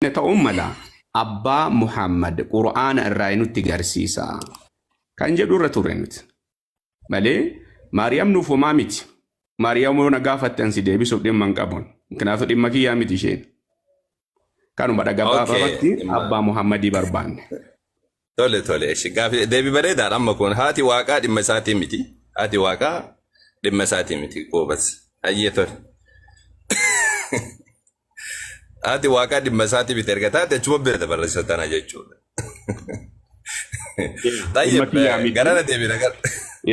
Ta'uun mala abbaa Muhammad Qur'aana irraa nutti garsiisa kan jedhu irra turre nuti. Malee Maariyaam nuuf homaa miti. Maariyaam yoo na gaafatte ansi deebisuuf dhimma hin qabu. Kanaafuu dhimma kiyyaa miti isheen. Kanuma gabaabatti abbaa Muhammadii barbaanne. Tole tole, gaafi deebii bareedaadha. Amma kun haati waaqaa dhimma isaatii miti. Haati waaqaa dhimma isaatii miti, goobas. Hayyee, tole. Haati waaqaa dhimma isaatii miti erga taate, achuma bira dabarsa tana jechuudha. Dhimma kiyyaa miti. Garana deebiina gara.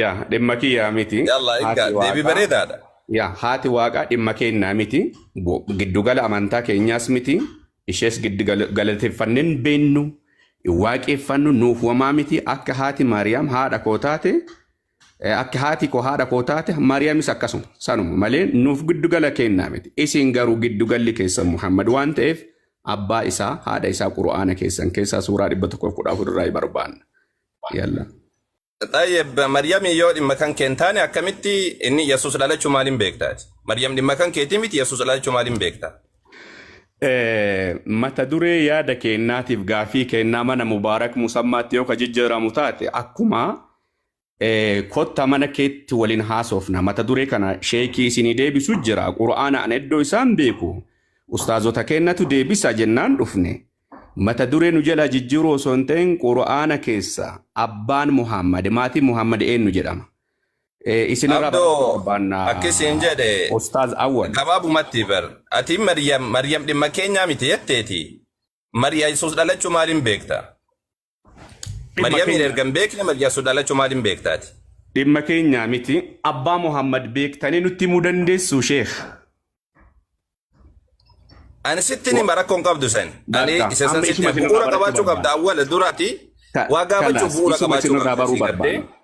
Yaa, dhimma kiyyaa miti. Yalla, egaa deebii bareedaadha. Yaa, haati waaqaa dhimma keenyaa miti. Giddugala amantaa keenyaas miti. Ishees galateeffanneen beennu. Waaqeffannu nuuf wamaa miti. Akka haati Maariyaam haadha koo taate, akka haati koo haadha koo taate, Maariyaamis akkasuma sanuma malee nuuf giddugala keenyaa miti. Isin garuu giddugalli keessan Muhammad waan ta'eef, abbaa isaa, haadha isaa Qura'aana keessan keessaa suuraa 114 irraa barbaanna. Yalla. Tayyib, Maryam yoo dhimma kan kee hin taane, akkamitti inni Yesuus dhalachuu maaliin beektaati? Maryam dhimma kan keetii miti, Yesuus dhalachuu maaliin beektaa? Mata duree yaada kennaatiif gaafii kennaa mana Mubaarak Musammaatti yoo ka jijjiiramu taate, akkuma kotta mana keetti waliin haasofna. Mata duree kana sheekii isinii deebisu jira. Qura'aana an iddoo isaan beeku. Ustaazota kennatu deebisa jennaan dhufne. Mata duree nu jala jijjiiruu osoo hin ta'in, Qura'aana keessa abbaan Muhammad, maatiin Muhammad eenyu jedhama? Isinirraa Abdoo, barbaanna. Akkasiin jedhe. Ustaaz Awwal. Gabaabumatti bar ati Maryam, Maryam dhimma keenyaa miti jetteeti. Maryam Yesuus dhalachuu maaliin beekta? Dhimma Maryamiin keenya. erga hin beekne, Yesuus dhalachuu maaliin beektaati? Dhimma keenyaa miti. Abbaa Muhammad beektanii nutti himuu dandeessu, sheekh? Ani sitti ni rakkoo hin qabdu san. Ani Bakka. isa san Amma sitti isuma isinirraa bu'uura barachuu qabaachuu qabda barbaanna. awwala duraati. Waa gaafachuuf Kalaas bu'uura isuma qabaachuu isinirraa qabda baruu si gartee. barbaanna.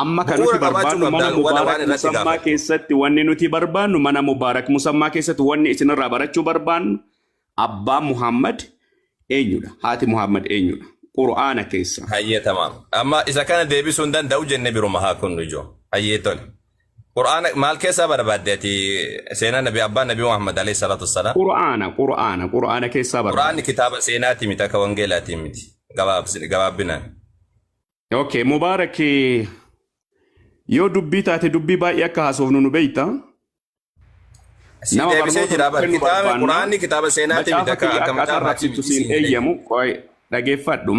Amma kan Bu'uura nuti qabaachuu barbaannu qabda mana awwala Mubaarak waan irratti Musammaa gaafatu. keessatti wanni nuti barbaannu, mana Mubaarak Musammaa keessatti wanni isinirraa barachuu barbaannu, abbaa Muhammad eenyudha? Haati Muhammad eenyudha? Qur'aana keessa. Hayyee, tamaam. Amma isa kana deebisuu hin danda'u jenne, biruma haa kunnu ijoo. Hayyee, tole. Qur'aana maal keessaa barbaadde ati seenaa nabi, abbaa nabi Muhammad alayhi salaatu wassalaam? Qur'aana keessaa barbaanna. Qur'aanni kitaaba seenaati miti, akka wangeelaatii miti. Gabaabbinaan. Okay, Mubaarak, yoo dubbii taate dubbii baay'ee akka haasofnu nu beeyta. Si Nama deebisee barnoota jira nuuf bar kennu kitaaba barbaanna. Qur'aanni kitaaba seenaati miti, Macaafa akka kiyya akka akka ati macaafaati arrabsitu miti siin siin jedhe. eeyyamu. Qoy, dhageeffadhu.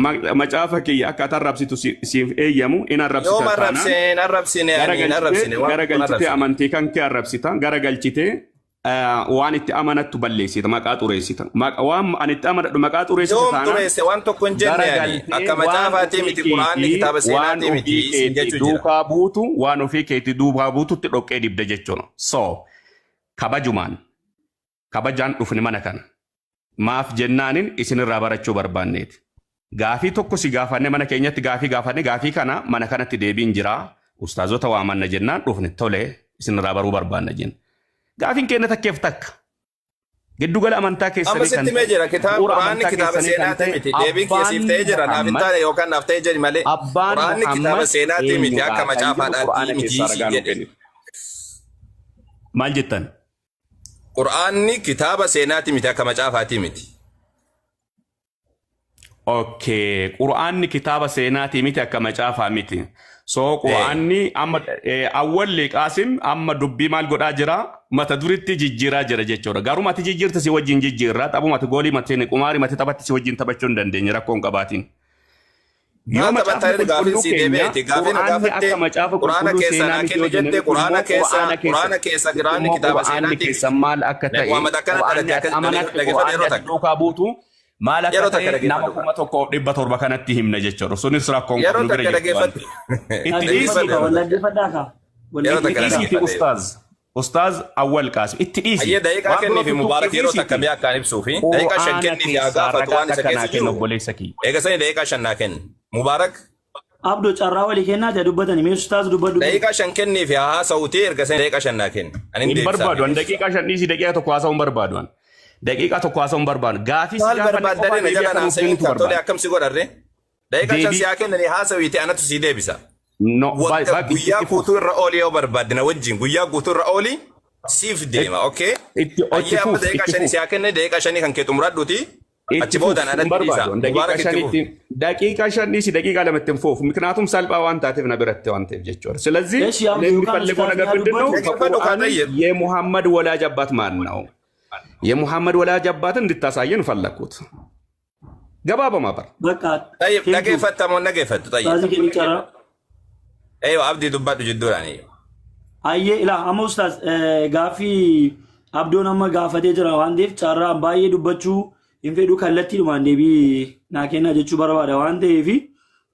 Macaafa kiyya akka ati arrabsitu siif eeyyamu in arrabsita Yooma taanaan. arrabseen arrabsine, ani hin arrabsine, waan Gara tokko hin galchitee arrabsine. amantii kan kee arrabsita. Gara galchitee waan itti amanattu balleessita. Maqaa xureessita. Waan ani itti amanadhu maqaa xureessita Yoom taanaan. xureesse? Waan tokko hin jenne ani. Garagaltee Akka waan macaafaati ofii miti, Qur'aanni keetii kitaaba waan seenaatii miti ofii siin keetii jechuu jira. duukaa buutu, waan ofii keetii duukaa buututti dhoqqee dibda jechuudha. So kabajumaan kabajaan dhufne mana kana. Maaf jennaanin isinirraa barachuu barbaanneeti. Gaafii tokko si gaafanne, mana keenyatti gaafii gaafanne, gaafii kana mana kanatti deebiin jira. Ustaazota waamanna jennaan dhufne, tole, isinirraa baruu barbaanna jenna. Gaafiin keenya takkeef takka. Giddugala amantaa Amma keessanii kan sitti mee ta'e, jira kitaaba bu'uura Qur'aanni amantaa kitaaba keessanii kan seenaatii ta'e, miti. Deebiin kiyya siif abbaan ta'ee jira, naaf hin Muhammad taane yookaan naaf ta'ee jedhi malee. Abbaan Qur'aanni kitaaba Muhammad seenaatii miti, eenyudha akka kan jedhu macaafaadhaatii Qur'aana miti keessaa siin ragaa nuu jedhe. kennitu. Maal jettan? Qur'aanni kitaaba seenaatii miti, akka macaafaatii miti. Okay, Qur'aanni kitaaba seenaatii miti, akka macaafaa miti. So Qur'aanni amma awwalli Qaasim amma dubbii maal godhaa jira? Mata duritti jijjiiraa jira jechuudha. Garuu mati jijjiirte si wajjin jijjiirra. Taphuma ati goolii mati qumaarii mati taphatti si wajjin taphachuu hin dandeenye, rakkoo hin qabaatiin. Yoo Maal macaafni taphattaa? Gaafin qulqulluu sii keenya deebi'eeti. Gaafin na Qur'aanni gaafatte akka macaafa Qur'aana qulqulluu keessaa seenaa naa miti kenni yoo jenne, jette. Qur'aana immoo keessa Qur'aana keessa Qur'aana keessa Qur'aanni immoo kitaaba Qur'aanni seenaatii keessa miti. maal akka Nabi ta'e, Muhammad akkana Qur'aanni dhalate ati akka amanatte, dhaggeeffadhu Qur'aanni yeroo ati takka. duukaa buutu maal akka Yeroo takka ta'e nama dhaggeeffadhu. 1700 kanatti himna jechuudha. Sunis rakkoon Yeroo qabnu bira takka jirtu waan dhaggeeffadhu. ta'eef. Itti dhiisi. Dhaggeeffadhu yeroo takka. Dhaggeeffadhaa kaa. Yeroo Itti takka dhiisiiti dhaggeeffadhu. ustaaz. Ustaaz Awwal Qaasim. Itti dhiisi. Hayyee, daqiiqaa Waan biroo kenniifi Mubaarak tuttuqii yeroo takka dhiisiiti. mee akkaan ibsuu fi daqiiqaa 5 Qur'aana kenniifi haa keessaa gaafatu ragaa waan isa takka naa keessa kenna, jiru. obboleessa kiyya. Eega sani daqiiqaa 5 naa kenni. Mubaarak. Abdo, carraa walii kennaa ta'e dubbatanii mee ustaaz dubbadhu. Daqiiqaa 5 kenniifi haa haasa'uuti, erga sani daqiiqaa 5 naa kenni. Ani hin Hin deebisaa. barbaadu. An daqiiqaa 5 dhiisii, daqiiqaa 1 haasa'uu hin barbaadu. An daqiiqaa 1 haasa'uu hin barbaadu. Gaafii si Maal gaafanne qofaa barbaaddare na deebii jala akka naan nuuf seenin kennitu tole barbaada. akkam si godharre? Daqiiqaa 5 Deebii si haa kennanii haasa'uuti, anatu si deebisa. No, Wagga baay'ee guyyaa itti fufu. guutuu irra oolii yoo barbaadde, na wajjin guyyaa guutuu irra oolii siif deema, okay? Itti Hayyee, amma fufu, daqiiqaa itti shanii fufu. si haa kenne, daqiiqaa 5 kan kee xumuradhuuti. Itti Achi boodaan fufu hin anatti dhiisa. barbaadu. Daqiiqaa Mubaarak itti fufu. shanitti daqiiqaa shan dhiisi daqiiqaa lamatti hin fufu. ምክንያቱም salphaa waan taateef na biratti waan ta'eef jechuudha. ስለዚህ እሺ እኔ አብዱ ዮካን የሚፈልገው ኡስታዝ ነገር ያ ምንድን ነው? ዱበቱ Dhaggeeffadhu kaa ከቁርአን tayyib. የሙሐመድ ወላጅ አባት ማን ነው? የሙሐመድ ወላጅ አባትን እንድታሳየን ፈለግኩት። ገባ በማበር በቃ Tayyib ቴንክ ዩ dhaggeeffatta moo hin dhaggeeffattu tayyib. ኡስታዝ ከሚጨራ Eeyyoo abdii dubbadhu jidduudhaan eeyyoo. Ayyee ilaa amma ustaaz gaaffii abdoon amma gaafatee jira waan ta'eef carraa baay'ee dubbachuu hin fedhu kallattiidhumaan deebii naa kennaa jechuu barbaada waan ta'eef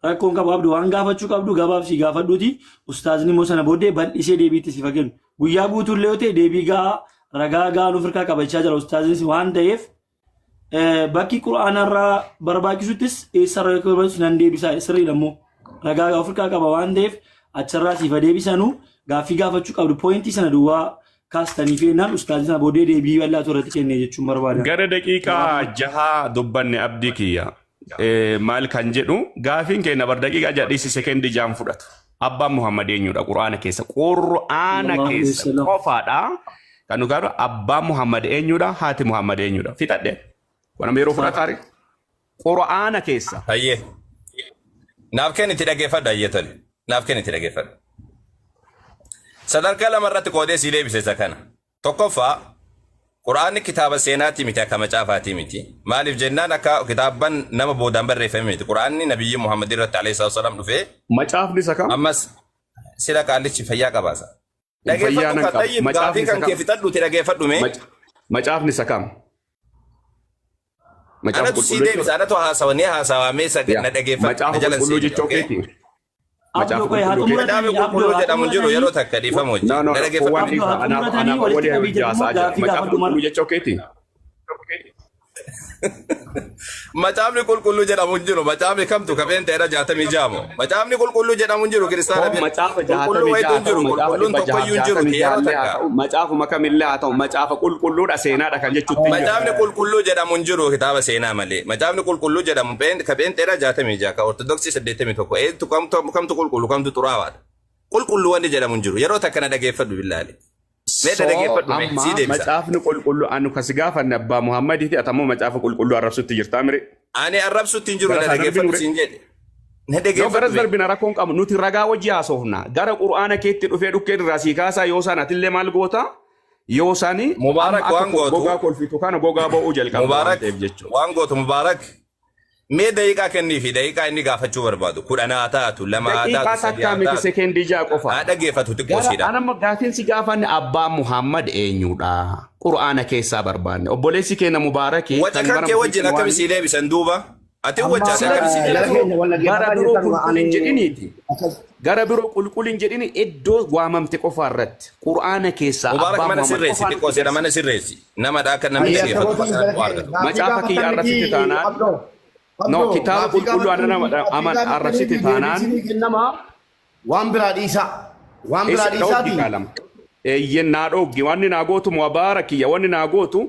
rakkoon qabu abduu waan gaafachuu qabdu gabaabsii gaafadhuuti ustaazni immoo sana booddee bal'isee deebiitti siif kennu guyyaa guutuullee yoo ta'e deebii gahaa ragaa gahaa nuuf hirkaa qabachaa jira ustaaznis waan ta'eef bakki qura'aanarraa barbaachisuttis eessarra akka barbaachisu nan deebisa sirriidha immoo ragaa of hirkaa qaba waan ta'eef achirraa siif deebisanuu gaaffii gaafachuu qabdu pooyintii sana duwwaa kaastanii feennaan ustaazii sana booddee deebii bal'aatu irratti kenne jechuun barbaada. Gara daqiiqaa jaha dubbanne abdii kiyya. Maal kan jedhu gaafiin keenya bar daqiiqaa jaha dhiisi sekendii jahan fudhatu. Abbaan Muhammad eenyudha Qur'aana keessa? Qur'aana Allahu keessa wasallam. qofaadha. Kan nu gaafatu abbaan Muhammad eenyudha haati Muhammad eenyudha. Fixadhe. Kun amma yeroo fudhataari. Qur'aana keessa. Hayyee. Naaf kenni itti dhaggeeffadhu hayyee tole. Naaf kenni itti dhaggeeffadhu. Sadarkaa lama irratti qoodee sii deebise isa kana. Tokkoffaa Qur'aanni kitaaba seenaatii miti akka macaafaatii miti. Maaliif jennaan akka kitaabban nama boodaan barreeffame miti. Qur'aanni nabiyyi Muhammad irratti alayhi salaatu wasalaam dhufee Macaafni isa kam? ammas sila qaallichi fayyaa qabaasa. Fayyaa Dhaggeeffadhu nan kan qaba. tayyib Macaafni gaafii isa kan kam? kee fixadhuuti dhaggeeffadhu mee. Macaafni isa kam? Macaafa Anatu sii qulqulluu deebisa jechuudha. anatu haasawa ni haasawaa mee isa Yaa. na dhaggeeffadhu na Macaafa jalan qulqulluu seeni. jechuu Okay? keeti. Abdoo Macaafa qoy haa qulqulluu keeti. Kitaabni xumuratanii abdoo qulqulluu haa jedhamu hin jiru yeroo xumuratanii takka dhiifama No, wajjin. no, Na no. dhaggeeffadhu. Waan abdoo dhiifa. haa Anaaf xumuratanii anaaf walitti walii qabii hojii jedhu immoo haasaa jira. gaaffii Macaafa gaafadhu qulqulluu mara. jechuu keeti. Macaafni qulqulluu jedhamu hin jiru. Macaafni kamtu kabeen ta'edha jaatamii jaamu. Macaafni qulqulluu jedhamu hin jiru kiristaana Hoo bira. macaafa Qulqulluu jaatamii wayitu jaha hin ta'u jiru. macaafa Qulqulluun dhibba jahaaf tokkoyyuu hin jiru jaatamii yeroo jaallee haa takka. ta'u macaafuma kamillee haa ta'u macaafa qulqulluudha seenaadha kan jechuutti hin jiru. Macaafni qulqulluu jedhamu hin jiru kitaaba seenaa malee. Macaafni qulqulluu jedhamu kabeen ta'edha jaatamii jaha ka ortodoksii 81. Eentu kamtu qulqullu kamtu xuraawaadha. Qulqulluu wanni jedhamu hin jiru. Yeroo takka na dhaggeeffadhu billaale. Mee na Soo dhaggeeffadhu mee amma sii deebisa. macaafni qulqulluu anu kasi gaafanne abbaa Muhammadiiti atammoo macaafa qulqulluu arrabsutti jirtaa mire. Ani arrabsutti hin jiru Gara na isaa dhaggeeffadhu darbinu siin jedhe. Na Yoo garas dhaggeeffadhu mee. darbina rakkoon qabnu nuti ragaa wajji haasofna gara qur'aana keetti dhufee dhukkee irraa sii kaasaa yoo isaan atillee maal goota yoo isaan amma Mubaarak akka waan gootu gogaa kolfitu kana gogaa ba'uu jalqabda waan Mubaarak ta'eef jechuudha. waan gootu Mubaarak mee daqiiqaa kenniifi daqiiqaa inni gaafachuu barbaadu kudhan haa taatu lama haa Daqiiqaa taatu sadii takkaa haa miti taatu sekendii ja'a qofa. haa dhaggeeffatu xiqqoo Gara siidha. anamma gaafiin si gaafanne abbaa Muhammad eenyudha? Qur'aana keessaa barbaanne. Obboleessi keenya Mubaarakii Waca kan kan bara kee wajjin waan akkami sii deebisan duuba ati Amma wacaate sila akkami sii jara deebisan. biroo keenya wal gara dhaggeeffataa biroo jirtan qulqullin ani jedhiniiti. akkas Gara biroo qulqullin jedhini iddoo waamamte qofa irratti qur'aana keessaa Mubaarak abbaa mana Muhammad sirreessi qofaan xiqqoo siidha mana sirreessi namadha akka namni Ayya dhaggeeffatu sababii bakka jara bu'aa keenya argatu. gaaffii macaafa kiyya gaafattan arrabsite miti taanaan abdoo no abdoo kitaaba gaaffii qulqulluu gaafattan ana miti gaaffii aman arrabsite gaafattanii fi taanaan deebisanii kennama waan biraa dhiisaa waan biraa Isa dhooggi dhiisaati kaalama. Eeyyen naa dhooggi wanni naa gootu mubaarak kiyya wanni naa gootu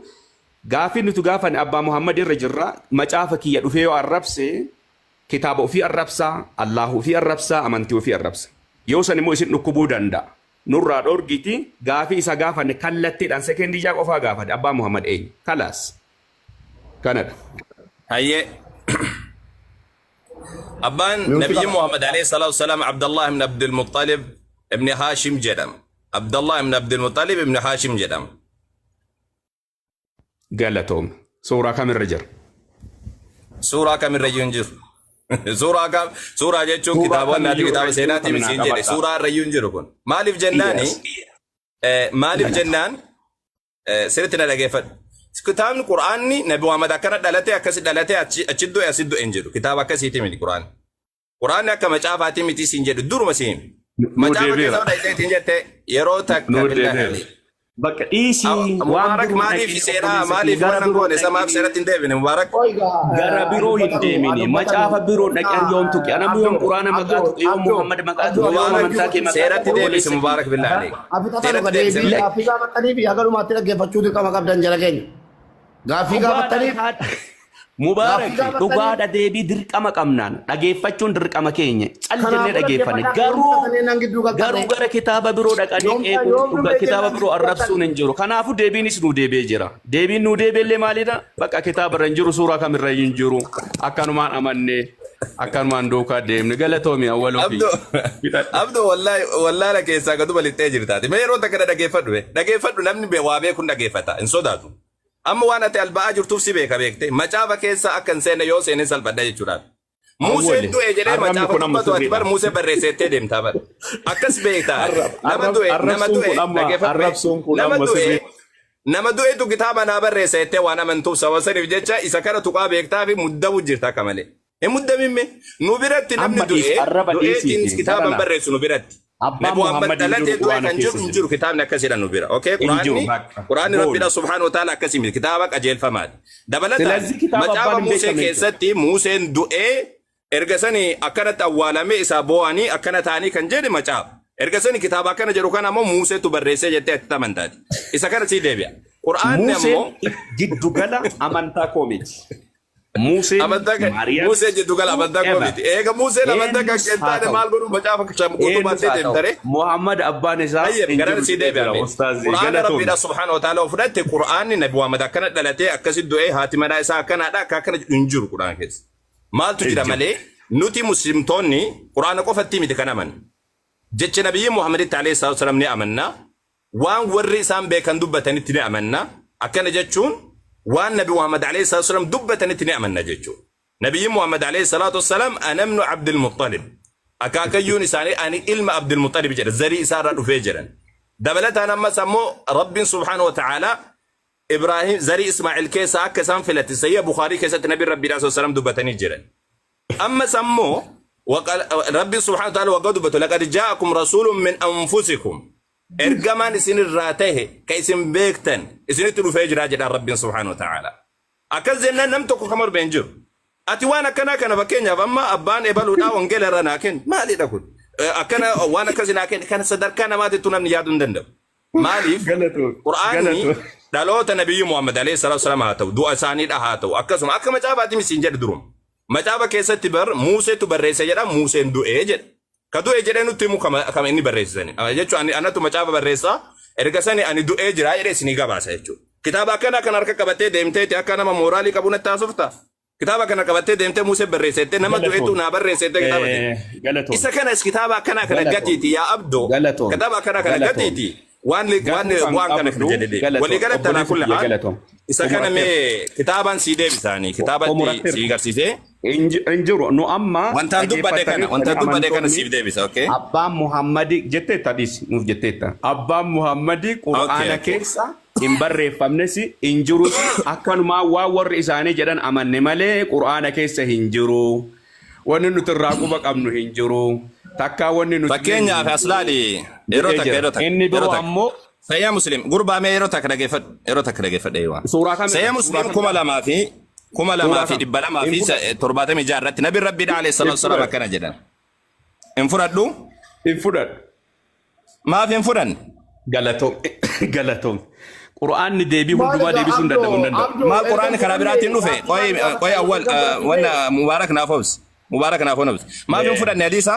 gaafii nuti gaafanne abbaa Muhammad irra jirra macaafa kiyya dhufee yoo arrabse kitaaba ofii arrabsaa Allahu ofii arrabsaa amantii ofii arrabsa. Yoo san immoo isin dhukkubuu danda'a. Nurraa dhoorgiti gaafii isa gaafanne kallattiidhaan sekendii ja'a qofaa gaafate abbaa Muhammad eenyu kalaas kanadha. Hayyee abbaan nuti nabiyyi qaba. Muhammad alayhi salaatu wasalaam Abdallah ibn Abdul Muttalib ibn Haashim jedhama. Abdallah ibn Abdul Muttalib ibn Haashim jedhama. Galatoome suuraa kamirra jira? Suuraa kamirra iyyuu hin jiru. Suuraa kam suuraa jechuun Suuraa kitaabonni ati kamiyyuu kitaaba irra jiru seenaatii kana miti naa siin jedhe qabadhaa. suuraa irra iyyuu hin jiru kun. Maaliif jennaani Yes. maaliif jennaan sirriitti na dhaggeeffadhu. Kitaabni Qur'aanni Nabi Muhammad akkana dhalate akkasi dhalate achi du'e asi du'e hin jedhu. Kitaaba akkasiiti miti Qur'aanni. Qur'aanni akka macaafaatii miti siin jedhu duruma siin. Nuu Macaafa keessa deebiira. hodha ittiin jette yeroo takka Nuu billaahi deebiira. alayhi. Bakka dhiisii waan Mubaarak biroo maaliif dhaqee seenaa obboleessa kee maaliif gara waan hin biroo goone samaaf dhaqee seeratti hin deebine Mubaarak. Oiga Gara biroo hin dubbatanu deemini. dubbatanu Macaafa biroo dhaqee yoom tuqe. Anammoo yoom abdoo quraana maqaa abdoo tuqe, yoom abdoo Muhammad maqaa abdoo tuqe, yoom Mubaarak amantaa kee maqaa seeratti tuqe, deebisi obboleessa kee. Mubaarak billaahi alayhi. Afixatan Seeratti deebisi deebii billaahi. gaaffii gaafattanii fi haga dhumaatti dhaggeeffachuu dirqama qabdan jara keenya. Gaaffii Dhugaadhaan gaafattaniif haadha. Mubaarak Gaaffii gaafatanii dhugaadha deebii dirqama qabnaan dhageeffachuun dirqama keenya cal jennee kanaafuu dhageeffanne dhaggeeffadhaa yoom garuu dhuftanii nan gidduu garuu galtane gara kitaaba biroo dhaqanii yoom qeequun yoom dhuga dhufee kitaaba jennaan biroo gidduu galtan arrabsuun hin jiru. Kanaafuu deebiinis nu deebi'ee jira. Deebiin nu deebi'ellee maalidha? Bakka kitaaba irra hin jiru suuraa kamirra hin jiru. Akkanumaan amanne akkanumaan duukaa deemne galatoomi awwaloo fi Abdoo fixadhe. Abdoo wallahi wallaala keessaa gadu balixxee jirtaati. Mee yeroo takka dhaggeeffadhu be. Dhaggeeffadhu namni waa beekuun dhaggeeffata hin sodaatu. Amma waan ati alba'aa jirtuuf si beeka beekte macaafa keessa akka hin seenne yoo seene salphadha jechuudhaaf. Museen Awwali du'e jedhee arrabni macaafa kun amma dubbatu ati bar sirriidha. Musee barreesseettee deemtaa bar. Akkas beektaa nama du'e nama Arrabsuun du'e kun amma dhaggeeffadhu be. arrabsuun kun Nama amma du'e sirrii. nama du'etu kitaaba naa barreessa jettee waan amantuuf sababa saniif jecha isa kana tuqaa beektaa fi muddamu jirta akka malee. Hin muddaminme nu biratti namni Amma dhiis du'e arraba du'eetiin dhiisiiti kitaaba hin barana. barreessu nu biratti. Abbaan Nabi Muhammad Muhammad hin dhalatee jiru du'e quraana kan jiru keessa hin jira. jiru kitaabni akkasidha nu bira. Okay Hin jiru quraanni bakka quraanni goolu. rabbiidha subhaanahu wa ta'ala akkasii miti kitaaba qajeelfamaati. Dabalataan Silazii kitaaba macaafa abbaan hin Musee beekamne jechuudha. keessatti Museen du'ee erga sani akkanatti awwaalamee isaa boo'anii akkana ta'anii kan jedhe macaafa. Erga sani kitaaba akkana jedhu kana ammoo Museetu barreessee jettee ati amantaati. Isa kana sii deebi'a. Quraanni Museen ammoo giddugala amantaa koo miti. Museen amantaa kan Maariyaam Musee jiddugala amantaa koo whoever miti. Eega Museen amantaa kan eenyus kee haa taane ta'u maal godhuun macaafa guutuu eenyus baattee haa ta'u deemtare. Muhammad abbaan isaa Tayyib hin gara jiru sii jedhee jira deebi'ame. ustaazii Quraana galatoomi. rabbiidha subhaanahu wa ta'ala fudhatte quraanni nabi Muhammad akkana dhalatee akkasi du'ee haati manaa isaa akkanaadha akka akkana jedhu hin jiru quraana keessa. Maaltu Hin jira jiru. malee nuti muslimtoonni quraana qofatti miti kan amannu. Jecha nabiyyi Muhammaditti alayhi salaatu wasalaam ni amanna. Waan warri isaan beekan dubbatanitti ni amanna. Akkana jechuun waan nabi Muhammad alayhi salaatu wasalaam dubbatanitti ni amanna jechuudha. Nabiyyi Muhammad alayhi salaatu wasalaam anamnu Abdul Muttalib. Akaakayyuun isaanii ani ilma Abdul Muttalib jedha zarii isaarraa dhufee jedhan. Dabalataan ammas ammoo Rabbiin subhaanahu wa ta'aalaa Ibraahim zarii Ismaa'il keessaa akka isaan filate sayya Bukhaarii keessatti nabi Rabbii sallallahu alaihi wasallam dubbatanii jiran. أما سمو وقال ربي سبحانه وتعالى وقد بتو لقد جاءكم رسول من أنفسكم إرجمان سن الراته كيسن بيكتن سن تلو فيجر راجل ربي سبحانه وتعالى أكزنا نمتك كمر بينجر أتي وانا كنا كنا بكينيا فما أبان إبلو دا وانجيل رناكن ما لي دكول أكنا وانا كزنا كن كان صدر كان ما تتونم نيادون دندم maaliif Galatoomi. qur'aanni Galatoomi. dhaloota nabiyyi Muhammad alayhi salaatu wasalaam haa ta'u du'a isaaniidha haa ta'u akkasuma akka macaafaatti misiin jedhe durum macaafa keessatti bar Muuseetu barreesse jedha Muuseen du'ee jedha ka du'e jedhee nutti himu kama inni barreessisani jechuun ani anatu macaafa barreessaa erga sani ani du'ee jira jedhee isinii gabaasa jechuudha kitaaba akkana kan harka qabattee deemteeti akka nama mooraalii qabu natti haasofta kitaaba kana qabattee deemtee Muusee barreessette nama du'eetu Galatoomi. naa barreessette kitaaba ta'e. Galatoomi. Isa kanas kitaaba akkanaa kana Galatoomi. gatiiti yaa abdoo Galatoomi. kitaaba akkanaa kana Galatoomi. gatiiti waan waan Gatuu kan waan kana qabdu jedhe galatoomi. walii galatti alaa Obboleessi kulli kiyya haal galatoomi. isa kana Xumuratteerta. mee kitaabaan sii deebisaanii kitaabatti Xumuratteerta. sii garsiisee Hin jiru nu amma wantaan dubbadhe kana dhaggeeffatanii wantaan dubbadhe kana amantoonni siif deebisa okay Abbaan Muhammadi jetteetta dhiisi nuuf jetteetta. Abbaan Muhammadi okay qur'aana okay keessa hin barreeffamnes hin jirus akkanumaa waan warri isaanii jedhan amanne malee qur'aana keessa hin jiru. Wanni nuti irraa quba qabnu hin jiru. Takkaa wanni nuti beeknu fakkeenyaaf hin as jiru laali yeroo jedhee takka jira. yeroo takka Inni yeroo biroo takka ammoo Sayyaa Muslim gurbaa mee yeroo takka dhaggeeffadhu yeroo takka dhaggeeffadhe eewwa suuraa kamirra? Sayyaa Suuraa Muslim kamirra? kuma lamaa fi kuma lamaa Suuraa fi kam? dhibba lamaa Hin fi fudhadhu. torbaatamii jaha irratti nabi rabbiidha alayhi Hin salaatu wasalaam fudhadhu. akkana jedhan hin fudhadhu Hin fudhadhu. maaf hin fudhanne Galatoom. Galatoom. Qur'aanni deebii Maal hundumaa egaa deebisuu hin danda'u hin Abdoo danda'u. Abdoo maal erga quraanni karaa fudhanne biraatiin dhufe gaaffii qoy maal qoy gaafattan awwal erga fudhanne wanna mubaarak naaf obs mubaarak naaf obs maaf hin fudhanne hadiisa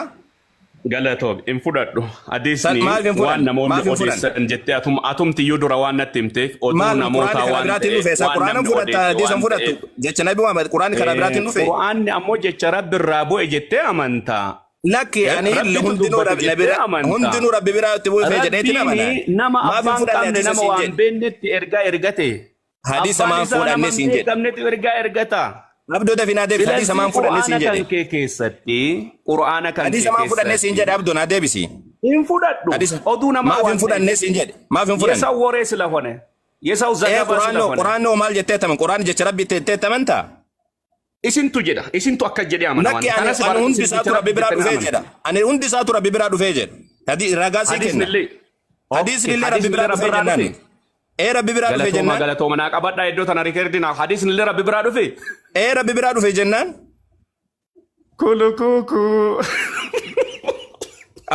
Galatoom hin fudhadhu. San Hadiisni maaf hin waan fudhanne namoonni maaf hin fudhanne odeessan jettee atumtiyyuu dura waan natti himteef oduu maal quraanni namootaa karaa waan biraatiin ta'eef dhufe isa waan quraana namni fudhatta odeesse hadiisa hin waan fudhattu ta'eef. jecha nabi Muhammad quraanni karaa biraatiin dhufe Qur'aanni ammoo jecha rabbi irraa bu'e jettee amantaa. Lakki ani Rabbitu hundinuu dubbate rabbi jettee bira amantaa. hundinuu rabbi biraa itti buufee jedheetiin amana. Rabbiin nama Maaf hin abbaan fudhanne qabne hadiisa nama siin waan jedhe. beeknetti ergaa ergate. Hadiisa Abbaan maan isaa nama fudhanne hin siin jedhe. beekamnetti ergaa ergata. Abdoo dafinaa deebisi hadiisa Silazii maan fudhanne siin qur'aana kan jedhe. kee keessatti qur'aana kan kee Hadiisa maan fudhanne siin keessatti jedhe abdoo naa deebisi. hin fudhadhu Hadiisa oduu namaa maaf hin waan fudhanne ta'eef siin jedhe. Maaf hin fudhanne. የሰው ወሬ ስለሆነ የሰው Ee ዘገባ quraannoo ስለሆነ quraannoo maal jettee taman quraanni jecha rabbi jettee tamantaa? isintu jedha isintu akka jedhe amana waan Lakki ani kanas ani bara hundi isin isaatu jecha rabbi rabbi biraa jettanii dhufee amantu jedha. Ani hundi isaatu rabbi biraa dhufee jedha. Hadi ragaa sii kenna. ሀዲስን illee Hadiisni okay illee rabbi ሀዲስን biraa illee rabbi dhufee irraa jennaan. dhufe Ee rabbi biraa dhufee galatooma jennaan. galatooma naa qabadhaa iddoo tana rikeerdi naa ሀዲስን illee rabbi biraa dhufe Ee rabbi biraa dhufe jennaan. kulukuku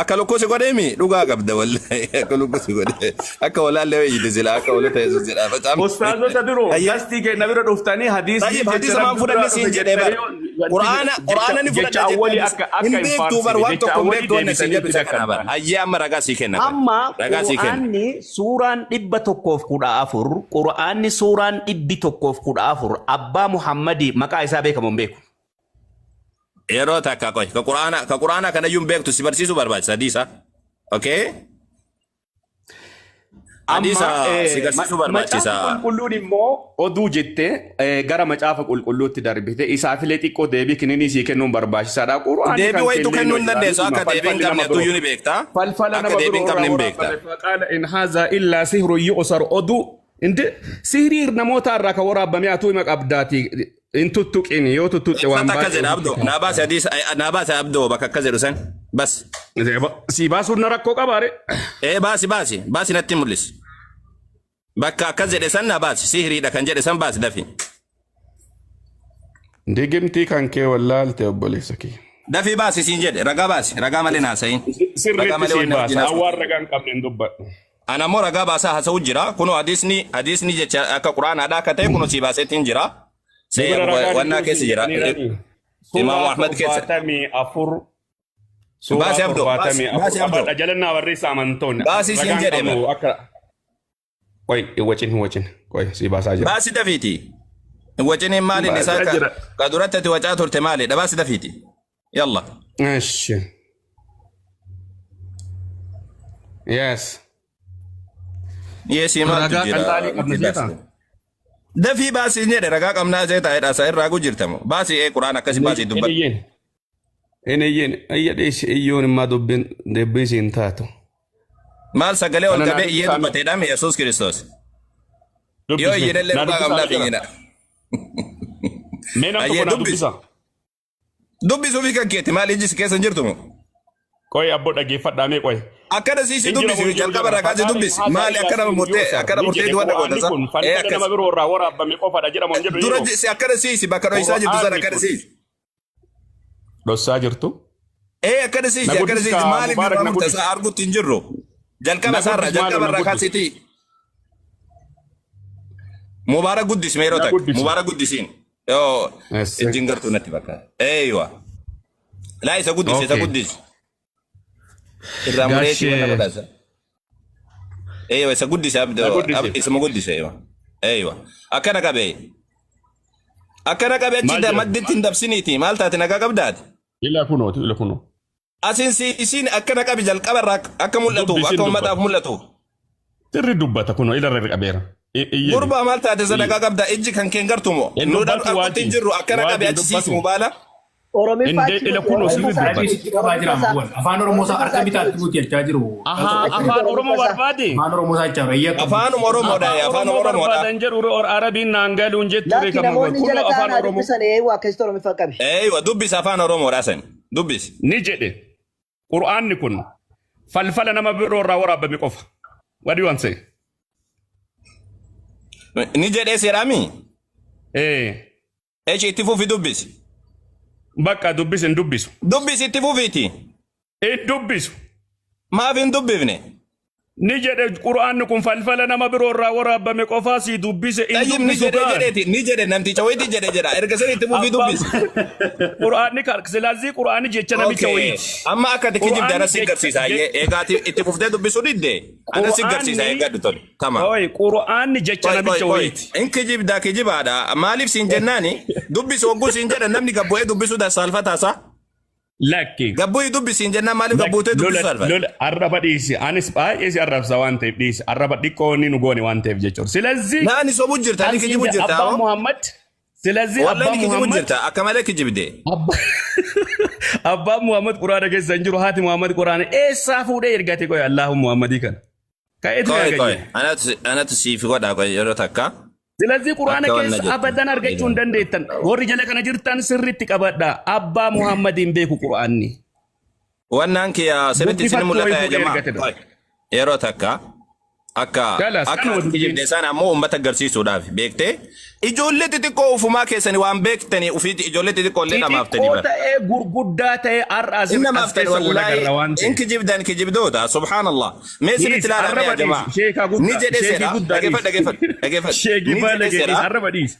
Akka lukkuu si godheemi dhugaa qabda wallahi. Akka lukkuu si godhe. Akka walaallee wayiiti sila akka walota Yesuus jedha. Facaam. Ustaazota biroo Ayya. gastii keenya bira dhuftanii hadiisni Tayyib jecha hadiisa maan rabbi fudhanne biraa siin dhufe jedhee bar. jettanii Quraana jecha quraana ni jecha fudhadha awwalii jettanii akka hin akka hin beektuu bar faarsine waan jecha tokko hin awwalii beektu wanna siin deebisanii jedhu isa kana bar. dakkan. Hayyee amma ragaa sii kenna bar. Amma Ragaa sii kenna. Qur'aanni suuraan 114, Qur'aanni suuraan 114 abbaa Muhammadii maqaa isaa beekamu hin beeku. Yeroo takka qoy ka quraana ka quraana kanayyuu hin beektu si barsiisuu barbaachisa hadiisa. Okay? Hadiisa Amma si garsiisuu macaafa barbaachisa. qulqulluun immoo oduu jettee gara macaafa qulqulluutti darbite isaafilee xiqqoo deebii kininii sii kennuun barbaachisaadha. Qur'aanni Deebii kan wayitu kennee kennuu hin dandeessu hima akka deebii hin falfalli qabne nama biroo. atuyyuu ni beekta. Falfala Akka nama deebii hin biroo qabne irraa hin beekta. waraabame faqaala in haazaa illaa sihru yu'sar oduu. Inde sihrii namoota irraa kan waraabame atuu hima qabdaati hin tuttuqin yoo tuttuqxe waan Eessatti akkas baay'ee jedha ofitti Abdoo? Naa baase hadiisa naa baase Abdoo bakka akkas jedhu san. Bas. kaasa. Si baasuun na rakkoo qabaare. Ee baasi baasi baasi natti mul'isi. Bakka akkas jedhe san naa baasi sihiriidha kan jedhe san baasi dafi. Digimtii kan kee wallaalte obboleessa kee. Dafii baasi siin jedhe ragaa baasi ragaa malee naasayin. Ragaa Sirriitti malee sii wanni wajjin baasa. haasa'u. Awwaan ragaa hin qabne hin dubbadhu. Ana immoo ragaa baasaa haasa'u jira. Kunoo hadiisni hadiisni jecha akka quraanaadha akka ta'e kunoo sii baaseetiin jira. See Dubara ragaan wannaa hin keessa jira. jiru. Imaamu Suuraa Ahmad keessa. 74 suuraa Baasi Abdoo baasi 74 baasi Abdoo qabadha jalannaa barreessa amantoonni baasi siin ragaan jedhe qabnu bar. akka qoy hin wacin hin wacin qoy sii baasaa jira. Baasi dafiiti. Waciniin maaliin isaa Baasaa ka jira. ka duratti ati wacaa turte maalidha baasi dafiiti. Yalla. Eshi. Yes. Yeesii maaltu Ragaa jira? qal'aalii qabna seetaa? Dafii baasii jedhe ragaa qabnaa seetaa jedha isa irraa gujjirtamu. Baasii ee quraan akkasi baasii Hin dubbadhu. iyyeen. Hin iyyeen. Ayya dheessi iyyoon immaa dubbiin dubbii siin taatu. Maal sagalee ol Kana naa qabee iyyee dubbisaa mee? dubbateedhaan Yesuus Kiristoos. Yoo Dubbisme. iyyinellee Naa dhugaa dubbisaa qabnaaf jira. iyyina. Mee nam tokko Ayyee naa dubbisi. dubbisaa. Dubbisuufi kan keeti maal ijji si keessa hin jirtu moo? Qoy abboo dhaggeeffadhaa mee qoy. Akkana siisi Hin jira dubbisi moo hin jiru jalqaba jira. ragaa si Faqaala in dubbisi. haazaa Maali illaa akkana sihru murtee yu'sar akkana ni murtee jedhe duwwan qur'aanni dhagootasa. kun Ee falfala akkas. nama biroo irraa waraabame qofadha jedhamu hin jedhu Dura yeroo. si akkana siisi bakka dho'isaa jirtu sana Qur'aanni akkana kun siisi. dhossaa jirtu. Ee akkana Na siisi akkana guddis siisi kaa maaliif Mubaarak irraa na guddis. murteessaa arguutti hin jirru. Jalqaba Na isaarraa guddis maaloo jalqaba na irraa guddis. kaasitii. Mubaarak guddisme yeroo Na takka. guddisi. Mubaarak guddisiin. Yoo Yes. ijjiin gartuu natti fakkaata. Eeywa. Laa isa guddisi isa Okay. guddisi. Irraa mureetii wanna Gashee. godhasa. Eeywa isa guddisi Na abdoo guddisi. isuma guddise eeywa. Eeywa. Akkana qabee. Akkana qabee achi Maal jedha? madditti hin dabsiniiti. Maal taate nagaa qabdaati? Ila kunooti ila kunoo. Asin si isiin akkana qabi jalqaba irraa akka mul'atuuf Dubbisiin akka uummataaf dubbata. mul'atuuf. Sirri dubbata kunoo ila irra qabeera. Iyyeen. Gurbaa maal taate sadaqaa qabda ijji kan keen gartumo. Hin Nu dubbatu arguutti hin waati. jirru akkana Waati qabi hin achi siisi dubbatu. mubaala. Oromiffaa Inde achi ila buti. kunoo sirri Oromiffaa dubbata. achi buti. Qabaa jira Oromiffaa ammoo afaan Oromoo isaa harka achi bitaatti buti. buti jechaa jiru. Ahaa Achi buti afaan Oromoo Oromiffaa isaa. barbaade. Afaan Oromoo isaa jechaa jiru. Eeyyee akkam. Afaanuma Oromoodha Afaan afaan Oromoo Oromoodha. barbaadan jedhu Arabiin naan galuun jettu Lakki beekamu namoonni kunoo jala afaan ta'an haa Oromoo. dubbisan eewwa akkasitti Oromiffaa qabi. Eeywa dubbisi afaan Oromoodha san dubbisi. Ni jedhe qur'aanni kun falfala nama biroo irraa waraabame qofa. What do you want to say? Ni jedhee seeraami? Eh, Echi itti fufi dubbisi. bakka dubbisi hin dubbisu. Dubbisi itti fufiiti. Hin dubbisu. Maaf hin dubbifne? Ni jedhe qur'aanni kun falfala nama biroo irraa waraabame qofaa si dubbise hin Tayyib ni dubbisu jedhee kaan. jedheeti ni jedhe namticha wayiiti jedhe jedha erga san itti fufi Abbaan dubbisi. qur'aanni silaazii qur'aanni jecha namicha Okay. wayiiti. Amma akka ati kijibde Qur'aanni anas si jecha garsiisa. Eegaati itti fuftee dubbisuu didde anas si garsiisa qur'aanni eeggadhu tole. Tamam. Oi, qur'aanni jecha Qoy qoy namicha qoy. wayiiti. In kijibda kijibaadha. Maaliif siin jennaani dubbisu hogguu siin jedhan namni gabbu'ee dubbisuu saalfataasa. Lakki. Gabbu'ii dubbisiin jennaan maaliif gabbuutee dubbisuu Lola saalfata? lola arraba dhiisi. Anis baay'ee si arrabsa waan ta'eef dhiisi. Arraba xiqqoo inni nu goone waan ta'eef jechuudha. Silazii Naani sobuu jirta ani kan siin kijibuu jedhe jirta. abbaan Muhammad. Silazii Wallahi abbaan ni kijibuu Muhammad. jirta akka malee kijibde. Abbaan Muhammad quraana keessa hin jiru. Haati Muhammad quraana eessaa fuudhee ergate qoy Allahu Muhammadii kana. Ka'eetu Qoy qoy yaagayyee. anatu anatu siif godha qoy yeroo takka. Silazii quraana Akka wanna keessa jettu. abadan argachuu hin dandeettan. Warri jala kana jirtan sirriitti qabadha. Abbaa Muhammad hin beeku quraanni. Wannaan kiyya sirriitti isin Guddifattuu mul'ata wayii yaa fuudhee jamaa. ergate. Qoy yeroo takka Akka Galas, akka kanuma dubbiin. kijibde isaan ammoo uummata agarsiisuudhaaf beektee ijoollee xixiqqoo ufumaa keessanii waan beektanii ufiiti ijoollee xixiqqoo illee namaaf ta'anii Xixiqqoo bara. ta'ee gurguddaa ta'ee har'a as Inni as namaaf ta'e keessa wal wallaahi agarra waan in ta'eef. kijibdan kijibdoota subhaanallah. Mee sirriitti Dhiis, ilaalaa arraba yaa jamaa. dhiis, sheekaa Ni guddaa, jedhee sheekii seera. guddaa dhiis. Dhageeffadhu dhageeffadhu dhageeffadhu. Sheekii Ni baala jedhee gee dhiis, seera. arraba dhiis.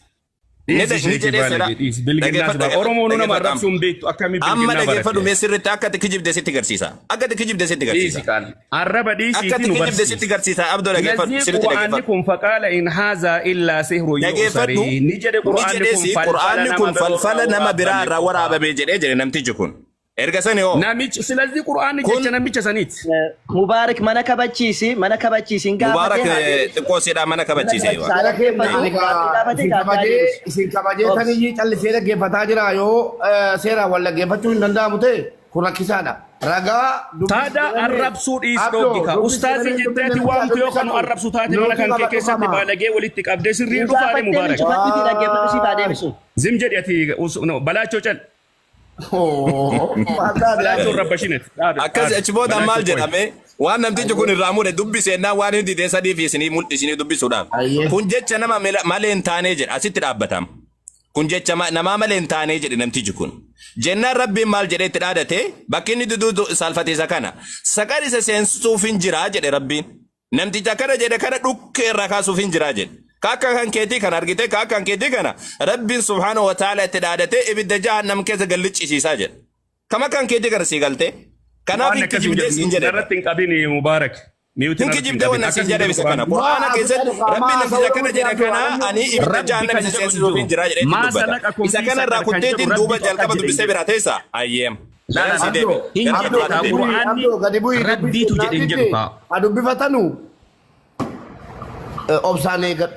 Ni Dhiisi ni sheekii jedhee baala seera. gee dhiis. Bilginnaa Dhageeffadhu si bara. Oromoon nama dhageeffadhu arrabsuu hin beektu akkamii amma bilginnaa dhageeffadhu baratte. mee sirriitti akka ati kijibde sitti agarsiisa. Akka ati kijibde sitti Dhiisi agarsiisa. qaali. Arraba Akka dhiisiifi ati nu kijibde sitti barsiisi. agarsiisa. Abdoo dhageeffadhu ስለዚህ sirriitti qur'aanni dhageeffadhu. kun faqaala in haazaa illaa sihru Dhageeffadhu yu'sari ni jedhe ni qur'aanni jedhee kun si falfala qur'aanni nama kun biroo irraa falfala nama biraa waraabame irraa qofa. waraabame jedhee jedhe namtichi kun. Erga sani hoo Namichi ስለዚህ qur'aanni kun jecha namicha saniiti. Mubaarak mana kabachiisi mana kabachiisi hin Mubaarak gaafatee haa deebisu. xiqqoo siidhaa mana Mana kabachiise. kabachiisa Jara keenya dhaggeeffatu ani gaaffii gaafatee isin gaaffii haa kabajee deebisu. isin kabajee Obsi. taniyyii callisee dhaggeeffataa jira yoo seeraan wal dhaggeeffachuu hin danda'amu ta'e kun rakkisaadha. Ragaa Taada arrabsuu dhiis dhoggika. Ustaazii jettee ati waamtu yoo kanu arrabsu taate mana kan kee keessatti baalagee walitti qabdee sirriin Hin dhufaare gaafattee ni Mubaarak. cufadhuutii dhaggeeffatu siif haa deebisu. Zim jedhi ati no, balaachoo cal. Balaachoo rabbashinati. Dhaabe Akkas dhaabe. achi booda maal Balaachoo qoy. jedhame waan namtichi kun irraa mure dubbiseenna waan hin didee sadii fi isinii isinii dubbisuudhaaf. Kun jecha nama malee hin taanee jedhe asitti dhaabbatama. Kun jecha namaa malee hin taanee jedhe namtichi kun. Jennaan rabbiin maal jedhee itti dhaadate bakki inni duduu saalfateessa kana. Saqar isa seensisuuf hin jiraa jedhe rabbiin. Namticha kana jedhe kana dhukkee irraa kaasuuf hin jiraa jedhe. Kaakka kan keetii kana argite kaakka kan keetii kana rabbiin subhaanahu wa ta'ala itti dhaadate ibidda jahannam keessa gallichisiisaa jedhe. Kama kan keetii kana sii galte. Kanaaf Waan hin akkasii kijibdee siin jedhe. narratti hin qabin Mubaarak. Miuti Hin narratti hin kijibdee qabin. wanna Akkas siin hin jedhe jedhu isa kana. Qur'aanni. Qur'aana keessatti rabbiin namticha kana jedhe kana ani ibidda Rabbi jahannam kan isa jedhu hin seensisuuf hin jiru. jiraa jedhee ittiin Maa dubbata. salaqakum Isa fi kana irraa saqar kan jedhu kutteetiin duuba rabbitu akka jalqaba jedhe hin dubbisee jedhu. biraa teessa. Ayyeem. La la Gara si la. deebi. Hin Gara jedhu duraatti kaa deebi. Qur'aanni rabbiitu jedhe hin jedhu kaa. Haa dubbifatanu obsaan eeggadhu.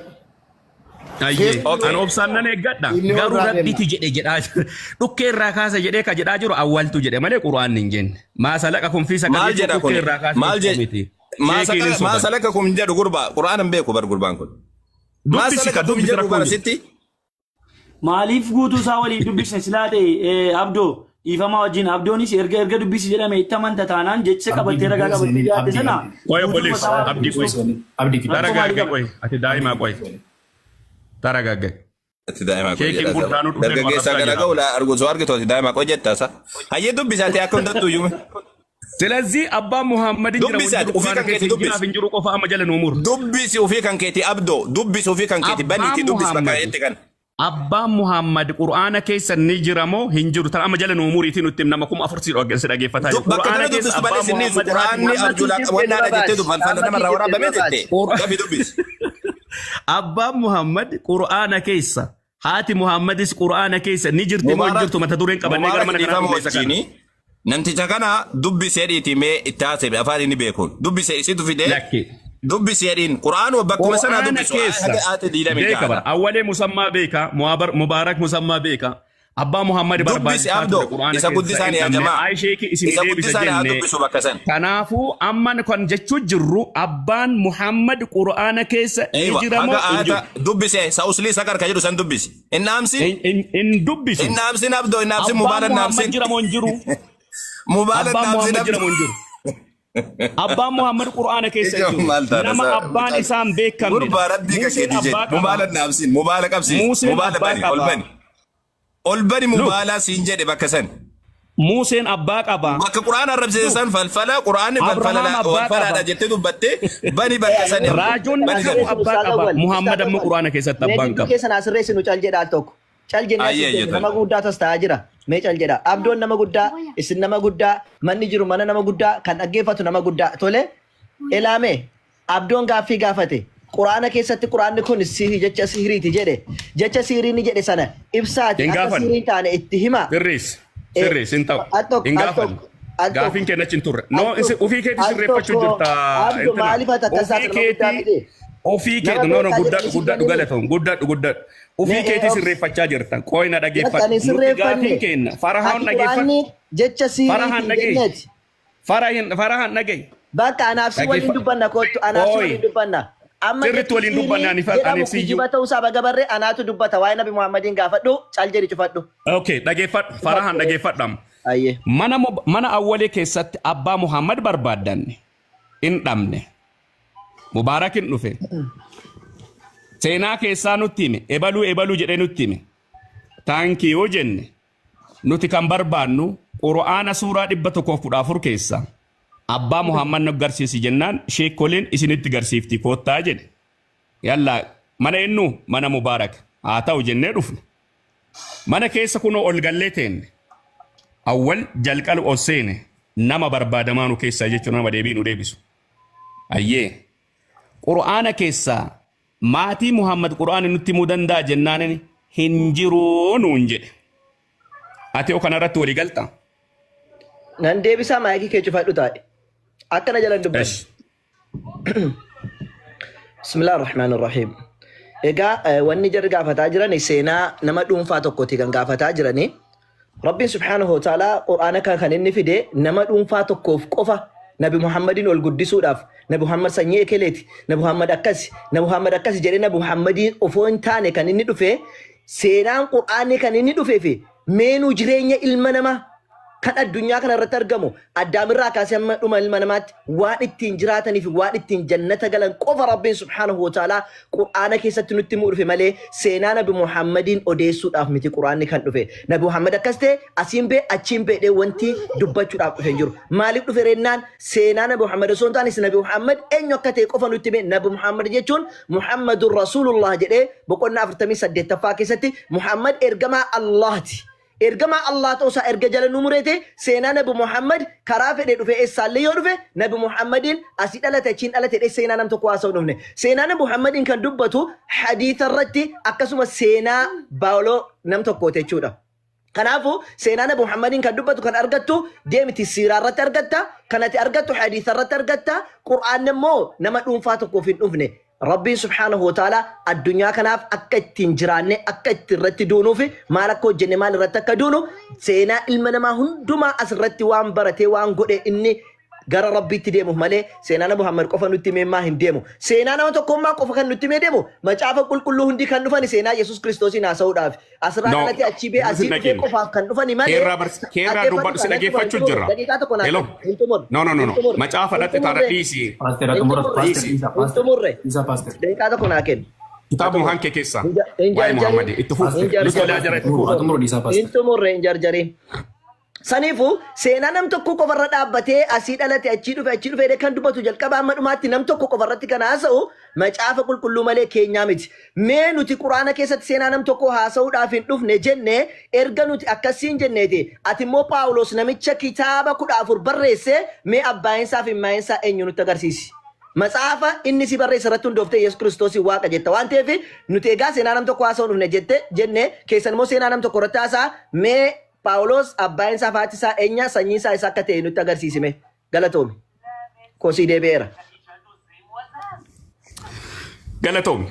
Ayyee. Okay. An obsaan nan eeggadha. Inni Garuu irraa deema. rabbitu jedhe jedhaa jira. Dhukkee irraa kaasa jedhee ka jedhaa jiru awwaltu jedhe malee Qur'aanni hin jenne. Maa salaqakum fi saqar Maal jechuun jedha kun? dhukkee irraa kaasa Maal jechuu jedhe? miti. Sheekiin hin Maa soban. salaka kum jedhu gurbaa. Qur'aana hin beeku bar gurbaan kun. Maa Dubbisi ka salaka kum dubbisi jedhu rakkoon bara jiru. sitti? Maaliif guutuu isaa waliin dubbisne silaa ta'e Abdoo dhiifamaa wajjin Abdoonis erga erga dubbisi jedhame itti amanta taanaan jecha Abdii qabattee ragaa gidduu qabattee seenii dhiyaatte abdii sana abdii. Qoy guutuu obboleessi isaa waan abdii qoy. dubbisuuf Abdii gidduu rakkoo maalii Taragaagge qaba? qoy. Ati daa'imaa qoy. Taragaagge. Ati daa'ima qoy Sheekiin jedha. guddaa nu dhufee nu Dargaggeessaa arrabsaa gara jira. ga'u laa argu soo argitu ati daa'ima qoy jettaasa. Hayyee dubbisaati akka hundattuu iyyuu. ስለዚህ አባ ሙሐመድ እንጀራ Dubbisi ወንጀሉ ati ofii ቁርአን kan keessa keetii hin jiraaf dubbisi. hin jiru qofa amma jala nu muru. Dubbisi ofii kan keetii abdoo dubbisi ofii kan keetii Abbaan baniitii dubbisi bakka Muhammad itti kan. Abbaan Muhammad Qur'aana keessa ni jira moo hin jiru? Tan amma jala nu muriitii nutti nama 4000 si dhaggeeffataa jiru. Bakka Qur'aana tana keessa dubbistu abbaan malee sinniisu Muhammad haati quraanni Muhammad arjula wannaadha jettee falfala namarraa waraabame jette. Gafi dubbisi. Abbaan Muhammad Qur'aana keessa haati Muhammadis Qur'aana keessa ni jirti moo hin Mubaarak jirtu? Mata dureen qabannee gara Mubaarak mana kanaa dhiifama dhufne isa kana. wajjini namticha kana dubbisee dhiitii mee itti haasa'e afaan inni beekuun dubbisee isitu fidee Lakki. dubbisee dhiin quraanuma bakkuma sanaa Qur'aana dubbisu keessa haga aate diidamii beeka bara jaala. awwalee musammaa beeka Mubaarak musammaa beeka abbaa Muhammad Dubbisi barbaachisaa ture abdoo Qur'aana isa keessa guddisaani hin yaa dhabne jamaa Aayisheeki isinii isa deebisa guddisaani haa jenne dubbisu bakka san. kanaafuu amma kan jechuu jirru abbaan Muhammad Qur'aana keessa ni Eywa jira moo haga hin jiru aata dubbise sa uslii sakar ka jedhu san dubbisi. Hin dhaamsin hin dubbisu hin dhaamsin abdoo hin dhaamsin abbaan mubaala hin Muhammad dhaamsin jira moo hin jiru mubaala hin abbaan dhaamsin Muhammad jira abdoo. moo hin jiru abbaan Muhammad Qur'aana keessa hin Ija jiru maal taata nama sa abbaan isaa hin beekamnedha gurbaa rabbii kan Museen keetii jedhe abbaa qaba mubaala hin dhaamsin mubaala qabsiis Museen mubaala abbaa bani ol qaba bani ol bani Look mubaalaa siin jedhe bakka san. Museen abbaa qaba Bakka quraana arrabsiise Look san falfala quraanni Abrahaam abbaa falfalaadha qaba. jettee dubbatte bani bakka sani abdoo Raajoon bani kamuu san. abbaa Ustaaz qaba. Awwal, Muhammad Ustaaz ammoo Awwal. Quraana keessatti Mee abbaan gidduu qaba. keessan asirreessinu cal jedha al tokko. Cal jennee Ayyee asirreessinu ayyee nama tole. guddaa tas ta'aa jira. Mee cal jedha. Abdoon nama guddaa, isin nama guddaa, manni jiru mana nama guddaa, kan dhaggeeffatu nama guddaa. Tole, ilaame abdoon gaaffii gaafate. Quraana keessatti quraanni kun jecha sihiriiti jedhe. Jecha sihirii ni jedhe sana ibsaati Hin akka gaafanne. sihiriin taane itti hima. Sirriis. Eh, Sirriis hin ta'u. Al tokko, Hin al gaafanne. tokko, al tokko, Gaafiin keenya achi hin turre. al No, tokko, ofii keetii al sirreeffachuu tokko. jirta. Abdo Intina. maaliif ati akkas Ofii taate nama guddaa keetii miti? ofii Nama keetii no no beekaa guddaadhu jedhanii si guddaadhu kennini. galatoon guddaadhu guddaadhu. Ofii Mee keetii obs sirreeffachaa jirta. Qooyi na Lakki dhaggeeffadhu. ani Nuti gaafiin sirreeffanne. keenya farahaan Ati dhaggeeffadhu. quraanni jecha Farahaan siiriitiin dhaggeessi. jenneeti. Farahaan dhaggeessi. Bakka anaaf si waliin Dhaggeeffa. dubbanna kottu anaaf si Ooyi. waliin dubbanna. Amma Sirriitti jechi waliin dubbanna siirii ani jedhamu aniif siyyuu. kijiba ta'uusaa bagabarree anaatu dubbata. Waa'ee Nabi Muhammadiin gaafadhu cal jedhi cufadhu. Okay, dhaggeeffadhu. Farahaan Cufadhu. dhaggeeffadhamu. Ayyee. Mana awwalee keessatti abbaa Muhammad barbaaddanne hin dhabne. Mubaarakin dhufe. Seenaa keessaa nutti hime. Ebaluu ebaluu jedhee nutti hime. Taankii yoo jenne nuti kan barbaannu Qura'aana suuraa 114 keessa abbaa Muhammad nu garsiisi jennaan sheekoleen isinitti garsiifti koottaa jedhe. Yallaa mana innu mana Mubaarak haa ta'u jennee dhufne. Mana keessa kunoo ol gallee teenne. Awwal jalqalu ol seene nama barbaadamaa nu keessaa jechuun nama deebii nu deebisu. Ayyee. Qura'aana keessaa maatii Muhammad Qura'aana nutti himuu danda'a jennaan hin jiruu nuun jedhe. Ati kanarratti walii galtaa? Nan deebisaa, maayikii kee cufadhu taa'e. Akkana jalan dubbatu. Esh. Bismillah ar-Rahmaan ar-Rahiim. Egaa wanni jarri gaafataa jiran seenaa nama dhuunfaa tokkooti kan gaafataa jirani. Rabbiin subhaanahu wa ta'ala Qur'aana kan inni fide nama dhuunfaa tokkoof qofa Nabi Muhammadin ol guddisuudhaaf, Nabi Muhammad sanyii ekeleeti, Nabi Muhammad akkasi, Nabi Muhammad akkasi jedhee Nabi Muhammadiin osoo hin taane kan inni dhufe, seenaan Qur'aanni kan inni dhufee fi meenuu jireenya ilma namaa kan addunyaa kana irratti argamu addaamirraa kaasee hamma dhuma ilma namaatti waan ittiin jiraatanii fi waan ittiin jannata galan qofa Rabbiin subhaanahu wa ta'ala Qur'aana keessatti nutti himuu dhufe malee seenaa Nabi Muhammadiin odeessuudhaaf miti Qur'aanni kan dhufe. Nabi Muhammad akkas ta'e, asiin bee achiin beedhee wanti dubbachuudhaaf dhufe hin jiru. Maaliif dhufe rennaan, seenaa Nabi Muhammad osoo hin taane Nabi Muhammad eenyu akka ta'e qofa nutti hime. Nabi Muhammad jechuun Muhammadun Rasuulullah jedhee boqonnaa 48ffaa keessatti Muhammad ergamaa Allahti. Ergamaa Allah ta'uusaa erga jala nu mureete, seenaa Nabi Muhammad karaa fedhe dhufe, eessaallee yoo dhufe, Nabi Muhammadiin asii dhalate achiin dhalate jedhee seenaa nam tokko haasa'uu dhufne. Seenaa Nabi Muhammadiin kan dubbatu hadiisa irratti akkasuma seenaa baawuloo nam tokkooti jechuudha. Kanaafuu seenaa Nabi Muhammadiin kan dubbatu kan argattu deemiti siiraa irratti argatta, kan ati argattu hadiisa irratti argatta, Qur'aan immoo nama dhuunfaa tokkoof hin dhufne. Rabbiin subhaanahu wa ta'ala addunyaa kanaaf akka ittiin jiraanne, akka itti irratti duunuuf, maal akka hojjenne, maal irratti akka duunu, seenaa ilma namaa hundumaa asirratti waan baratee waan godhe inni gara Rabbiitti deemuuf malee seenaa Nabi Muhammad qofa nutti himee maa hin deemu. Seenaa nama tokkummaa qofa kan nutti himee deemu, macaafa qulqulluu hundi kan dhufani seenaa Yesuus Kiristoosiin haasa'uudhaaf. Asirraa No, dhalate achii bee asii sin dhufee dhageenye. qofaaf kan dhufani malee. Keerraa keerraa dubbadhu, si dhaggeeffachuu jirra. Daqiiqaa tokko naa Hello. kenni. Hin xumurre. No, no, no, Hin no. xumurre. Macaafa Hin dhaqxe taara xumurre. dhiisi. Paaster xumura, paaster Dhiisi. dhiisa, Hin paaster xumurre. dhiisa, paaster. Daqiiqaa tokko naa kenni. Kitaabuma kan kee keessaa. Hin Waa'ee jarjarin. Muhammad itti fufu. Hin Nuti jarjarin. olaa jira, itti fufu. Xumuru dhiisa, Hin paaster. xumurre, hin jarjarin. Saniifuu seenaa nam tokko qofarra dhaabbatee asii dhalate achii dhufe achii dhufe kan dubbatu jalqaba hamma dhumaatti nam tokko qofarratti kan haasa'u macaafa qulqulluu malee keenyaa miti. Mee nuti Quraana keessatti seenaa nam tokko haasa'uudhaaf hin dhufne jenne, erga nuti akkasiin jenneeti, ati immoo Paawulos namicha kitaaba 14 barreesse mee abbaayiinsaa fi himmaayiinsaa eenyu nutti agarsiisi. Matsaafa inni si barreesse irratti hundooftee Yesuus Kiristoosii Waaqa jetta waan ta'eef, nuti egaa seenaa nam tokko haasa'uu dhufne jette jenne, keessan immoo seenaa nam tokko irratti haasa'a. Mee Paawulos abbaan isaa, haati isaa eenyaa, sanyiin isaa isa akka ta'e nutti agarsiisime. Galatoomi. Kosii deebi'eera. Galatoom.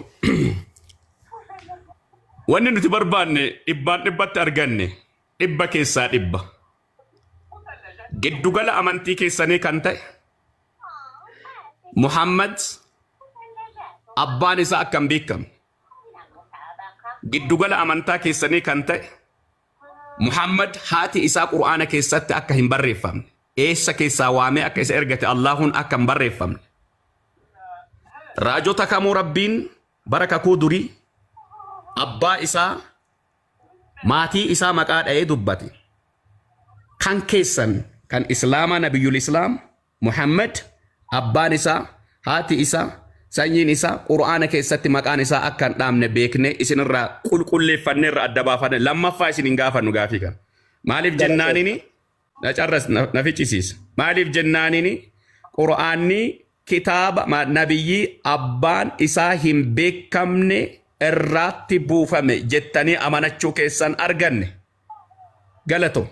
Wanni nuti barbaanne dhibbaan dhibbatti arganne, 100%. Giddugala amantii keessanii kan ta'e Muhammad abbaan isaa akka hin beekamne. Giddugala amantaa keessanii kan ta'e Muhammad haati isaa Qur'aana keessatti akka hin barreeffamne. Eessa keessaa waamee akka isa ergate Allahuun akka hin barreeffamne. Raajota kamuu Rabbiin bara kakuu durii abbaa isaa, maatii isaa maqaa dha'ee dubbate. Kan keessan kan Islaamaa Nabiyyul Islaam Muhammad abbaan isaa, haati isaa, sanyiin isaa Qur'aana keessatti maqaan isaa akka hin dhaamne beeknee isinirraa qulqulleeffannee irra adda baafanne, lammaffaa isin hin gaafannu gaafii kana. Maaliif jennaanini na carras na ficcisiisa. Maaliif jennaanini Qur'aanni kitaaba nabiyyii abbaan isaa hin beekamne irraatti buufame jettanii amanachuu keessan arganne. Galato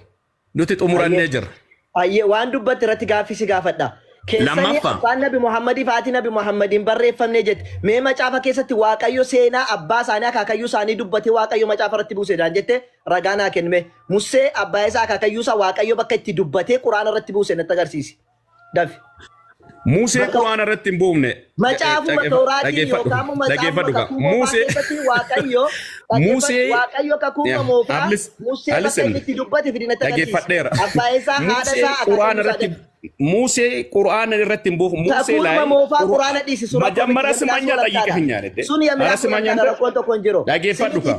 nuti xumurannee jirra. Ayyee, waan dubbatte irratti gaaffii si gaafadha. Keessanii Lammaffaa. abbaan Nabi Muhammadii fi haati Nabi Muhammadiin barreeffamne jette. Mee macaafa keessatti Waaqayyo seenaa abbaa isaanii, akaakayyuu isaanii dubbatee Waaqayyo macaafa irratti buusedhaan jette ragaa naa kennime. Musee abbaa isaa, akaakayyuu isaa Waaqayyo bakka itti dubbatee Quraana irratti buuse natti agarsiisi. Dafi. Musee Quraana irratti hin buufne. Macaafuma Tooraatiin yookaan immoo macaafuma Dhaggeeffadhu kaa. kakuu moofaa Musee keessatti Waaqayyo Musee Waaqayyo kakuu moofaa Yeah, Musee bakka listen. inni itti dubbate fidi natti agarsiisi. Dhaggeeffadheera. Abbaa isaa, haadha Musee isaa, Quraana akaakayyuu isaa irratti dafi. ሙሴ ቁርአን irratti hin buufu ሙሴ Kakuun ላይ moofaa quraana dhiisi sun መጀመሪያ ስማኛ ጠይቀኸኛል እንዴ? Sun ኧረ ስማኛ አንተ rakkoon tokko hin jiru. Dhaggeeffadhu kaa.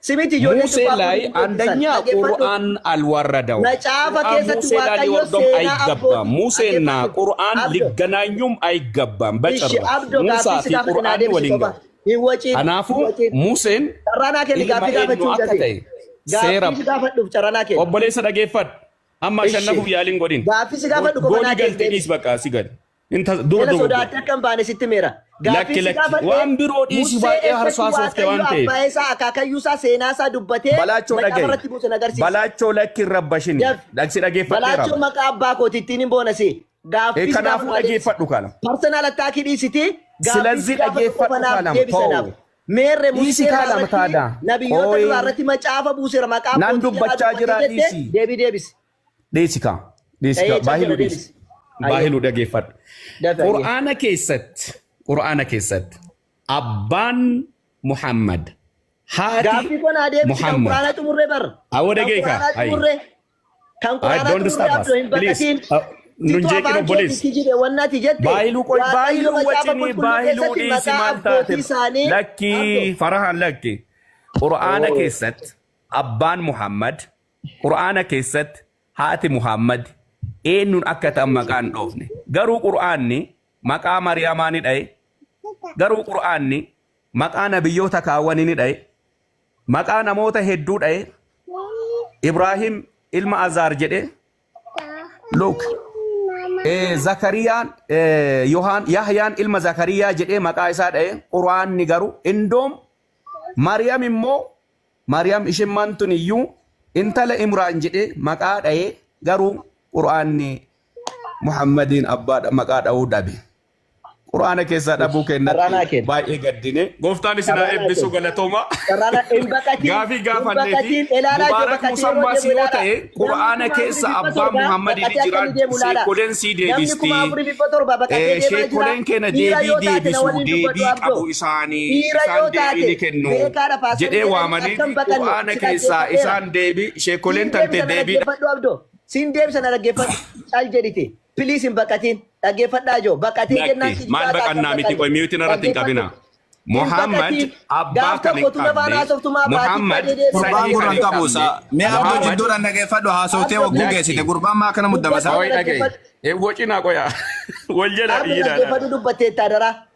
Simiti ijoollee ሙሴ ላይ አንደኛ ቁርአን አልወረደው። Macaafa ቁርአን keessatti ሙሴ ላይ Waaqayyo ሊወርደውም seenaa አይገባም። abbootii- ሙሴና dhaggeeffadhu. ቁርአን Abdo. ሊገናኙም አይገባም Ishi በጭራሽ። abdo ሙሳ gaaffii si ፊ gaafate naa ቁርአን deebisi ወሊን qofa. ገቡ Hin waciin. Kanaafuu Hin waciin. Museen Carraa naa kenni ilma gaaffii eenyu gaafachuu akka dafee. ta'e seera Gaaffii si gaafadhuuf carraa naa kenni. obboleessa dhaggeeffadhu. Amma Ishi. ashannafuuf yaaliin godhin. Gaaffii si gaafadhu qofa Goolii naa kenni. galtee dhiis bakka si gadi. Dura Jala dogoggore. sodaatee akka hin baane sitti meera. Gaaffii Lakki si lakki. gaafadhe Waan biroo dhiisi Musee baay'ee eessatti harsaasoofte waan Waaqayyo ta'eef. abbaa isaa akaakayyuu isaa seenaa isaa dubbatee Balaachoo macaafa dhagahi. irratti buuse na agarsiisa. Balaachoo lakki hin rabbashini. Daf. Dhagsi dhaggeeffadheera. Balaachoon maqaa abbaa kooti ittiin hin boonasi. Gaaffii si Kanaafuu gaafadhu adeemsi. dhaggeeffadhu kana. Personal attack dhiisiti. Gaaffii Silazii si gaafadhu dhaggeeffadhu qofa naaf kana. deebisa naaf. Too. Meerre Dhiisi Musee kana irratti mataadha. nabiyyoota Ooyi. duraa irratti macaafa buuseera maqaa Nan abbootii jalaa dubbachaa jira dubbatee jette dhiisi. deebii deebisi. Dhiisi kaa. Dhiisi kaa. Ee, Baahiluu deebisi. dhiisi. Baahiluu dhaggeeffadhu. Dafi ayyee. Qur'aana keessatti Qur'aana keessatti abbaan Muhammad haati Gaaffii kun haa deebisi kan Muhammad. quraana xumurree bar. Awwa Kan dhageeka. quraanaa Ayi. xumurree. Kan Ay, quraanaa don't xumurree disturb us. abdoo hin Please. baqatiin. Nun Situ jeeqin afaan obboleessi. keetiin jedhe wannaati jette. Baayiluu qoy Waaqayyo baayiluu macaafa wajjinii qulqulluu baayiluu keessatti dhiisi maqaa maal taate abbootii isaanii lakki abdoo. farahaan lakki qur'aana keessatti abbaan Muhammad qur'aana keessatti haati Muhammad eenyuun akka ta'an maqaan dhoofne garuu qur'aanni maqaa Mariyaamaa ni dha'e garuu qur'aanni maqaa nabiyyoota kaawwanii ni dha'e maqaa namoota hedduu dha'e Ibraahim ilma Azaar jedhe Look Zakariyaan Yohaan Yahyaan ilma Zakariyaa jedhee maqaa isaa dha'e quraanni garuu indoom Maariyaam immoo Maariyaam isheen tun iyyuu intala Imraan jedhee maqaa dha'e garuu quraanni Muhammadiin abbaa maqaa dha'uu dhabe. Quraana keessaa dhabuu Carraa naa kennatti kenni. baay'ee gaddine. Gooftaan isin haa Carraa naa eebbisu kenni. galatooma. Carraa hin baqatiin. Gaafii Hin gaafanneeti baqatiin. Ilaalaa jiru Mubaarak baqatee yeroo Musammaa deemu si yoo ilaala. ta'e Namni quraana kuma keessa afurii dhibba abbaa torba Muhammadii baqatee akka jira inni deemu ilaala. sheekoleen sii Namni kuma deebisti. afurii dhibba torba baqatee deemaa jira. Sheekoleen keenya Dhiira deebii yoo taate na deebisu waliin dubbadhu deebii abdoo. qabu isaanii Dhiira isaan yoo deebii ni taate kennu beekaadha paastorii jedhee jedhanii waamanii akka hin baqanne quraana si keessaa dhaggeeffadheera. isaan deebii sheekoleen Siin tante deebisa na deebii dhaggeeffadhu abdoo. Siin deebisa na dhaggeeffadhu. Cal jedhite. Piliis hin baqatiin. Dhaggeeffadhaa joo. Baqatee jennaan lakki kijibaa maal taate baqannaa hin miti baqanne. qoy miyuutiin irratti hin qabina. Dhaggeeffadhu. Hin Muhammad baqatiin. abbaa Gaaf kan hin tokko tuma afaan qabne haasoftumaa baatii Muhammad badee deebisaa Gurbaan sanyii gurra kan hin hin qabu qabne isaa. Mee abdoo Muhammad jidduudhaan dhaggeeffadhu haasoftee Abdoo wagguu lakki geessite. Gurbaan maa akkana muddama dubbadhu isaa? Qoy na dhaga'i. dhaggeeffadhu. Wacinaa qoya. Wal jala Abdoo dhiiraadha. dhaggeeffadhu dubbatteetta adaraa. Adaraa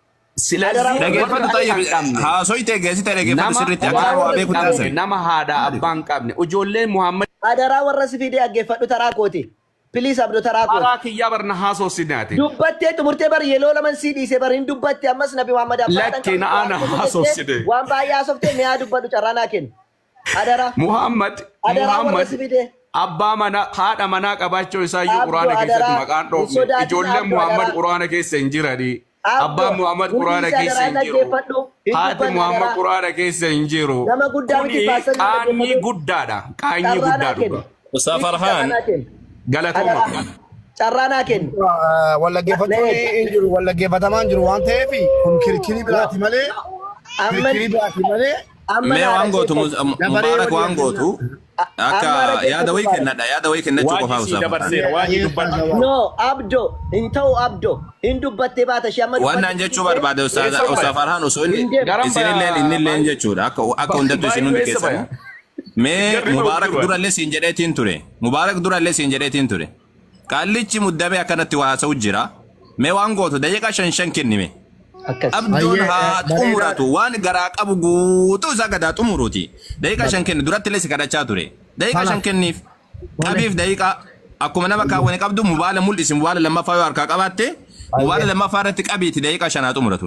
Silazii warra Dhaggeeffadhu warra kan tayyib qabne haasoytee geessite dhaggeeffadhu nama sirriitti akka warra nama waa hin beeku qabne taasise. nama haadha abbaa hin qabne ijoolleen Muhammad Adaraa warra si fidee dhaggeeffadhu taraa kooti. Piliis abdoo taraa kooti. karaa kiyyaa barna haasoofsinaati. Dubbattee xumurtee bar yeroo laman sii dhiisee bar hin dubbatte ammas nabi Muhammad abbaadhaan Lakki qabdu na ana waan jettee haasoofsine. waan baay'ee haasoftee mi'aa dubbadhu carraa naa kenni. Adaraa Muhammad adaraa warra Muhammad si fidee. abbaa manaa haadha manaa qabaachuu isaayyuu Abdoo quraana keessatti adaraa maqaan hin dhoofne sodaatin ijoolleen abdoo Muhammad adaraa. quraana keessa hin jirani. Abdoo Abbaan Muhammad hundi quraana isaa keessa adaraa hin jiru. dhaggeeffadhu hin Haati dubbanne Muhammad adaraa. quraana keessa hin jiru. Nama guddaa miti Kuni paastarii qaanyii dhaggeeffadhu. guddaadha. Qaanyii Carraa guddaa naa kenni. dhuga. Ustaaf Itti carraa Farhaan naa kenni. Galatooma. Adaraa carraa naa kenni. Wallaggeeffachuun hin jiru wallaggeeffatamaa hin jiru waan ta'eef kun kirkirii biraati malee Amma kirkirii biraati malee amma mee naa waan gootu dhaggeeffadhu. dabaree Mubaarak walii waan gootu akka Amma yaada dhaggeeffadhu wayii Mubaarak. kennadha yaada wayii kennachuu Waanyi qofaaf sii Ustaaf Farhaan. dabarseera. Waanyi dubbadhu. No abdo hin ta'u abdo hin dubbattee baata ishee amma Waan dubbatte naan jechuu barbaade Eessa Ustaaf baya? Farhaan osoo inni hin deemu. Garan isinilleen baya. innilleen jechuudha akka akka hundattu isin Baay'ee hundi eessa keessanuu. baya? Mee Garri ba'u Mubaarak jiru. durallee siin jedheetiin ture. Mubaarak durallee siin jedheetiin ture. Qaallichi muddamee akkanatti waa haasa'u jira. Mee waan gootu daqiiqaa shan shan kennime. Akkas. Abdoon Baay'ee haa bareedaa xumuratu waan garaa qabu guutuu isaa gadaa xumuruuti. Daqiiqaa shan kenni duratti illee si kadhachaa ture. Daqiiqaa shan kanaaf kenniif tole qabiif daqiiqaa akkuma nama kaawwane qabdu mubaala mul'isi mubaala lammaffaa yoo harkaa qabaatte mubaala baay'ee lammaffaa irratti qabiiti daqiiqaa shan haa xumuratu.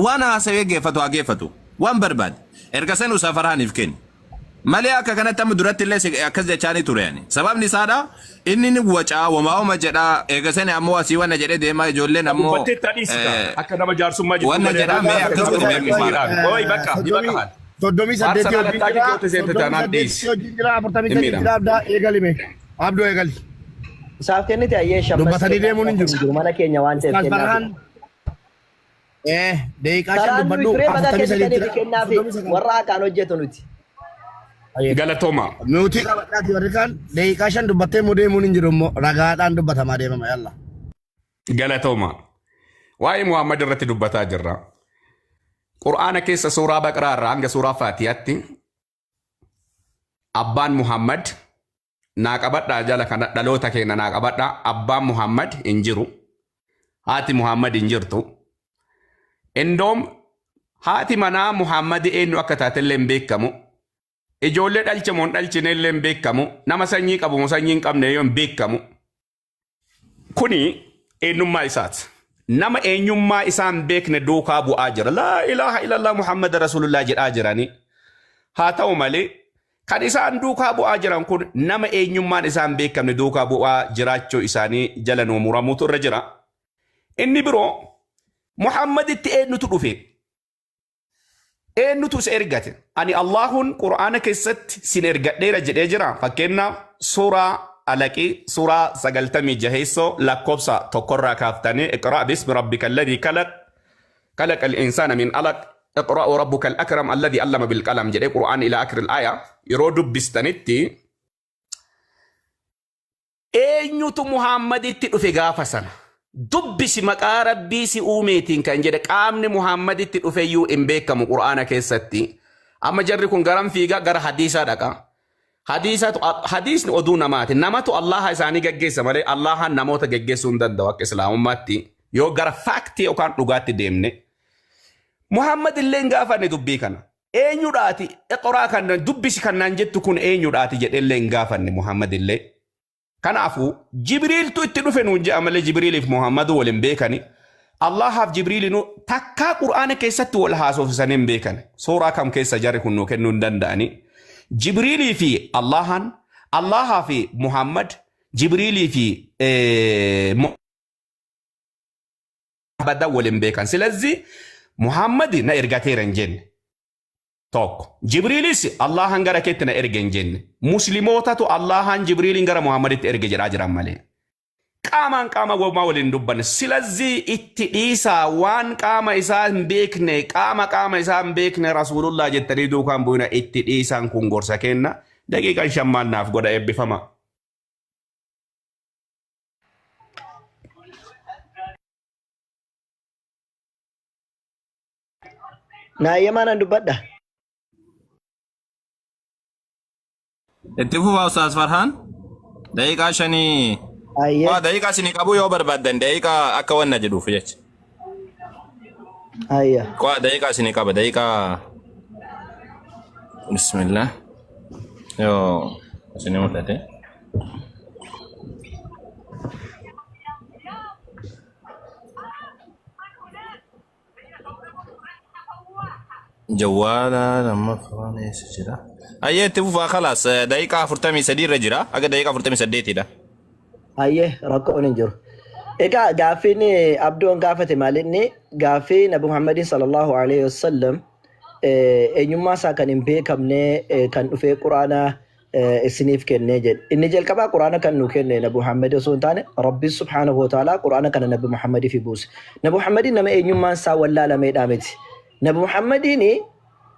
Waan haasawee geeffatu haa geeffatu waan barbaade erga san Ustaaf Farhaaniif kenni. Malee akka kanatti amma duratti illee akkas jechaanii ture ani. Sababni isaadha inni ni wacaa wamaa oma jedhaa eega sani ammoo asii wanna jedhee deemaa ijoolleen ammoo Dubbattee tadhiisita. Akka nama jaarsummaa jirtu wanna malee jedhaa mee akka akkas nama godhu mee beeku Mubaarak. siidhaan. Ooyi bakka ni bakka soddomii haala. soddomii saddeetii Arsenal wajjin attaakii jira koote seente soddomii taanaan saddeetii dhiisi. wajjin jira afurtamii Hin sadii miidhamu. jira abdaa eegalime abdoo eegali Isaaf kennite ayyee shammas dubbatanii kennaa deemuun hin hin jiru. jiru mana keenya waan ta'eef Ustaaz kennaafi. Farhaan daqiiqaa shan Karaan nuyi dubbadhu firee baga afurtamii sadii kennitaniif jira kennaafi soddomii sagal. warra haqaan hojjetu nuti. Galatooma. Miutii qabadhaati warri kaan daqiiqaa shan dubbattee immoo deemuun hin jiru immoo ragaadhaan dubbatamaa deemama yalla. Galatooma. Waa'ee Muhammad irratti dubbataa jirra. Qur'aana keessa suuraa Baqaraa irraa hanga suuraa Faatihaatti abbaan Muhammad naa qabadhaa jala kana dhaloota keenya naa qabadhaa abbaan Muhammad hin jiru. Haati Muhammad hin jirtu. Indoom haati manaa Muhammad eenyu akka taatellee hin beekamu. Ijoollee dhalche moo hin dhalchine illee hin beekamu. Nama sanyii qabu moo sanyii hin qabne yoo hin beekamu. Kuni eenyummaa isaati. Nama eenyummaa isaa hin beekne duukaa bu'aa jira. Laa ilaaha illallah Muhammad Rasulullah jedhaa jirani. Haa ta'u malee kan isaan duukaa bu'aa jiran kun nama eenyummaan isaa hin beekamne duukaa bu'aa jiraachuu isaanii jala nuu muramuutu irra jira. Inni biroo Muhammaditti eenyutu dhufe? Eenyutu isa ergate? Ani Allahun Qur'aana keessatti sin ergadheera jedhee jira. Fakkeenyaaf suuraa Alaqii suuraa 96 lakkoofsa 1rraa kaaftanii iqraa bismi rabbika alladhii kalaq khalaqa al-insaana min alaq iqra wa rabbuka al-akram alladhii allama bil qalam jedhee Qur'aan ila akhir al-aya yeroo dubbistanitti eenyutu Muhammaditti dhufe gaafa sana? Dubbisi maqaa Rabbii si uumeetiin kan jedhe qaamni Muhammaditti dhufeyyuu hin beekamu Qur'aana keessatti. Amma jarri kun garam fiiga gara hadiisaa dhaqa. Hadiisatu hadiisni oduu namaati. Namatu Allaha isaanii gaggeessa malee Allahan namoota gaggeessuu hin danda'u akka Islaamummaatti. Yoo gara faaktii yookaan dhugaatti deemne. Muhammad illee hin gaafanne dubbii kana. Eenyudhaati iqraa kan dubbisi kan naan jettu kun eenyudhaati jedhee illee hin gaafanne Muhammad illee. Kanaafuu Jibriiltu itti dhufe nuun jedha malee Jibriiliif Muhammadu wal hin beekani. Allahaaf Jibriilinu takkaa Qur'aana keessatti wal haasofsisanii hin beekan. Suuraa kam keessa jarri kun nuu kennuu hin danda'ani. Jibriilii fi Allahan, Allahaa fi Muhammad, Jibriilii fi Muhammadan wal hin beekan. Silazzi Muhammad na ergateera hin jenne. Tokko. Jibriilis Allahan gara keetti na erge hin jenne. Muslimootatu Allahan Jibriiliin gara Muhammaditti erge jedhaa jiran malee. Qaamaan qaama womaa waliin dubbanne. Silazzii itti dhiisaa waan qaama isaa hin beekne qaama qaama isaa hin beekne Rasuulullah jettanii duukaan bu'ina itti dhiisaan kun gorsa kenna. Daqiiqaan 5 maal naaf godha eebbifama. Naayyamaa nan dubbadha. Itti fufaa Ustaaz Farhaan. Daqiiqaa shanii. Ayyee. Waa daqiiqaa isinii qabu yoo barbaaddan daqiiqaa akka wanna jedhuuf jecha. Ayya. Waa daqiiqaa isinii qaba daqiiqaa. Bismillah. Yoo isinii mul'ate. Jawwaala lammaffaan eessa jira? Ayyee itti fufaa kalaas daqiiqaa 43 irra jira. Aga daqiiqaa 48 dha. Ayyee rakkoon hin jiru. Egaa gaaffiin Abdoon gaafate maal inni gaaffii Nabi Muhammadiin sallallahu alaihi wasallam eenyummaa isaa kan hin beekamne kan dhufee Quraana isiniif kennee jedhe. Inni jalqabaa Quraana kan nu kenne Nabi Muhammad osoo hin taane Rabbi subhaanahu wa ta'ala Quraana kana Nabi Muhammadiif buuse. Nabi Muhammadiin nama eenyummaan isaa wallaalameedhaa miti. Nabi Muhammadiin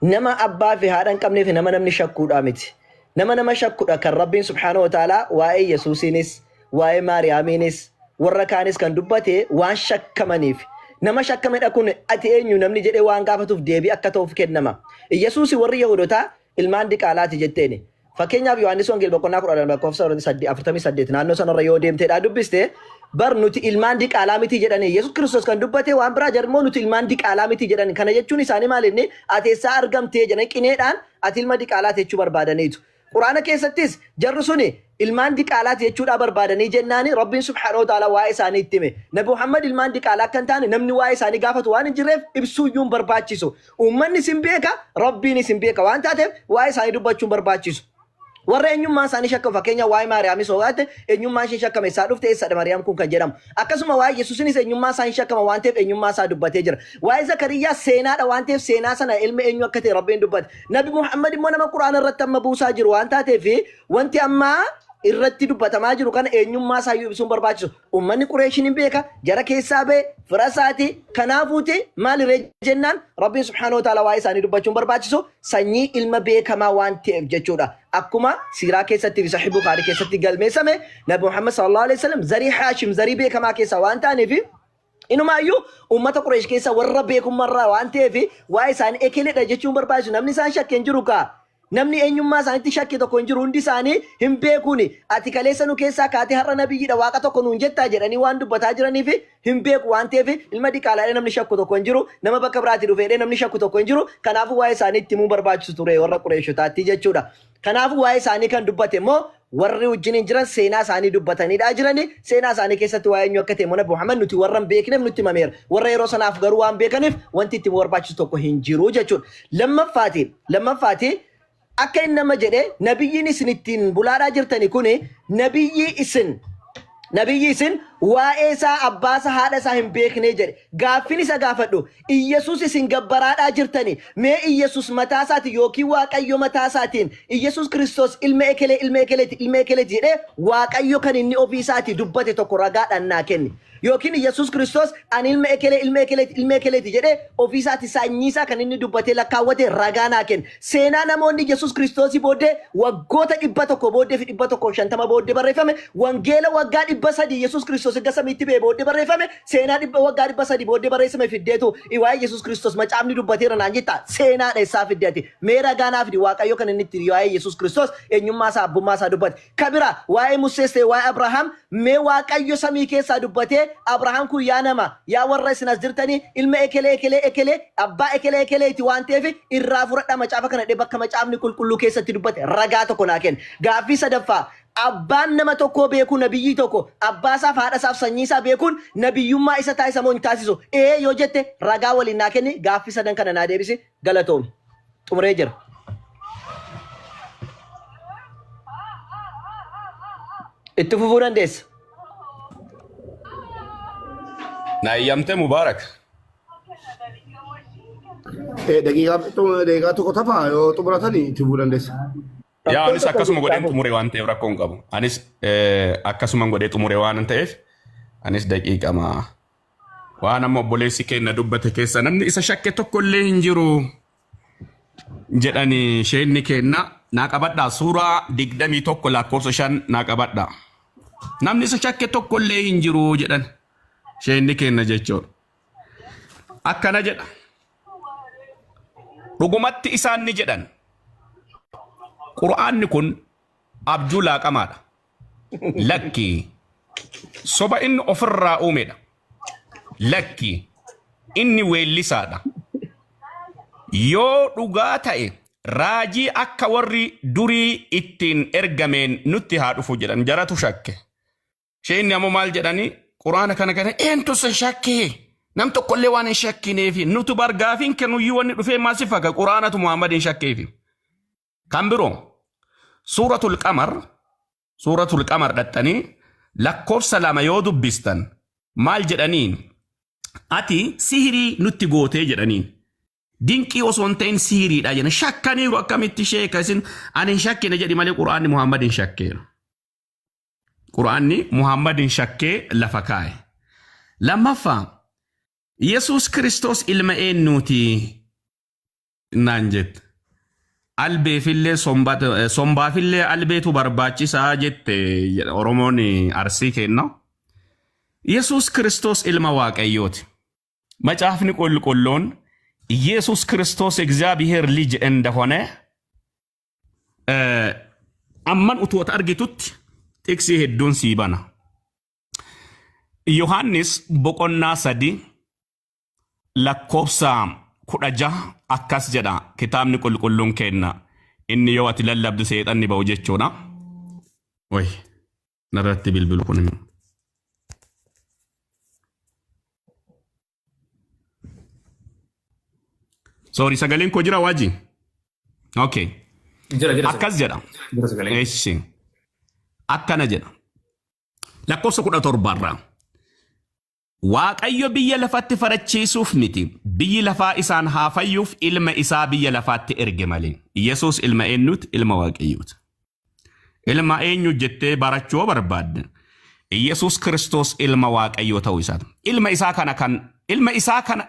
nama abbaa fi haadha hin qabnee fi nama namni shakkuudhaa miti. Nama nama shakkudha kan Rabbiin subhaanahu wa ta'ala waa'ee Yesuusiinis waa'ee Maariyaamiinis warra kaanis kan dubbate waan shakkamaniif. Nama shakkamedha kun ati eenyu namni jedhee waan gaafatuuf deebii akka ta'uuf kennama. Yesuusi warri Yahudotaa ilmaan diqaalaati jetteeni. Fakkeenyaaf Yohaannis Wangeela boqonnaa 12 lakkoofsa 48 naannoo sanarra yoo deemteedhaa dubbiste bar nuti ilmaan diqaalaa miti jedhanii Yesuus Kiristoos kan dubbate waan biraa jarmoo nuti ilmaan diqaalaa miti jedhani. Kana jechuun isaanii maal inni ati eessaa argamtee jedhanii qineedhaan ati ilma diqaalaati jechuu barbaadaniitu. Quraana keessattis jarri suni ilmaan diqaalaati jechuudhaa barbaadanii jennaani Rabbiin subhaanahu wa ta'ala waa'ee isaanii itti hime. Nabi Muhammad ilmaan diqaalaa akka hin taane namni waa'ee isaanii gaafatu waan hin jirreef ibsuu iyyuu hin barbaachisu. Uummanni isin beeka, Rabbiin isin beeka waan taateef waa'ee isaanii dubbachuu hin barbaachisu. Warra eenyummaan isaanii shakkamu fakkeenya waa'ee Maariyaamis hoo gaafate eenyummaan ishee shakkame isaa dhufte eessadha Maariyaam kun kan jedhamu. Akkasuma waa'ee Yesuusinis eenyummaa isaa hin shakkama waan ta'eef eenyummaa isaa dubbatee jira. Waa'ee Zakariyaa seenaadha waan ta'eef seenaa sana ilma eenyu akka ta'e Rabbiin dubbate. Nabi Muhammad immoo nama Quraana irratti amma buusaa jiru waan taateef wanti amma irratti dubbatamaa jiru kana eenyummaa isaa iyyuu ibsuun barbaachisu. Uummanni Qureeshiin hin beeka, jara keessaa ba'e, fira isaati. Kanaafuuti maal irree jennaan Rabbiin subhaanahu wa ta'ala waa'ee isaanii dubbachuun barbaachisu sanyii ilma beekamaa waan ta'eef jechuudha. Akkuma siiraa keessatti fi Sahih Bukhaarii keessatti galmeessame Nabi Muhammad sallallahu alaihi wasallam zarii Haashim zarii beekamaa keessaa waan ta'aniif inumaayyuu uummata Qureesh keessa warra beekummarraa waan ta'eef waa'ee isaanii ekeledha jechuun barbaachisu. Namni isaan shakke hin jiru kaa. Namni eenyummaa isaaniitti shakke tokko hin jiru. Hundi isaanii hin beekuuni. Ati kaleessa nu keessaa kaatee har'a nabiyyiidha waaqa tokko nuun jettaa jedhanii waan dubbataa jiraniif hin beeku waan ta'eef ilma diqaalaadha namni shakku tokko hin jiru. Nama bakka biraatii dhufeedha namni shakku tokko hin jiru. Kanaafuu waa'ee isaanii itti himuu barbaachisu ture warra Qureeshotaatti jechuudha. Kanaafuu waa'ee isaanii kan dubbate immoo warri wajjiniin jiran seenaa isaanii dubbatanidha jirani. Seenaa isaanii keessatti waa'ee eenyu akka ta'e Nabi Muhammad nuti warra hin beekneef nutti himameera. Warra yeroo sanaaf garuu waan beekaniif wanti itti barbaachisu tokko hin jiru jechuudha. Lammaffaati akka inni nama jedhe nabiyyiin isin ittiin bulaadhaa jirtani kuni nabiyyi isin waa'ee isaa abbaa isaa haadha isaa hin beeknee jedhe. Gaaffin isa gaafadhu Iyyasuus isin gabbaraadhaa jirtani mee Iyyasuus mataa isaati yookiin Waaqayyo mataa isaatiin Iyyasuus Kiristoos ilma ekelee ilma ekeleeti ilma ekeleeti jedhee Waaqayyo kan inni ofii isaatii dubbate tokko ragaadhaan naa kenni. Yookiin Iyyasuus Kiristoos ani ilma ekelee ilma ekeleeti ilma ekeleeti jedhee ofii isaati sanyii isaa kan inni dubbatee lakkaawwate ragaa naa kenni. Seenaa namoonni Iyyasuus Kiristoosii booddee waggoota 100 booddee fi 150 booddee barreeffame wangeela waggaa 300 Iyyasuus Kiristoos erga samiitti ba'e booddee barreeffame seenaa waggaa 300 booddee barreeffame fiddeetu waa'ee Iyyasuus Kiristoos macaafni dubbateera naan jetta seenaadha isaa fiddeeti. Mee ragaa naa fidi Waaqayyo kan inni itti waa'ee Iyyasuus Kiristoos eenyummaa isaa abbummaa isaa dubbate. Kabira waa'ee Musees ta'e waa'ee Abrahaam mee Waaqayyo samii keessaa dubbatee Abrahaam kun yaa nama yaa warra isin as jirtanii ilma ekelee ekelee ekelee abbaa ekelee ekeleeti waan ta'eef irraa fudhadha macaafa kana dhee bakka macaafni qulqulluu keessatti dubbate ragaa tokko naa kenna. Gaaffii sadaffaa abbaan nama tokkoo beekuu nabiyyii tokko abbaa isaaf haadha isaaf sanyii isaa beekuun nabiyyummaa isa taasisa moo hin taasisu? Ee yoo jette ragaa waliin naa kenni. Gaaffii sadan kana naa deebisi. Galatoomi. Xumuree jira. Itti fufuu dandeessa. Na eeyyamte Mubaarak. Daqiiqaa tokko tafa yoo xumuratanii itti fufuu dandeessa. Yaa anis akkasuma godheen xumure waan ta'eef rakkoo hin qabu. Anis akkasuma godhee xumure waan ta'eef anis daqiiqama. Waan amma obboleessi keenya dubbate keessa namni isa shakke tokko illee hin jiru jedhani sheenni kenna naa qabadhaa suuraa 21 lakkoofsa 5 naa qabadhaa. Namni isa shakke tokko illee hin jiru jedhan sheenni kenna jechuudha. Akkana jedha. Dhugumatti isaan ni jedhan. Qura'aanni kun abjuu laaqamaadha. Lakki soba inni ofirraa uumedha. Lakki inni weellisaadha. Yoo dhugaa ta'e raajii akka warri durii ittiin ergameen nutti haa dhufu jedhan jaratu shakke. Sheenni ammoo maal jedhanii quraana kana kana eentu isa shakke? Nam tokkollee waan hin shakkineefi nutu bargaafiin kennuyyuu wanni dhufee maal si fakka quraanatu Muhammad hin shakkeefi. Kan biroo suuratul qamar dhaxxanii lakkoofsa 2 yoo dubbistan maal jedhaniin ati sihirii nutti gootee jedhaniin. Dinqii osoo hin ta'in sihiriidha jedhan shakkaniiru akkamitti sheeka isin ani hin shakkine jedhi malee quraanni Muhammad hin shakkeeru. Quraanni Muhammad hin shakkee lafa kaa'e. Lammaffaa Yesuus Kiristoos ilma eenyuuti naan jette. Albeefillee sombaafillee albeetu barbaachisaa jette Oromoon Arsii kenna. Yesuus Kiristoos ilma Waaqayyooti. Macaafni qulqulluun ኢየሱስ ክርስቶስ እግዚአብሔር ልጅ እንደሆነ አማን ኡትወት አርጊቱት ጥቅሲ ሄዱን ሲባና ዮሐንስ ቦቆና 3 lakkoofsa 16 akkas jedha kitaabni qulqulluun kenna inni yoo ati lallabdu seexanni ba'u jechuudha. Way narratti bilbilu kun immoo. Sorry sagaleen koo jira waaji? Okay. Jira. Akkas jedha. Jira sagaleen. Eessi. Akkana jedha. Lakkoofsa 17 irraa. Waaqayyo biyya lafatti farachiisuuf miti. Biyyi lafaa isaan haa fayyuuf ilma isaa biyya lafaatti erge malee. Yesuus ilma eenyuuti? Ilma Waaqayyooti. Ilma eenyu jettee barachuu barbaadde? Iyyasuus Kiristoos ilma Waaqayyoo ta'uu isaati. Ilma isaa kana kan ilma isaa kana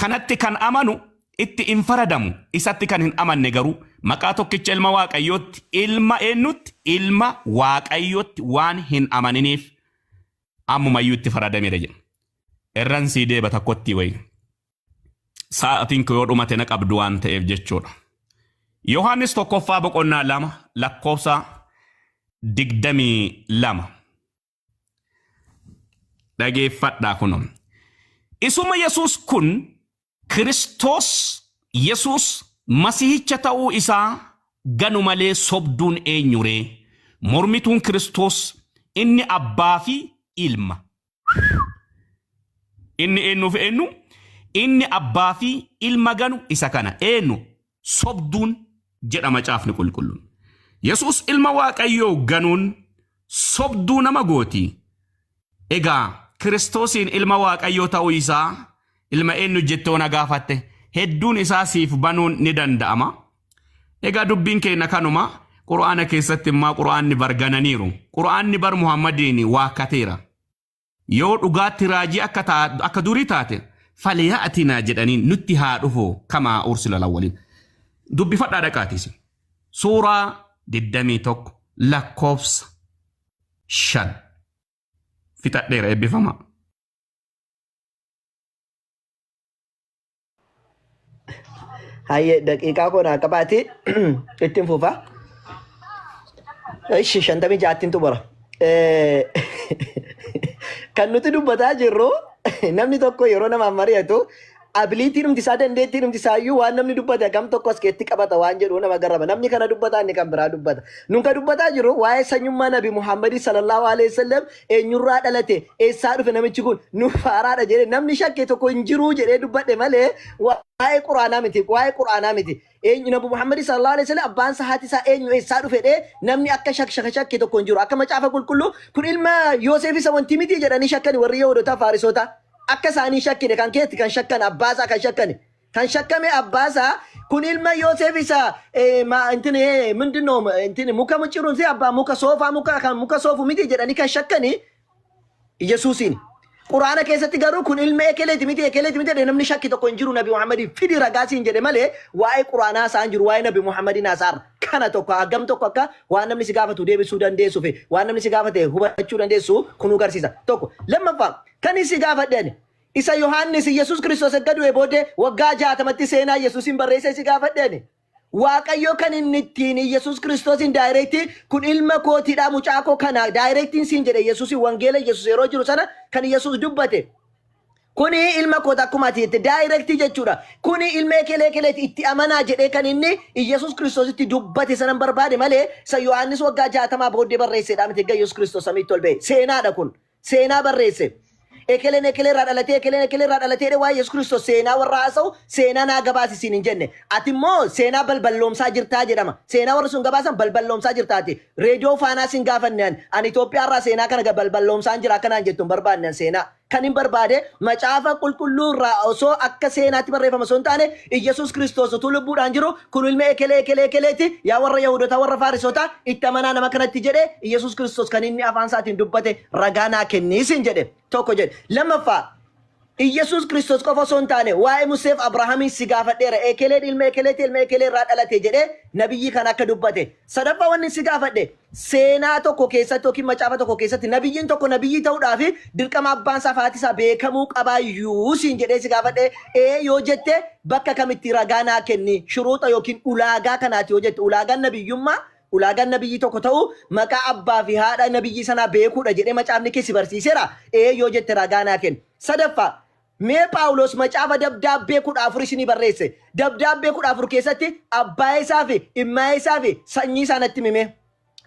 kanatti kan amanu itti hin faradamu. Isatti kan hin amanne garuu maqaa tokkicha ilma Waaqayyootti ilma eenyutti ilma Waaqayyootti waan hin amaniniif ammumayyuu itti faradameera jedha. Irran sii deeba takkotti wayi. Sa'aatiin koo yoo dhumate na qabdu waan ta'eef jechuudha. Yohaannis tokkoffaa boqonnaa 2 lakkoofsa 22. Dhageeffadhaa kunoo. Isuma Yesuus kun Kiristoos Yesuus Masihicha ta'uu isaa ganu malee sobduun eenyu ree? Mormituun Kiristoos inni abbaa fi ilma. Inni eenyuuf eenyu? Inni abbaa fi ilma ganu isa kana. Eenyu? Sobduun jedha macaafni qulqulluun. Yesuus ilma Waaqayyoo ganuun sobduu nama gooti. Egaa Kiristoosiin ilma Waaqayyoo ta'uu isaa ilma eenyu jettee na gaafatte hedduun isaa siif banuun ni danda'ama. Egaa dubbiin keenya kanuma Qur'aana keessatti immoo Qur'aanni bargananiiru. Qur'aanni bar Muhammadiin waakkateera. Yoo dhugaatti raajii akka durii taate faliyaatinaa jedhaniin nutti haa dhufu kamaa ursila lawwaliin. Dubbifadhaa dhaqaatis. Suuraa 21 lakkoofsa 5. Fixadheera eebbifamaa. Hayyee daqiiqaa koo naa qabaate ittiin fufa. Ishi 56ttiin xumura. Kan nuti dubbataa jirru namni tokko yeroo namaan mari'atu abiliitiin dhumti isaa dandeettiin dhumti isaa iyyuu waan namni dubbate hagam tokko as keessatti qabata waan jedhu nama garrama. Namni kana dubbataa inni kan biraa dubbata. Nun kan dubbataa jirru waa'ee sanyummaa Nabi Muhammadii sallallahu alaihi wasallam eenyurraa dhalate eessaa dhufe namichi kun nu faaraadha jedhee namni shakke tokko hin jiru jedhee dubbadhe malee waa'ee quraanaa miti waa'ee quraanaa miti. Eenyu Nabi Muhammadii sallallahu alaihi wasallam abbaan isaa haati isaa eenyu eessaa dhufe dhee namni akka shakke tokko hin jiru. Akka macaafa qulqulluu kun ilma Yoosef isa wanti miti jedhanii shakkani warri Yahudotaa Faarisotaa. Akka isaanii shakkine kan keetti kan shakkan abbaasaa kan shakkani. Kan shakkame abbaasaa kun ilma Yoosef isa intin ምንድነው እንትን muka muciruun si abbaa muka soofaa muka kan muka soofu miti jedhanii kan shakkani Yesuusiin. Quraana keessatti garuu kun ilma ekeleeti miti ekeleeti miti jedhee namni shakki tokko hin jiru Nabi Muhammadii fidi ragaasiin jedhe malee waa'ee quraanaa isaan jiru waa'ee Nabi Muhammadiin haasa'arra. Kana tokko hagam tokko akka waan namni si gaafatu deebisuu dandeessuu fi waan namni si gaafate hubachuu dandeessu kun agarsiisa. Tokko lammaffaa kan si gaafadhe isa Yohaannis Yesuus Kiristoos erga du'e booddee waggaa 60tti seenaa Yesuusin barreesse si gaafadhe. Waaqayyo kan inni ittiin Yesuus Kiristoosin daayireektii kun ilma kootiidha mucaa koo kana daayireektiin siin jedhe Yesuusin wangeela Yesuus yeroo jiru sana kan Yesuus dubbate. Kuni ilma koota akkuma ati jette daayireektii jechuudha. Kuni ilma ekelee ekeleeti itti amanaa jedhee kan inni Yesuus Kiristoositti dubbate sanan barbaade malee isa Yohaannis waggaa 60 booddee barreessedha miti egaa Yesuus Kiristoos samiitti ol ba'e. Seenaadha kun. Seenaa barreesse. Ekeleen ekelee irraa dhalatee ekeleen ekelee irraa dhalatee waa'ee Yesuus Kiristoos seenaa warra haasa'u seenaa naa gabaasisiin hin jenne. Ati immoo seenaa balballoomsaa jirtaa jedhama. Seenaa warri sun gabaasan balballoomsaa jirtaati. Reediyoo faanaa sin gaafanne ani. Ani Itoophiyaa irraa seenaa kana balballoomsaan jira akkanaan jettu hin barbaanne ani seenaa. Kan hin barbaade macaafa qulqulluu irraa osoo akka seenaatti barreeffama osoo hin taane Iyyasuus Kiristoos utuu lubbuudhaan jiru kun ilma ekelee ekelee ekeleeti yaa warra Yahudotaa warra Faarisotaa itti amanaa nama kanatti jedhee Iyyasuus Kiristoos kan inni afaan isaatiin dubbate ragaa naa kenniisin jedhe tokko jedhe. Lammaffaa Iyyasuus Kiristoos qofa osoo hin taane waa'ee Museef Abrahaamiin si gaafadheera ekeleen ilma ekeleeti ilma ekelee irraa dhalate jedhee nabiyyi kan akka dubbate. Sadaffaa wanni si gaafadhe seenaa tokko keessatti yookiin macaafa tokko keessatti nabiyyiin tokko nabiyyii ta'uudhaaf dirqama abbaan isaa fi haati isaa beekamuu qabaayyuu siin jedhee si gaafadhe ee yoo jette bakka kamitti ragaa naa kenni shuruuxa yookiin ulaagaa kanaati yoo jette ulaagaan nabiyyummaa ulaagaan nabiyyii tokko ta'u maqaa abbaa fi haadha nabiyyii sanaa beekuudha jedhee macaafni keessi barsiiseera ee yoo jette ragaa naa kenni. Sadaffaa mee Phaawulos macaafa dabdaabbee 14 isinii barreesse. Dabdaabbee 14 keessatti abbaa isaa fi ilmaa isaa fi sanyii isaa natti hime.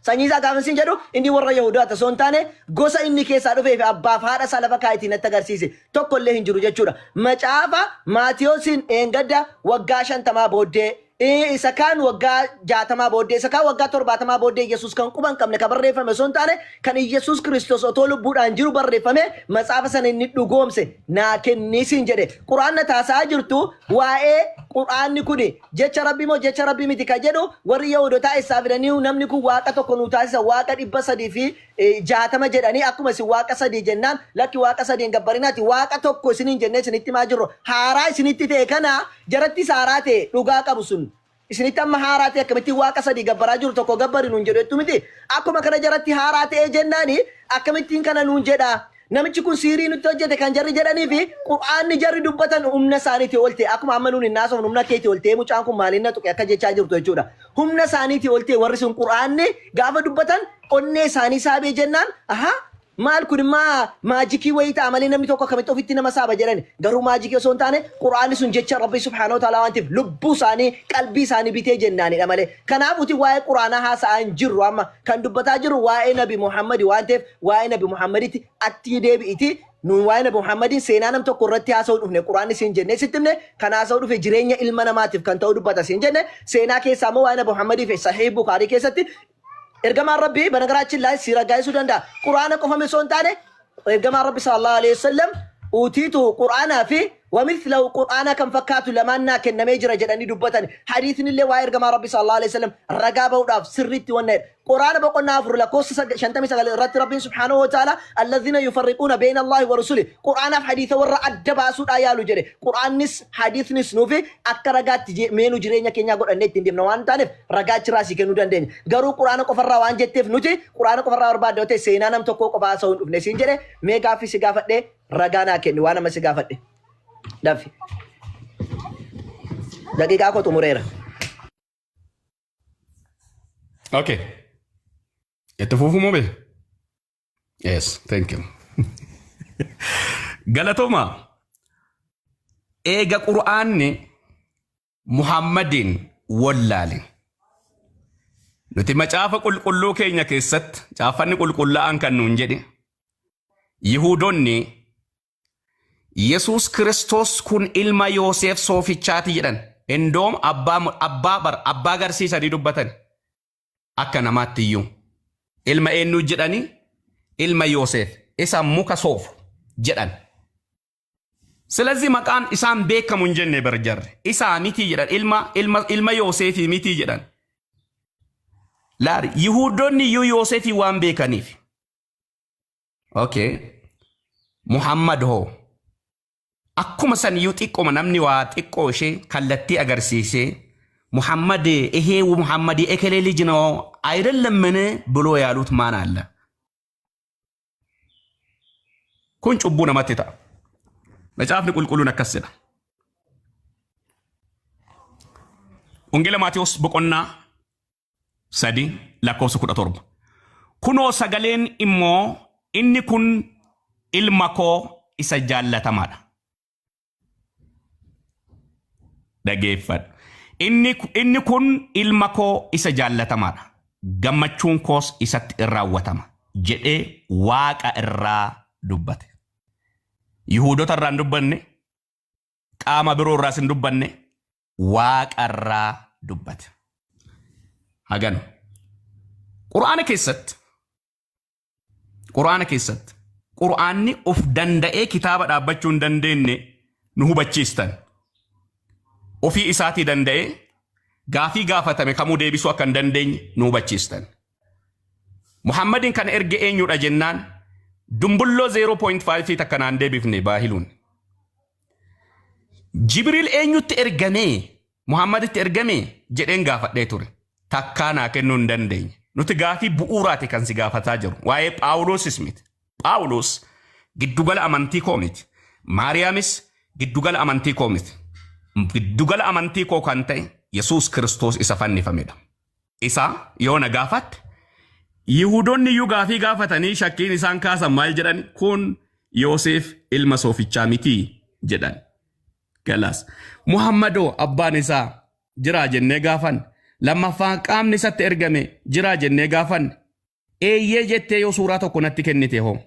Sanyii isaa gaafa isin jedhu inni warra Yahudaa osoo hin taane gosa inni keessaa dhufee fi abbaa fi haadha isaa lafa kaa'itiin natti agarsiise. Tokko illee hin jiru jechuudha. Macaafa Maatiyoosiin eengadda waggaa 50 booddee Isa kaan waggaa 60 booddee, isa kaan waggaa 70 booddee Yesuus kan quba hin qabne kan barreeffame osoo hin taane, kan Yesuus Kiristoos otoo lubbuudhaan jiru barreeffame matsaafa sana inni dhugoomse naa kennisiin jedhe. Quraanna taasisaa jirtu waa'ee quraanni kun jecha rabbii moo jecha rabbii miti kan jedhu warri Yahudotaa isaa fidanii namni kun waaqa tokko nu taasisa waaqa 360 jedhanii, akkuma isin waaqa sadii jennaan lakki waaqa sadii hin gabbarinaati waaqa tokko isiniin jennee isinitti himaa jirru haaraa isinitti ta'e kana jaratti haaraa ta'e dhugaa qabu sun isinitti amma haaraa ta'e akkamittiin waaqa sadii gabbaraa jiru tokko gabbari nuun jedhu jettu miti. Akkuma kana jaratti haaraa ta'e jennaani akkamittiin kana nuun jedha. Namichi kun siirii nutti hojjete kan jarri jedhanii fi qur'aanni jarri dubbatan humna isaaniitii ol ta'e, akkuma amma nuun hin haasofnu humna keetii ol ta'e mucaan kun maaliin na tuqe akka jechaa jirtu jechuudha. Humna isaaniitii ol ta'e warri sun qur'aanni gaafa dubbatan onnee isaanii saabee jennaan aha maal kun immaa maajikii wayii ta'a malee namni tokko akkamitti ofitti nama saaba jedhani, garuu maajikii osoo hin taane qur'aanni sun jecha rabbi subhaanahu wa ta'ala waan ta'eef lubbuu isaanii qalbii isaanii bitee jennaanidha malee. Kanaaf uti waa'ee qur'aanaa haasa'aa hin jirru, amma kan dubbataa jirru waa'ee Nabi Muhammad waan ta'eef waa'ee Nabi Muhammaditti atti deebi'iti. Nuun waa'ee Nabi Muhammadiin seenaa nam tokko irratti haasa'uu dhufne qur'aanni siin jenne sitti himne, kan haasa'uu dhufe jireenya ilma namaatiif kan ta'u dubbata siin jenne. Seenaa keessaa immoo waa'ee Nabi Muhammadii fi Sahih Bukaarii keessatti ergamaan rabbii በነገራችን ላይ ሲረጋይሱ danda'a. Quraana qofa osoo hin taane ergamaan rabbi sallallahu alaihi wasallam utiitu quraanaa fi wamithlahu quraana kan fakkaatu lamaan naa kennamee jira jedhanii dubbatan. Hadiisni illee waa'ee ergamaa rabbi sallallahu alaihi wasallam ragaa ba'uudhaaf sirriitti wanna jedha. Quraana boqonnaa 4 lakkoofsa 59 irratti rabbiin subhaanahu wa ta'ala alladhina yufarriquuna bayna Allahi wa rusuli quraanaaf hadiisa warra adda baasuudhaa yaalu jedhe. Quraannis hadiisnis nuufi akka ragaatti meenu jireenya keenyaa godhannee ittiin deemna waan taaneef ragaa achirraa sii kennuu dandeenya. Garuu quraana qofarraa waan jetteef nuti quraana qofarraa barbaadde yoo ta'e seenaa nam tokkoo qofaa haasa'uu hin dhufne siin jedhe. Mee gaaffii si gaafadhee ragaa naa kenni waan amma si gaafadhe. Daffi. Daqiiqaa koo xumureera. Okay. Itti fufuu moo bee? Yes, thank you. Galatooma. Eega qur'aanni Muhammadiin wallaale. Nuti macaafa qulqulluu keenya keessatti caafanni qulqullaa'aan kan nuun jedhe Yihuudoonni Yesuus Kiristoos kun ilma Yoosef soofichaati jedhan. Indoom abbaa bar abbaa garsiisanii dubbatan. Akka namaatti iyyuu. Ilma eenyu jedhani? Ilma Yoosef isa muka soofu jedhan. ስለዚህ maqaan isaan beekamu hin jenne bar jarre. Isaa miti jedhan, ilma Yoosefii miti jedhan. Laari Yihuudoonni iyyuu Yoosefii waan beekaniif. Okay. Muhammad hoo? Akkuma san iyyuu xiqqooma namni waa xiqqoo ishee kallattii agarsiisee Muhammad ይሄ ሙሐመድ የእከሌ ልጅ ነው አይደለምን ብሎ ያሉት ማን አለ? Kun cubbuu namatti ta'a. Macaafni qulqulluun akkas jedha. Wangeela Maatiyos boqonnaa 3 lakkoofsa 17. Kunoo sagaleen immoo inni kun ilma koo isa jaallatamaadha. Dhageeffadhu. Inni kun ilma koo isa jaallatamaadha. Gammachuun koos isatti in raawwatama jedhee waaqa irraa dubbate. Yihuudota irraa hin dubbanne, qaama biroo irraas hin dubbanne, waaqa irraa dubbate. Haganu. Quraana keessatti Quraanni of danda'ee kitaaba dhaabbachuu hin dandeenye nu hubachiistan. Ofii isaatii danda'ee gaafii gaafatame kamuu deebisuu akka hin dandeenye nu hubachiistan. Muhammadin kan erge eenyudha jennaan dumbulloo 0.5 takka naan deebifne baahiluun. Jibriil eenyutti ergamee Muhammaditti ergamee jedheen gaafadhee ture. Takkaa naa kennuu hin dandeenye. Nuti gaafii bu'uuraati kan si gaafataa jiru. Waa'ee Phaawulosis miti. Phaawulos giddugala amantii koo miti. Maariyaamis giddugala amantii koo miti. Giddugala amantii koo kan ta'e Yesuus Kiristoos isa fannifamedha. Isa yoo na gaafatte Yihuudoonni iyyuu gaafii gaafatanii shakkiin isaan kaasan maal jedhan? Kun Yoosef ilma soofichaa mitii jedhan. Galaas. Muhammadoo abbaan isaa jiraa jennee gaafan. Lammaffaan qaamni isatti ergame jiraa jennee gaafan. Eeyyee jettee yoo suuraa tokko natti kennite hoo?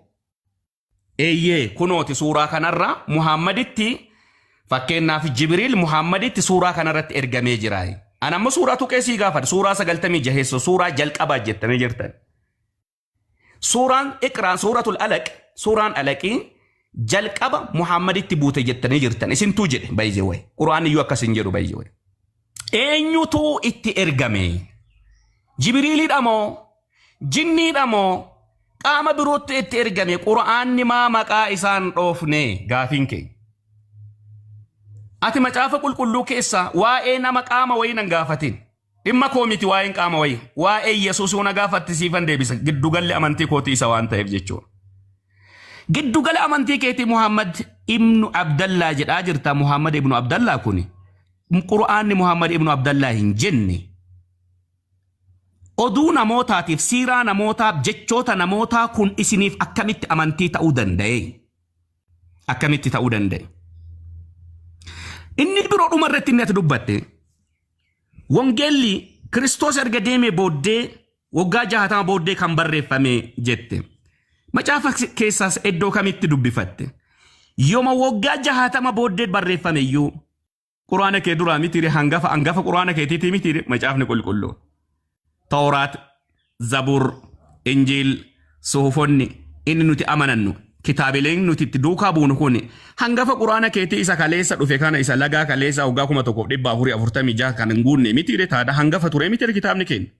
Eeyyee, kunooti suuraa kanarraa Muhammaditti, fakkeenyaaf Jibriil Muhammaditti suuraa kanarratti ergamee jira. Ani ammoo suuraa tuqee sii gaafadha. Suuraa 96 suuraa jalqabaa jettanii jirtan. Suuraan Iqraan, suuratul Alaq, suuraan Alaqii jalqaba Muhammaditti buute jettanii jirtan. Isintuu jedhe, by the way. Quraan iyyuu akkas hin jedhu, by the way. Eenyutu itti ergame? Jibriilidha moo? Jinniidha moo? Qaama birootti itti ergame? Qura'aanni maa maqaa isaan dhoofne gaafiin keenya. Ati macaafa qulqulluu keessaa waa'ee nama qaama wayii nan gaafatin. Dhimma koo miti waa'een qaama wayii. Waa'ee Yesuus na gaafatti siifan deebisa. Giddugalli amantii kootii isa waan ta'eef jechuudha. Giddugala amantii keetii Muhammad ibnu Abdallaa jedhaa jirta. Muhammad ibnu Abdallaa kuni, Qura'aanni Muhammad ibnu Abdallaa hin jenne. Oduu namootaatiif, siiraa namootaaf, jechoota namootaa kun isiniif akkamitti amantii ta'uu danda'e? Akkamitti ta'uu danda'e? Inni biroo dhuma irratti inni ati dubbatte, wangeelli Kiristoos erga deemee booddee waggaa 60 booddee kan barreeffame jette. Macaafa keessaas iddoo kamitti dubbifatte? Yooma waggaa 60 booddee barreeffame iyyuu quraana kee duraa mitiire? Hangafa quraana keetiitii mitiire macaafni qulqulluu? Tawraat, Zabuur, Injiil, suhufonni inni nuti amanannu, kitaabileen nuti itti duukaa buunu kun hangafa quraana keetii isa kaleessa dhufe kana, isa lagaa kaleessa waggaa 1446 kan hin guunne mitiire? Taada hangafa ture mitiire kitaabni keenya?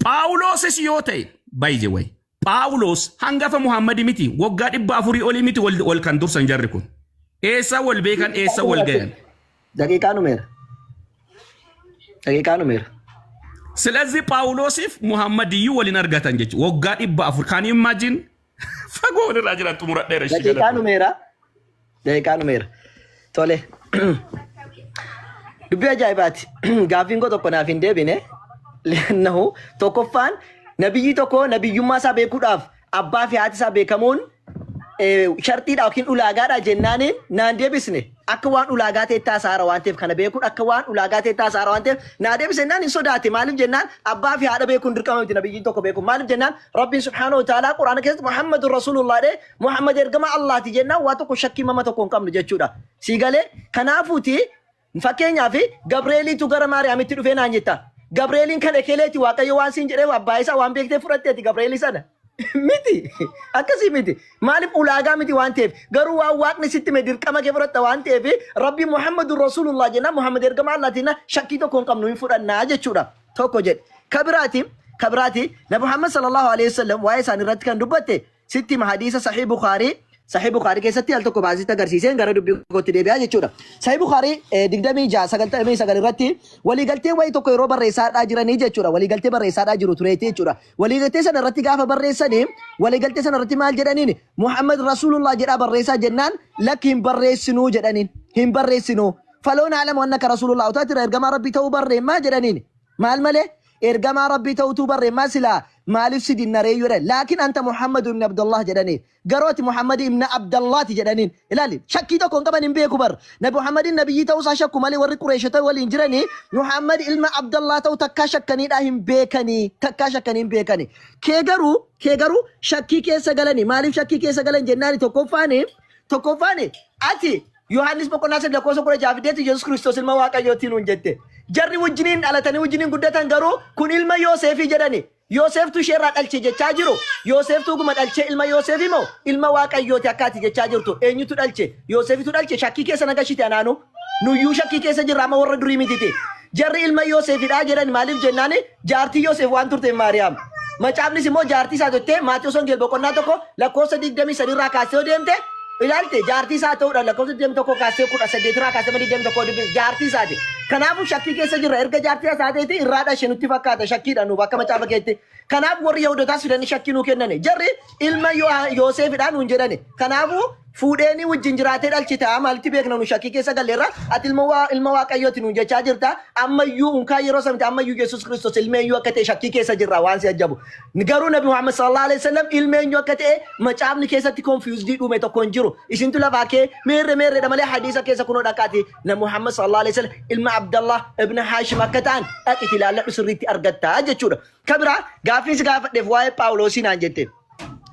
Phaawulosis yoo ta'e, by the way, Phaawulos hangafa Muhammadi miti, waggaa 400 olii miti wal kan dursan jarri kun. Eessa wal beekan? Eessa wal gayan? Daqiiqaa numeera. Daqiiqaa numeera. ስለዚህ Phaawulosiif Muhammadiyyuu waliin argatan jechuudha. Waggaa 400, can you imagine? Fagoo walirraa jiran. Xumuradheera ishii. Daqiiqaa numeera. Daqiiqaa numeera. Tole. Dubbii ajaa'ibaati. Gaaffiin koo tokko naaf hin deebine. Nahu tokkoffaan, nabiyyi tokko nabiyyummaa isaa beekuudhaaf abbaa fi haati isaa beekamuun shartiidha yookiin ulaagaadha jennaaniin naan deebisne. Akka waan ulaagaa ta'e taasaara waan ta'eef, kana beekuun akka waan ulaagaa ta'e taasaara waan ta'eef naa deebise jennaan hin sodaate. Maaliif jennaan, abbaa fi haadha beekuun dirqama miti nabiyyiin tokko beekuun. Maaliif jennaan, Rabbiin subhaanahu wa ta'aalaa Quraana keessatti Muhammadun Rasuulullah dhee, Muhammad ergama Allaati jennaan waa tokko shakkii mama tokko hin qabnu jechuudha. Sii galee? Kanaafuuti fakkeenyaaf Gabreeliitu gara Maariyaamitti dhufee naan jetta. Gabreeliin kan ekeleeti Waaqayyo waan siin jedhee abbaa isaa waan beektee fudhatteeti Gabreelii sana. Miti. Akkasii miti. Maaliif? Ulaagaa miti waan ta'eef. Garuu waan Waaqni sitti hime dirqama kee fudhatta waan ta'eef, Rabbi Muhammadun Rasuulullah jennaan, Muhammad ergama Allaatiin shakkii tokko hin qabnu, hin fudhannaa jechuudha. Tokko jedhe. Kabiraati Nabi Muhammad sallallahu alaihi wasallam waa'ee isaanii irratti kan dubbatte sitti hima. Hadiisa Sahih Bukhaarii, Sahih Bukhaarii keessatti al tokko baasitti agarsiiseen gara dubbii kootti deebi'aa jechuudha. Sahih Bukhaarii 2699 irratti waliigaltee wayii tokko yeroo barreessaadhaa jiranii jechuudha. Waliigaltee barreessaadhaa jiru tureeti jechuudha. Waliigaltee sana irratti gaafa barreessanii, waliigaltee sana irratti maal jedhaniin? Muhammad Rasuulullah jedhaa barreessaa jennaan, lakki, hin barreessinuu jedhaniin. Hin barreessinuu. فلو نعلم أنك رسول الله, utaatira ergamaa Rabbii ta'uu barreemmaa jedhaniin. Maal malee? Ergamaa Rabbii ta'utu barreemmaa, silaa maaliif si dinnaree jedhan. لكن أنت محمد ibn Abdullah jedhaniin. Garuu ati Muhammad ibn Abdallaati jedhaniin. Ilaali, shakkii tokko hin qaban, hin beeku bar. Nabi Muhammadin nabiyyii ta'uusaa shakku malee, warri Qureeshota waliin jiranii Muhammad ilma Abdallaa ta'u takkaa shakkaniidha hin beekanii. Takkaa shakkanii hin beekanii. Kee garuu shakkii keessa galanii. Maaliif shakkii keessa galan jennaani, tokkoffaani ati Yohaannis boqonnaa 3 lakkoofsa 16 fideetu Yesuus Kiristoos ilma Waaqayyootiin nuun jette. Jarri wajjiniin dhalatanii wajjiniin guddatan garuu kun ilma Yoosefii jedhani. Yooseftu isheerraa dhalche jechaa jiru. Yooseftu guma dhalchee ilma Yoosef moo ilma Waaqayyooti akkaati jechaa jirtu? Eenyutu dhalche? Yoosefitu dhalche? Shakkii keessa nagashite anaanu. Nuyyuu shakkii keessa jirra amma, warra durii mititi. Jarri ilma Yoosefidha jedhan. Maaliif jennaani, jaartii Yoosef waan turte Maariyaam. Macaafnis immoo jaartii isaa jettee Maatiyus Wangeel boqonnaa 1 lakkoofsa 23 irraa kaasee yoo deemte ilaalte, jaartii isaa ta'uudhaan lakkoofsa 21 kaasee, 18 irraa kaasee 21 dubbise, jaartii isaati. Kanaafuu shakkii keessa jirra. Erga jaartii isaa ta'eeti irraa dhashe nutti fakkaata, shakkiidha nuuf akka macaafa keetti. Kanaaf warri Yahudotaas fidanii shakkii nuu kennani. Jarri ilma Yoosefidha nuun jedhani. Kanaafuu fuudheenii wajjin jiraatee dhalchita, maalitti beekna? Nu shakkii keessa galleerra. Ati ilma Waaqayyooti nuun jechaa jirta. Ammayyuu unkaa yeroo samti ammayyuu Yesuus Kiristoos ilma eenyuu akka ta'e shakkii keessa jirra, waan si ajabu. Garuu Nabi Muhammad sallallahu alaihi wasallam ilma eenyuu akka ta'e macaafni keessatti confused dhume tokko hin jiru. Isintu lafaa kee meerre meerredha malee hadiisa keessa kunoo dhaqaati. Nabi Muhammad sallallahu alaihi wasallam ilma Abdallah ibn Hashim akka ta'an dhaqiti ilaalladhu, sirriitti argatta jechuudha. Kabira gaaffii si gaafadheef waa'ee Phaawulosii naan jette.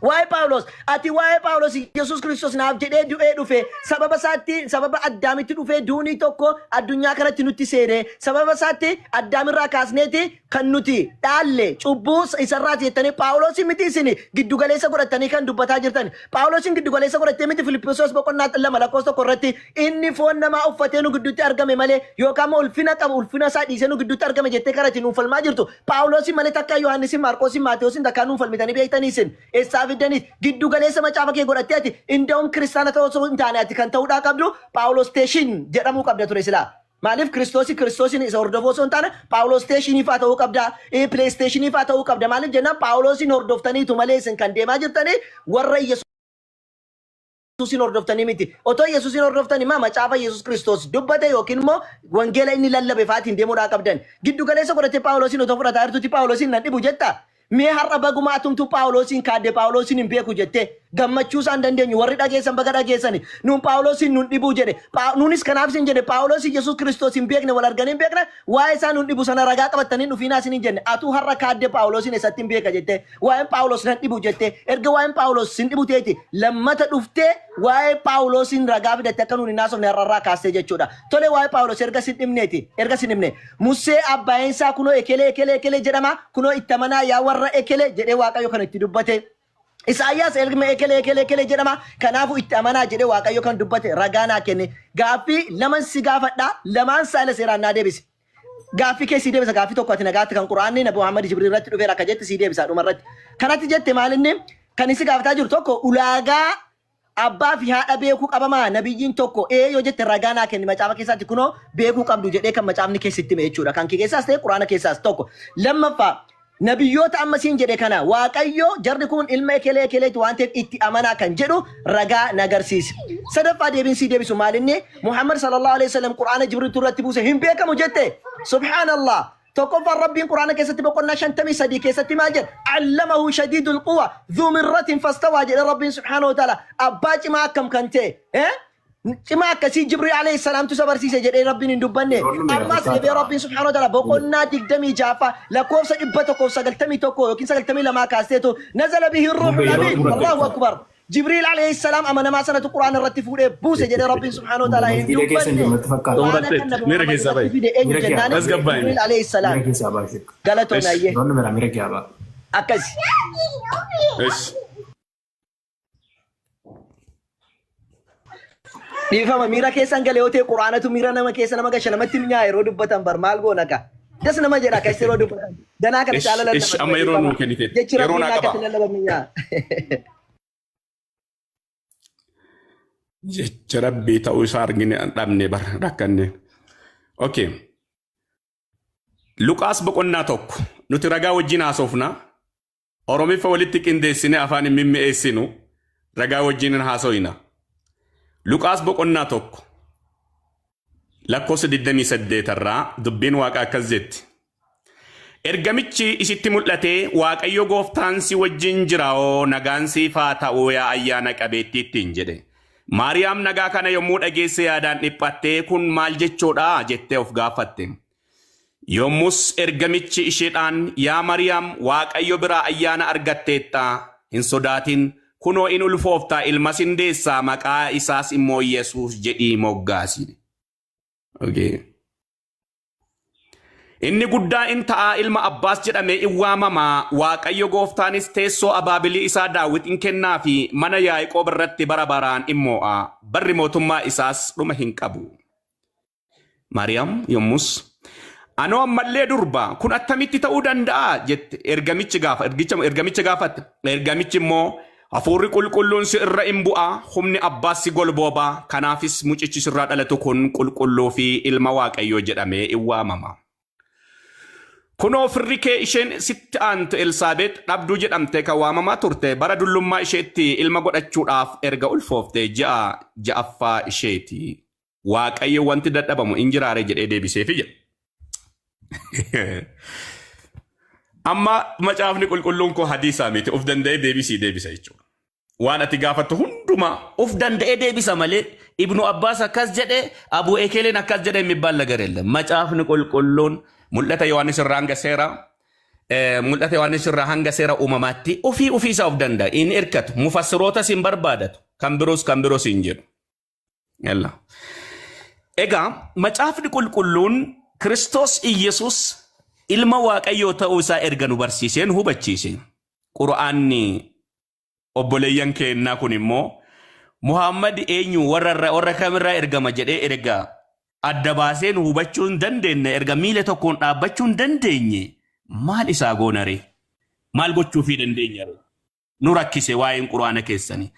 Waa'ee Phaawulos, ati waa'ee Phaawulos Yesuus Kiristoos naaf jedhee du'ee dhufe, sababa isaatti, sababa Addaamitti dhufee duunii tokko addunyaa kanatti nutti seene, sababa isaatti Addaamirraa kaasneeti kan nuti dhaalle cubbuu isarraati jettanii Phaawulosin miti isin giddugaleessa godhatanii kan dubbataa jirtan. Phaawulosin giddugaleessa godhattee miti. Filiphisiyoos boqonnaa 2 lakkoofsa 1 irratti inni foon namaa uffatee nu gidduutti argame malee yookaan immoo ulfina qabu ulfina isaa dhiisee nu gidduutti argame jettee karaa ittiin nuuf falmaa jirtu. Phaawulosin malee takka Yohaannisin, Maarqoosin, Maatewoosin takkaa nuuf falmitanii beektanii isin eessaa fiddaniit giddugaleessa macaafa kee godhattee? Ati inda'uun kiristaana ta'uu osoo hin taane ati kan ta'uudhaa qabdu Phaawulos teeshin jedhamuu qabda ture silaa. Maaliif Kiristoosi Kiristoosin isa hordofuu osoo hin taane Phaawulos teeshinii fa'aa ta'uu qabda, PlayStationii fa'aa ta'uu qabda. Maaliif jennaan Phaawulosin hordoftaniitu malee isin kan deemaa jirtanii warra Yesuusin hordoftanii miti. Otoo Yesuusin hordoftanii maa macaafa Yesuus Kiristoos dubbate yookiin immoo wangeela inni lallabe fa'aatiin deemuudhaa qabdan. Giddu galeessa godhatee Phaawulosin otoo fudhataa jirtutti Phaawulosin nan dhibu jetta. Mee har'a baguma atumtuu Phaawulosin kaadde, Phaawulosin hin beeku jettee gammachuu isaan dandeenyu, warri dhageessan baga dhageessani. Nuun Phaawulosin nun dhibuu jedhe. Nuunis kanaaf isin jedhe, Phaawulos Yesuus Kiristoos hin beekne, wal arganii hin beekne, waa'ee isaa nun dhibu, sana ragaa qabattanii dhufiinaa isin hin jenne. Atuu har'a kaadde, Phaawulosin eessatti hin beeka jettee, waa'een Phaawulos nan dhibu jettee. Erga waa'een Phaawulos sin dhibu ta'eeti lammata dhuftee waa'ee Phaawulosin ragaa fidatte akka nuun hin haasofne har'arraa kaastee jechuudha. Tole, waa'ee Phaawulos erga sin dhibneeti, erga sin dhibne, Musee abbaayeensaa kunoo ekelee ekelee ekelee jedhama, kunoo itti amanaa yaa warra ekelee jedhee Waaqayyo kan itti dubbate. Isaayyaas ilma ekelee ekelee ekelee jedhama, kanaafuu itti amanaa jedhee Waaqayyo kan dubbate ragaa naa kenne. Gaaffii laman si gaafadhaa, lamaan saala seeraan naa deebisi. Gaaffii kee sii deebisa. Gaaffii tokko ati nagaatti kan Quraanni Nabi Muhammad Jibriil irratti dhufeera akka jette sii deebisa dhumarratti. Kanatti jette maalinni kan isi gaafataa jiru tokko, ulaagaa abbaa fi haadha beekuu qabamaa nabiyyiin tokko? Ee yoo jette ragaa naa kenni, macaafa keessaatti kunoo beekuu qabdu jedhee kan macaafni keessatti hime jechuudha. Kan kee keessaas ta'e Quraana keessaas tokko. Lammaffaa, nabiyyoota amma siin jedhe kana Waaqayyo jarri kun ilma ekelee ekeleeti waan ta'eef itti amanaa kan jedhu ragaa na agarsiisi. Sadaffaa deebiin sii deebisu maalinni Muhammad sallallahu alaihi wasallam Quraana Jibriiltu irratti buuse hin beekamu jette. Subhaanallah. Tokkoffaan, Rabbiin Quraana keessatti boqonnaa 53 keessatti maal jedha? Allamahu shadiidul quwa dhuu mirratin fastawaa jedhe Rabbiin subhaanahu wa ta'ala. Abbaa cimaa akkam kan ta'e, cimaa akkasii Jibriil alayhi salaamtu isa barsiise jedhee Rabbiin hin dubbanne. Ammas deebi'ee Rabbiin subhaanahu wa ta'ala boqonnaa 26ffaa lakkoofsa 191 yookiin 92 kaasteetu nazala bihi ruuhul amiin, Allahu akbar, Jibriil alayhi salaam amanamaa sanatu Quraana irratti fuudhee buuse jedhee Rabbiin subhaanahu wa ta'ala hin dubbanne. Quraana kan Nabi Miira Muhammad keessaa irratti bahi. fide eenyu jennaan Tasgabbaa'e. Jibriil alayhi salaam. Galatoon ayyee. Akkasi. Esh. Dhiifama, miira keessan galee yoo ta'e, Quraanatu miira nama keessa nama gasha, namatti mi'aa yeroo dubbatan bar maal goona ka. Das nama jedha akkas yeroo dubbatan. Ganaa kana Ish, caala ish, lallaban. Amma yeroo nuu kennite. Jechi Yeroo Rabbiin naa akkatti qaba. lallaban mi'aa. Jecha Rabbii ta'uu isaa argine dhabne bara rakkanne. Okay. Luqaas boqonnaa 1, nuti ragaa wajjin haasofna. Oromiffa walitti qindeessine afaan hin mimmi'eessinu, ragaa wajjin hin haasoyna. Luqaas boqonnaa 1 lakkoofsa 28 irraa dubbiin Waaqaa akkas jetti. Ergamichi isitti mul'atee, "Waaqayyo gooftaan si wajjin jira, nagaan siif haa ta'u, yaa ayyaana qabeettii," ittiin jedhe. Maariyaam nagaa kana yommuu dhageesse yaadaan dhiphattee, "Kun maal jechuudha?" jettee of gaafatte. Yommus ergamichi isheedhaan, "Yaa Maariyaam, Waaqayyo biraa ayyaana argatteetta, hin sodaatin, kunoo in ulfoofta, ilmas hin deessaa, maqaa isaas immoo Yesuus jedhii moggaasi." Okay. Inni guddaa in ta'a, ilma Abbaas jedhamee in waamama. Waaqayyo gooftaanis teessoo abaabilii isaa Daawit in kennaa fi mana Yaaqoob irratti bara baraan in moo'a. Barri mootummaa isaas dhuma hin qabu. Maariyaam yommus, "Anoo ammallee durba, kun attamitti ta'uu danda'a?" jette. Ergamichi gaafa ergamicha gaafatte. Ergamichi immoo, "Hafuurri qulqulluun si irra in bu'a, humni Abbaas si golbooba, kanaafis mucichi sirraa dhalatu kun qulqulluu fi ilma Waaqayyoo jedhamee in waamama. Kunoo firri kee isheen sitti aantu Elsaabeet dhabduu jedhamte kan waamamaa turte bara dullummaa isheetti ilma godhachuudhaaf erga ulfoofte ji'a ja'affaa isheeti. Waaqayyo wanti dadhabamu in jiraare?" jedhee deebiseefi jedha. Amma macaafni qulqulluun koo hadiisaa miti, of danda'ee deebisii deebisa jechuudha. Waan ati gaafattu hundumaa of danda'ee deebisa malee Ibnu Abbaas akkas jedhe, Abu Ekeleen akkas jedhe የሚባል ነገር የለም። Macaafni qulqulluun mul'ata Yohaannis irraa hanga seera Mul'ata Yohaannis irraa hanga seera uumamaatti ofii ofii isaa of danda'a. Inni hirkatu. Mufassirootas hin barbaadatu. Kan biroos kan biroos hin jedhu. Yalla. Egaa macaafni qulqulluun Kiristoos Iyyasuus ilma Waaqayyoo ta'uu isaa erga nu barsiisee nu hubachiise. Qura'aanni obboleeyyan keennaa kun immoo Muhammad eenyu warra kamirraa ergama jedhee erga adda baasee nu hubachuu hin dandeenye, erga miila tokkoon dhaabbachuu hin dandeenye, maal isaa goonare? Maal gochuufii dandeenya ree? Nu rakkise waa'een quraana keessanii.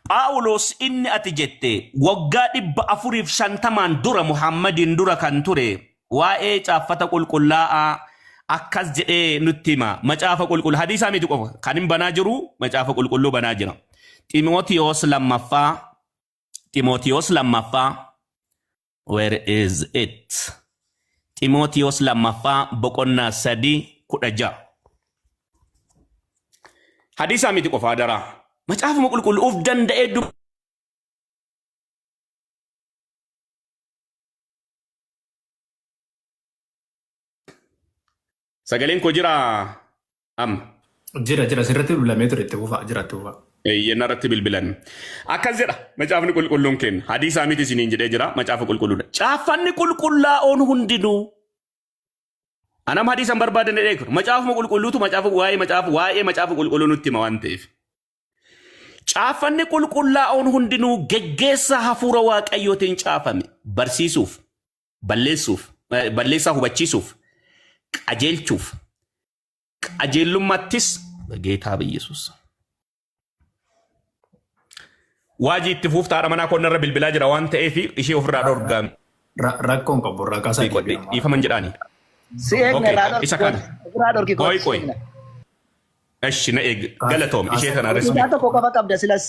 Phaawulos inni ati jette waggaa 450n dura Muhammadiin dura kan ture waa'ee caaffata qulqullaa'aa akkas jedhee nutti hima. Macaafa qulqulluu hadiisaa miti qofa kan hin banaa jiru, macaafa qulqulluu banaa jira. Ximootiyoos lammaffaa, Ximootiyoos lammaffaa, where is it? Ximootiyoos lammaffaa boqonnaa 3:16. Hadiisaa miti qofa adaraa. Macaafuma qulqulluu of danda'ee Sagaleen koo jira amma. Jira jira, sirriitti bilbilamee ture, itti fufaa jira, itti fufaa. Eeyyeen, irratti bilbilan. Akkas jedha macaafni qulqulluun kenna. Hadiisaa miti isiniin jedhee jira, macaafa qulqulluudha. Caaffanni qulqullaa'oon hundinuu. Anam hadiisan barbaadan jedhee jiru. Macaafuma qulqulluutu macaafa waa'ee macaafa waa'ee macaafa qulqulluu nutti hima waan ta'eef. Caaffanni qulqullaa'oon hundinuu geggeessa hafuura Waaqayyootiin caafame barsiisuuf, balleessuuf, balleessaa hubachiisuuf, qajeelchuuf, qajeellummaattis Geetaa Yesuus. Waajii itti fuufta, haadha manaa koo narra bilbilaa jira waan ta'eef ishee ofirraa dhorgaa. Rakkoon qabu irraa kaasaa deebi'a. Dhiifaman jedhaani. Si eegne. Okay, Irraa isa dhorki. kana. Irraa dhorki. Qoy Kootu. qoy. Eshi, na eeg, galatoom ishee kana Daqiiqaa respect. tokko qofa qabda silas.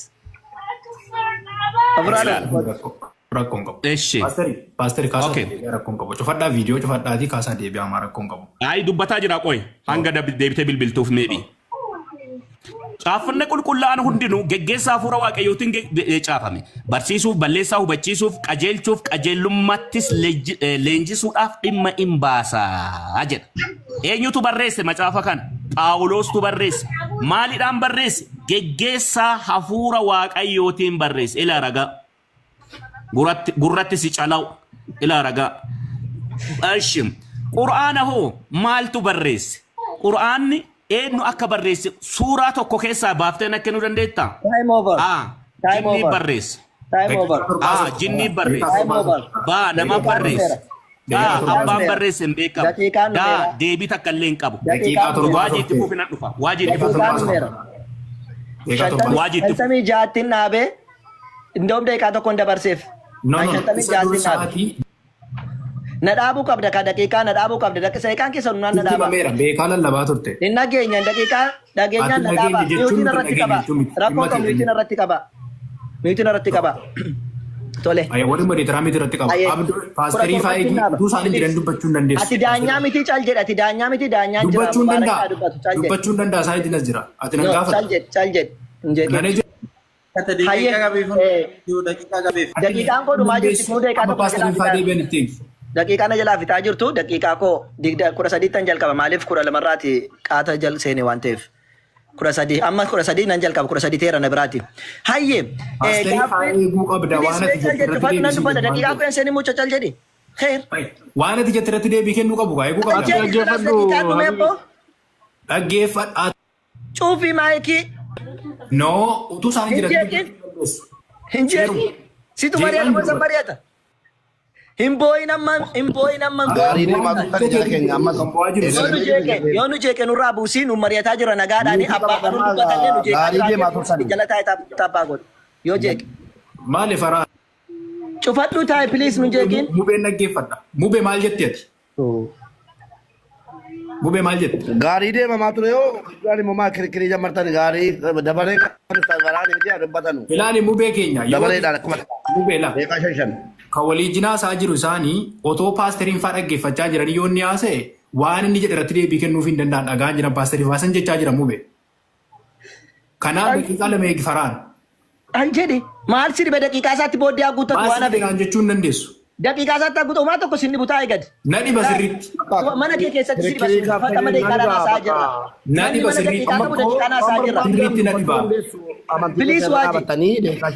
Ofirraa Ilaala. dhorki kootu. Rakkoon qabu. Eshi. Paasterii, paasterii, kaasaa Okay. deebi'a, rakkoon qabu. Cufadhaa, viidiyoo cufadhaatii kaasaa deebi'a, ammaa rakkoon qabu. Ayi, dubbataa jira, qoy hanga deebitee bilbiltuuf meebi. Caaffanni qulqullaa'an hundinuu geggeessa hafuura Waaqayyootiin caafame. Barsiisuuf, balleessaa hubachiisuuf, qajeelchuuf, qajeellummaattis leenjisuudhaaf dhimma in baasaa jedha. Eenyutu barreesse macaafa kana? Phaawulostu barreesse. Maaliidhaan barreesse? Geggeessaa hafuura Waaqayyootiin barreesse. Ilaa ragaa. Gurratti si calaw. Ilaa ragaa. Eshi. Qur'aana hoo maaltu barreesse? Qur'aanni eenyu akka barreesse suuraa tokko keessaa baaftee na kennuu dandeettaa? Time over. A. Time Jinnii over. barreesse. Time over. A. Jinnii barreesse. Time over. B. Nama barreesse. C. Abbaan barreesse hin beekamu. Daqiiqaan D. dhumeera. Deebii takka illee hin qabu. Daqiiqaa 7 Waajii itti fufi, nan dhufa. Waajii itti fufi. Daqiiqaan dhumeera. Daqiiqaa 7. Waajii itti fufi. 56tti dhaabee indoom daqiiqaa tokkoon dabarseef. No, no, Shantamii isa jaatti dur dhaabe. sa'aatii Na dhaabuu qabda ka, daqiiqaa na dhaabuu qabda. Daqiiqaan keessa naan na sitti dhaaba. himameera, beekaa lallabaa turte. Hin dhageenye, daqiiqaa dhageenyaan Ati na dhaaba. dhageenya jechuun Mute-iin nuti irratti dhageenya qaba. jechuun miti. Rakkoo Dhimma qabu keenya. mute-iin irratti qaba. Mute-iin irratti qaba. Tole. Ayya, warri moderator miti irratti qaba. Ayyee. Abduu, paasterii 17tti faayii dhaaba. utuu isaan hin jiran dubbachuu hin dandeessu. Ati daanyaa miti, cal jedhe. Ati daanyaa miti, daanyaan jira. Dubbachuu hin Mubaarak danda'a. haa dubbatu. Cal jedhe. Dubbachuu hin danda'a, isaan as jira. Ati nan No, cal gaafata. jedhe, cal jedhe. Hin jedhin. Nan ejje. Hayyee. Daqiiqaan koo dhumaa jirti. Kun daqiiqaa Amma tokko jalaa paasterii faa fixaa. deebi'an itti eegi. Daqiiqaa na jalaa fixaa jirtu. Daqiiqaa koo 13ttan jalqaba. Maaliif 12rraati qaata jal seene waan ta'eef. 13, amma 13 nan jalqaba, 13 teera na biraati. Hayyee. Paasterii faa eeguu qabda, waan ati Cal jettu jedhu irratti fadhu nan deebisuu dubbadha. waan Daqiiqaa ta'eef. 10 seenii mucha, cal jedhi. Kheer. Waan ati jette irratti deebii kennuu qabu gaa, eeguu Cal qabda. jedhi, kalaas daqiiqaan dhumee abboo. Dhaggeeffadhaa. Cuufii maayikii. No, utuu isaan hin Hin jiran jeeqin. dubbachuu hin dandeessu. Hin jeeqin. Situ mari'ata Jeeqaan moo san mari'ata? Hin boo'in amma, hin boo'in amma, hin Gaarii boo'in. deemaa turtan jara keenya ammas. Kan bu'aa jiru Yoo nu jeeqe, yoo nu jeeqe nurraa buusii, nu mari'ataa jira nagaadhaani, abbaa kan nu dubbatallee nu jeeqaa Gaarii jira. deemaa turtan. Jala taa'e taappaa godhu. Yoo jeeqe. Maaliif haraa? Cufadhu taa'e, please, nu jeeqin. Mubeen dhaggeeffadha. Mubee, maal jetti ati? Mubee, maal jette? Gaarii deemamaa ture, yoo guddaan immoo maa kirkirii jammartan, gaarii dabaree kan waraanii miti haa dubbatanu. Ilaali, mubee keenya. Dabareedhaan akkuma Mubee la. beekaa shan shan. Kan walii jinaa isaa jiru isaanii otoo paasteriin faa dhaggeeffachaa jiran yoo inni haasa'e, waan inni jedhe irratti deebii kennuuf hin danda'an, dhagaa jiran paasterii faa san jechaa jira mubee. Kanaaf daqiiqaa 2 eegi, faraan. An jedhe maal si dhibe, daqiiqaa isaatti booddee haa guuttatu Maal waan si hafe. dhibaan jechuu hin dandeessu. Daqiiqaa isaatti guutuu homaa tokko sinni butaa eegad. Na dhiba sirriitti. Mana kee keessatti si dhiba sirriitti. Amma daqiiqaa naasaa jirra. Na dhiba sirriitti. Daqiiqaa qabu daqiiqaa naasaa jirra. Sirriitti na dhiba. Please waaji.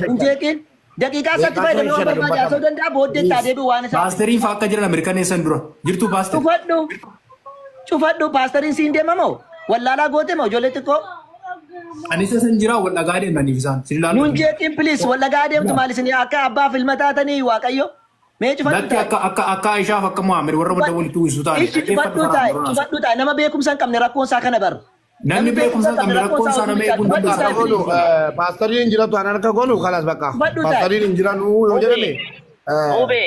Hin jeeqin. Daqiiqaa isaatti fayyadamee waan barbaade haasa'uu danda'a booddee itti adeebi'u waan isaa. Paasteriin fa'aa akka jiran mirkaneessan dura. Jirtu paaster. Cufadhu. Cufadhu paasteriin siin deemamoo? Wallaalaa goote moo ijoollee xiqqoo? Anis isan jira wal dhagaa deemaniif isaan. Sin ilaalu. Nuun jeeqin please wal dhagaa deemtu maal isin akka abbaaf ilma taatanii waaqayyo. Mee cufadhu Lakki taa'e. akka akka akka Aishaaf akka Muhammad warra wanta walitti uwwisu taane. Ishi cufadhu taa'e cufadhu taa'e nama beekumsa hin qabne rakkoon isaa kana bara. Namni beekumsa hin qabne rakkoon isaa nama eeguu hin danda'u. Paastariin hin jiratu an harka goonu kalas bakka. Paastariin hin jiranu yoo jedhame. Mube.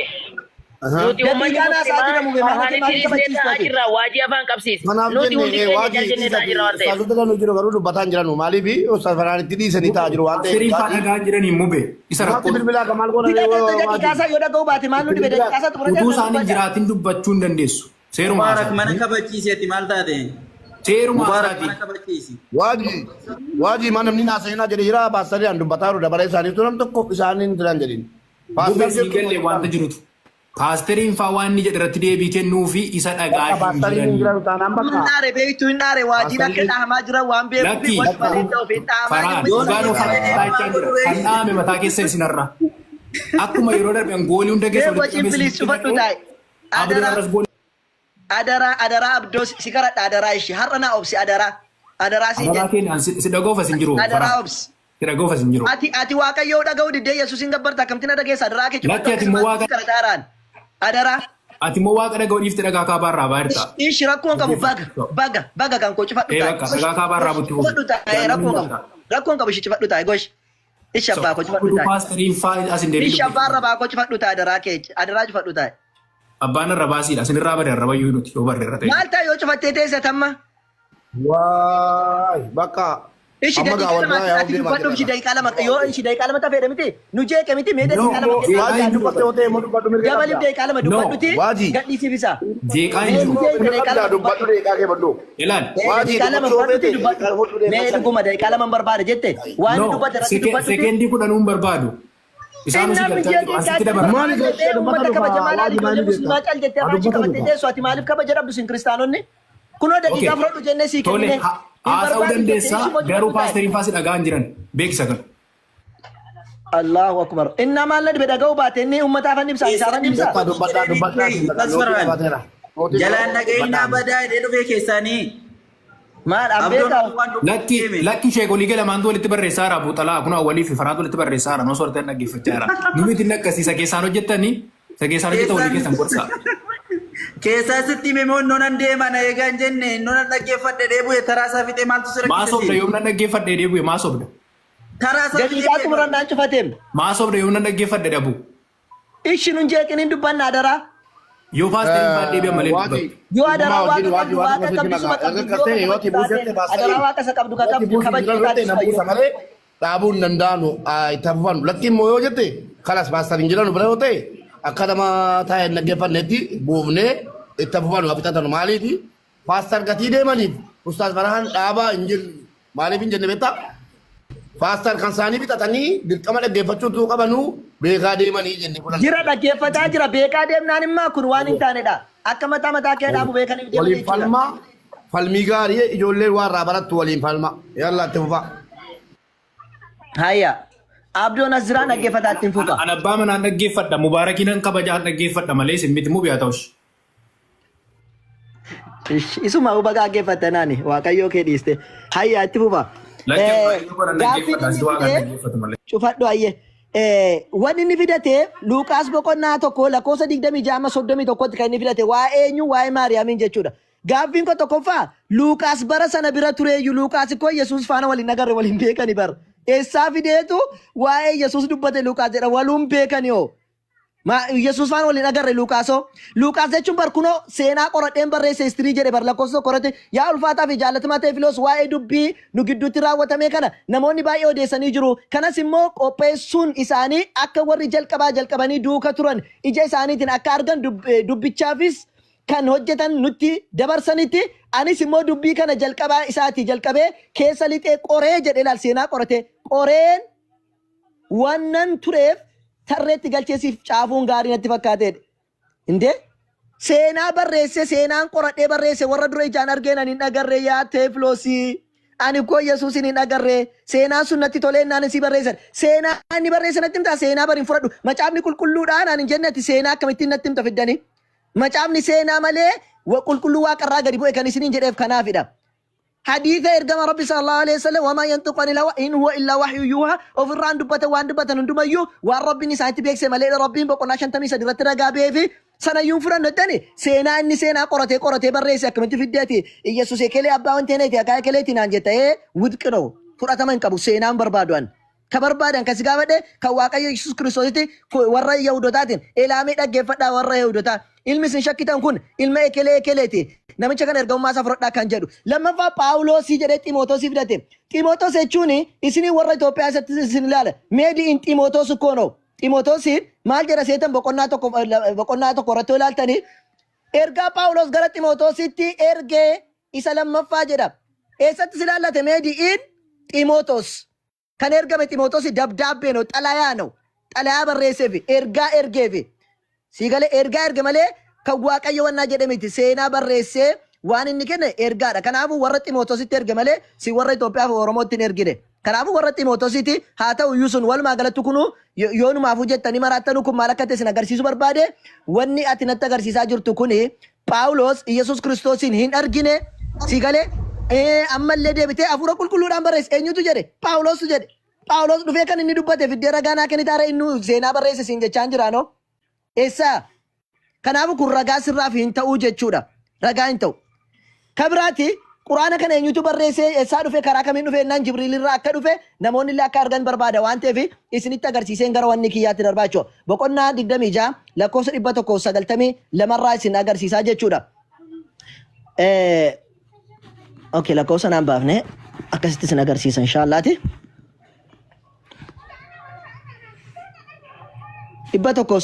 Nuti uummanni Daqiiqaa naasaa jira mube maal muslimaa maal kabachiisne ta'aa kabachiistu jirra waajii afaan qabsiise. Kanaaf Nuti hundi jenne keenya waajii jal jennee ta'aa jirra waan ta'eef. ustaazota danuu jiru garuu dubbataa hin jiranu maaliif ustaaz Farhaanitti dhiisanii taa'aa jiru waan ta'eef. Paasteriin fa'aa dhagaa jiranii mube. Isa Maatti rakkoo. bilbilaa kan maal goona Daqiiqaa isaa yoo dhaga'uu baate maal nu dhibe daqiiqaa isaa xumuratee Utuu isaan hin jiraatin dubbachuu hin dandeessu. Seeruma Mubaarak haasaati. mana kabachiiseeti maal taate? Seeruma Mubaarak haasaati. mana kabachiisi. Waajii waajii maa namni naasa'inaa jedhe jira paastarii an dubbataa jiru dabaree isaaniitu nam tokko isaanii hin jiran jedhin. Mube sii galle wanta jirutu. Paasteriin fa'aa waan inni jedhe irratti deebii kennuu fi isa dhagaa hin Paastariin hin jiranii. jiranu taanaan Hin bakka. dhaare beektu hin dhaare waajiin akka dhahamaa jiran waan beekuuf Lakki. wal bareeda of hin dhahamaa Farhaan jiru. dhugaan of harkaa jira. Kan dhaame mataa keessa isinarra. Akkuma yeroo darbe goolii hunda keessa Mee wajiin please cufadhu taa'e. Abdul Adaraa Arras goolii. adaraa adaraa abdoo si karadha adaraa ishee har'a naa obsi adaraa adaraa si Adaraa jedhe keenyaan si dhagoof as hin jiru. adaraa Farhaan. obsi. Si dhagoof as hin jiru. Ati ati waaqayyoo dhaga'uu diddee Yesuusin gabbarta akkamtiin dhageessa adaraa kee Lakki ati immoo waaqa- kadhataaraan adaraa Ati immoo waaqa dhaga'uu dhiifte dhagaa kaabaarraa baay'irta. ishi rakkoon qabu baga baga baga kan koo cufadhu Ee taa'e. bakka dhagaa kaabaarraa butti fufu. Cufadhu taa'e rakkoon qabu rakkoon qabu ishi cufadhu taa'e gosh ishi abbaa koo cufadhu taa'e. Paasteriin fa'aa as hin deebiin. Ishi abbaa arrabaa koo cufadhu taa'e adaraa kee adaraa cufadhu taa'e. Abbaan arra baasiidha. Isinirraa bade arraba iyyuu nuti yoo barre irra ta'e. Maal taa'e yoo cufattee teesse tamma? Waay bakka. Ishi Amma gaa daqiiqaa wal lama biraa yaa'uu ati deemaa dubbadhu ishi jira. daqiiqaa lama yoo ishi daqiiqaa lama tafeedha miti nu jeeqe miti mee daqiiqaa lama No, keessa Waajii dubbattee yoo ta'e immoo dubbadhu mirga dabaliif qabda. daqiiqaa lama No. dubbadhuti Waajii. gadhiisiif isa. Jeeqaa hin jiru. Mirga qabda dubbadhu deeqaa kee badhu. Ilaal. Waajii Daqiiqaa lama dubbachuu dubbadhuti feete dubbadhu. Mee dhuguma daqiiqaa lama barbaada jette waan No. dubbate irratti dubbadhuti. Sekendii kudhanuu hin barbaadu. Isaan osii Inni galchaa jiru. Asitti dabala. Maali galchee dubbata Uummata dhufa? kabajamaa laali Waajii ijoollee maali musliimaa beekta? cal jettee afaan ishee Dubbata qabattee dhufa. teessu ati maaliif kabaja dhabdu isin kiristaanonni? Kunoo daqiiqaa Okay. fudhadhu jennee sii Tole kennine. haasa'uu dandeessaa garuu paasteriin fa'aa si dhagaa hin jiran. Beeksisa kana. Allahu akbar. Innaa maal na dhibe dhaga'uu baate inni uummataaf an ibsa isaaf an ibsa. Bakka dubbadhaa dubbadhaa. Jalaan dhaga'innaa badaa hidhee dhufee keessanii. Maal Abdoon abbeekaa? waan dubbatu Lakki deeme. lakki sheekolii galamaantu walitti barreessaa jira Buuxalaa kun awwalii fi faraatu walitti barreessaa jira nosoo horteen dhaggeeffachaa jira. Numiti inni akkasii isa keessaan hojjettanii isa keessaan hojjetan walii keessan gorsaa. Keessaa sitti hime moo innoon deema na eegaa hin jenne innoon dhaggeeffadhe dheebu'e taraa isaa fixee maaltu si Maa sobda rakkise? yoom nan dhaggeeffadhe deebi'e maa sobda. Taraa isaa Daqiiqaa fixee xumurannaan cufateem. Maa sobda yoom nan dhaggeeffadhe dhabu. Ishi nun jeeqin hin dubbanna adaraa. Yoo paasteriin fa'aa deebi'an malee Waajii. dubbatu. Yoo adaraa waaqa qabdu waaqa qabdu suma qabdu yoo adaraa waaqa isa qabdu ka qabdu kabajuu taate suma yoo. malee dhaabuu hin danda'anu itti hafufanu lakki immoo yoo jette kalas paastariin jedhanu bira yoo ta'e akka nama taa'ee hin dhaggeeffannetti buufnee itti hafufanu hafixatanu maaliifi paastar gatii deemaniif ustaaz Farhaan dhaabaa hin jennu maaliif hin jenne beektaa paastar kan isaanii bitatanii dirqama dhaggeeffachuutu qabanu beekaa deemanii jenne kunan. Jira dhaggeeffataa jira beekaa deemnaan immoo kun waan hin taanedha. Akka mataa mataa kee dhaabu beekaniif deemne Waliin jechuudha. falmaa falmii gaarii ijoolleen waan irraa barattu waliin falma yalla itti fufaa. Hayya. Abdoon as jiraa dhaggeeffataa ittiin fufa. An abbaa manaan dhaggeeffadha Mubaarakiin an kabajaan dhaggeeffadha malee isin miti mubiyaa ta'us. Isuma hubagaa dhaggeeffatta naani waaqayyoo kee dhiiste. Hayya itti fufa. Lakki Mubaarakiin godhan Gaaffiin dhaggeeffadha inni si waaqaan fide dhaggeeffatu malee. cufadhu ayye. Wanni inni fidate Luuqaas boqonnaa 1 lakkoofsa 26-31 kan inni fidate waa'ee eenyu waa'ee Maariyaamiin jechuudha. Gaaffiin koo tokkoffaa Luuqaas bara sana bira tureeyyu Luuqaas koo Yesuus faana waliin agarre waliin beekani bara. Eessaa fideetu waa'ee Yesuus dubbate Luuqaas jedha waluun beekani hoo. Yesuus faana waliin agarre Luuqaasoo. Luuqaas jechuun bar kunoo seenaa qoradheen barreesse istirii jedhe bar lakkoofsa tokko irratti yaa ulfaataa fi jaalatamaa ta'e filoos waa'ee dubbii nu gidduutti raawwatame kana namoonni baay'ee odeessanii jiru. Kanas immoo qopheessuun isaanii akka warri jalqabaa jalqabanii duuka turan ija isaaniitiin akka argan dubbichaafis kan hojjetan nutti dabarsanitti anis immoo dubbii kana jalqabaa isaatii jalqabee keessa lixee qoree jedhe ilaal seenaa qorate qoreen wannan tureef tarreetti galcheesiif caafuun gaarii natti fakkaateedha. Indee seenaa barreesse, seenaan qoradhee barreesse, warra dura ijaan argeen ani hin agarre yaa Teefloosii. Ani koo Yesuusin hin agarre, seenaan sun natti tolee naan si barreessan. Seenaa inni barreesse natti himtaa? Seenaa bari hin fudhadhu. Macaafni qulqulluudhaan ani hin jenne, ati seenaa akkamittiin natti himta fiddanii? Macaafni seenaa malee qulqulluu waaqarraa gadi bu'e kan isiniin jedheef kanaafidha. Hadiisa ergama Rabbi sallallahu alaihi wasallam, wamaa yantiqu anil hawa in huwa illaa wahyu yuuha, ofirraan dubbata, waan dubbatan hundumayyuu waan Rabbiin isaanitti beekse malee, Rabbiin boqonnaa 53 irratti ragaa ba'ee fi sanayyuu hin fudhannu jettani. Seenaa inni seenaa qoratee qoratee barreesse akkamitti fiddeeti Iyyasuus ekelee abbaa wanti eneeti akaa ekeleeti naan jetta? Ee, wudqi ነው, fudhatama hin qabu. Seenaan barbaadu an. Ka barbaadan kan si gaafadhe kan Waaqayyo Yesuus Kiristoositti warra Yahudotaatiin, elaamee dhaggeeffadhaa warra Yahudotaa, ilmi isin shakkitan kun ilma ekelee ekeleeti, namicha kana ergamummaa isaa fudhadhaa kan jedhu. Lammaffaa Phaawulosii jedhee Ximootosii fidate. Ximootos jechuun isinii warra Itoophiyaa isatti isin ilaala. Made in Ximootos እኮ ነው. Ximootosiin maal jedha seetan? Boqonnaa 1 irratti yoo ilaaltanii, ergaa Phaawulos gara Ximootositti ergee isa lammaffaa jedha. Eessatti si ilaallate? Made in Ximootos. Kan ergame Ximootos ደብዳቤ ነው, xalayaa ነው. Xalayaa barreesseef, ergaa ergeef. Siigalee ergaa erge malee kan Waaqayyo wannaa jedhe miti. Seenaa barreessee waan inni kenne ergaadha. Kanaafuu warra Ximootositti erge malee si warra Itoophiyaa fi Oromootti hin ergine. Kanaafuu warra Ximootositti haa ta'u iyyuu sun walumaa galatti kunu yoonumaafuu jettanii maraattanu kun maal akka ta'e isin agarsiisuu barbaade. Wanni ati natti agarsiisaa jirtu kuni Phaawulos Iyesuus Kiristoosiin hin argine. Siigalee ammallee deebitee hafuura qulqulluudhaan barreesse. Eenyutu jedhe? Phaawulostu jedhe. Phaawulos dhufee kan inni dubbate fiddee ragaa naa kennitaara, inni seenaa barreesse siin jechaan jiraanoo. Eessaa? Kanaafuu kun ragaa sirraaf hin ta'uu jechuudha. Ragaa hin ta'u. Kabiraati, Quraana kana eenyutu barreessee, eessaa dhufe, karaa kamiin dhufe jennaan, Jibriil irraa akka dhufe namoonni illee akka argan barbaada waan ta'eef isinitti agarsiiseen gara wanni kiyyaatti darbaa jechuudha. Boqonnaa 26 lakkoofsa 192rraa isin agarsiisaa jechuudha. Okay, lakkoofsa naan baafne, akkasitti isin agarsiisa inshaallaati.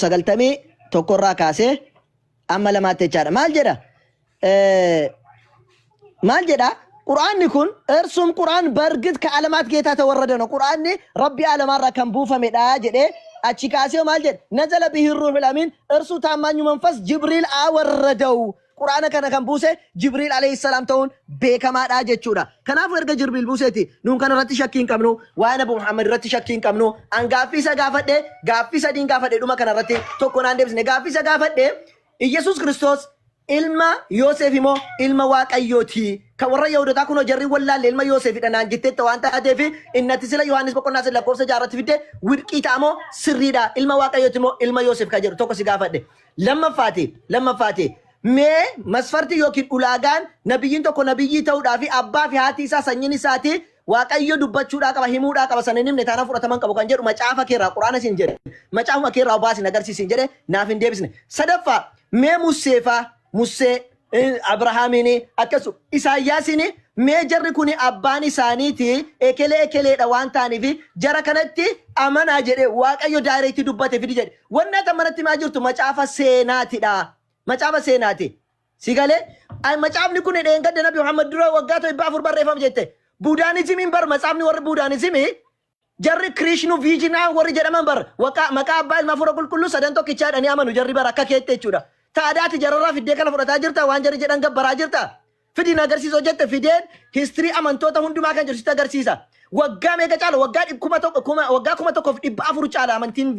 191rraa kaasee amma lamaatti jechaadha. Maal jedha? Maal jedha? Qur'aanni kun እርሱም ቁርአን በእርግጥ ከዓለማት ጌታ ተወረደ ነው። Qur'aanni Rabbi ዓለማራ kan buufamedha jedhee achi kaasee maal jedhe? نزل به الروح الأمين, እርሱ ታማኙ መንፈስ ጅብሪል አወረደው። Qur'aana kana kan buuse Jibriil alayhi salaam ta'uun beekamaadha jechuudha. Kanaafuu erga Jibriil buuseeti nuun kana irratti shakkii hin qabnu, waa'ee Nabi Muhammad irratti shakkii hin qabnu. An gaaffii isa gaafadhe, gaaffii sadiin gaafadhe, dhuma kana irratti tokko naan deebisne. Gaaffii isa gaafadhe, Iyyasuus Kiristoos ilma Yoosef immoo ilma Waaqayyooti? Kan warra Yahudotaa kunoo jarri wallaalle ilma Yoosefidha naan jetteetta waan taateef, innati sila Yohaannis boqonnaa 3 lakkoofsa 6rratti fidde wirqii ta'amoo sirriidha? Ilma Waaqayyooti immoo ilma Yoosef kan jedhu tokko si gaafadhe. Lammaffaati, mee masfartii yookiin ulaagaan nabiyyiin tokko nabiyyii ta'uudhaa fi abbaa fi haati isaa, sanyiin isaati Waaqayyo dubbachuudhaa qaba, himuudhaa qaba, sana hin himne taanaan fudhataman qabu kan jedhu macaafa keerraa, Quraana siin jedhe, macaafuma keerraa baasin agarsiisin jedhe, naaf hin deebisne. Sadaffaa, mee Museefaa, Musee, Abrahaamiin, akkasuma Isaayyaasiin, mee jarri kun abbaan isaaniiti ekelee ekeleedha waan ta'aniif jara kanatti amanaa jedhe Waaqayyo direct dubbate fidi jedhe. Wanni ati manatti himaa jirtu macaafa seenaatidha. Macaafa seenaati. Si galee macaafni kun dheengadda Nabi Muhammad dura waggaa 400 barreeffame jette. Buudaanizimiin bar, macaafni warri Buudaanizimii jarri Kiriishnu Viijinaa warri jedhaman bar maqaa abbaa, ilma, hafuura qulqulluu sadan tokkichaadha amanu jarri bar akka keette jechuudha. Taadaati jararraa fiddee kana fudhataa jirta, waan jarri jedhan gabbaraa jirta. Fidiin agarsiisoo jette, fideen history amantoota hundumaa kan jiru sitti agarsiisa. Waggaa meeqa caala? Waggaa 1000, waggaa 1400 caala amantiin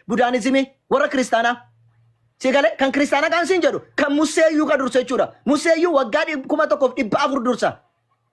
Budaanizimii warra kiristaanaa. Si galee kan kiristaanaa kan siin jedhu kan Museeyyuu kan dursa jechuudha. Museeyyuu waggaa 1400 dursa.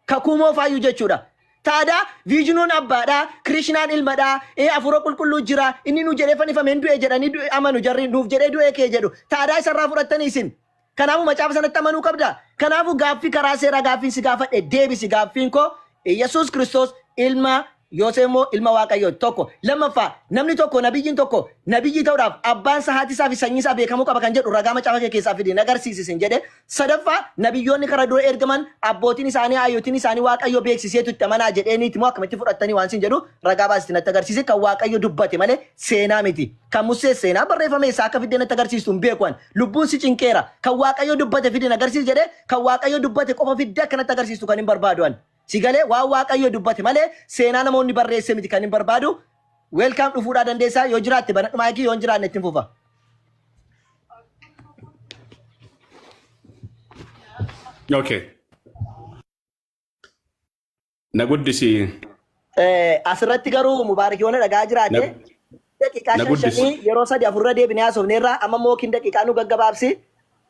Kakuu moofaayyuu jechuudha. Taadaa Viijinuun abbaadhaa, Kirishnaan ilmadhaa, hafuura qulqulluu jira, inni nu jedhee fannifamee du'e jedhanii amanu jarri, nuuf jedhee du'e kee jedhu. Taadaa isarraa fudhattanii isin. Kanaafuu macaafa sanatti amanuu qabda. Kanaafuu gaaffii karaa seeraa gaaffiin si gaafadhe deebisi. Gaaffiin koo, Yesuus Kiristoos ilma Yoosef immoo ilma Waaqayyoo? Tokko. Lammaffaa, namni tokko, nabiyyiin tokko nabiyyii ta'uudhaaf abbaan isaa, haati isaa fi sanyii isaa beekamuu qaba kan jedhu ragaa macaafa kee keessaa fidi agarsiisisin jedhe. Sadaffaa, nabiyyoonni karaa dura ergaman abbootiin isaanii, haayyotiin isaanii Waaqayyo beeksiseetu itti amanaa jedheeniiti moo akkamitti fudhattanii waan sin jedhu ragaa baasisti natti agarsiisi, kan Waaqayyo dubbate malee seenaa miti. Kan Musee seenaa barreeffame isaa akka fiddee natti agarsiistu hin beeku. Lubbuun si cinqeera. Kan Waaqayyo dubbate fidin agarsiisi jedhee, kan Waaqayyo dubbate qofa fiddee akka natti agarsiistu kan hin barbaadu ani. Si galee, waan Waaqayyo dubbate malee seenaa namoonni barreesse miti kan hin barbaadu. Welcome, dhufuudhaa dandeessaa yoo jiraatte banadhu maayikii, yoo hin jiraanne ittiin fufa. Okay. Na guddisi. Asirratti garuu Mubaarak yoona dhagaa jiraate daqiiqaa Na shan guddisi. Shanii yeroo sadi afurra deebinee haasofneerra amma mookin daqiiqaa nu gaggabaabsi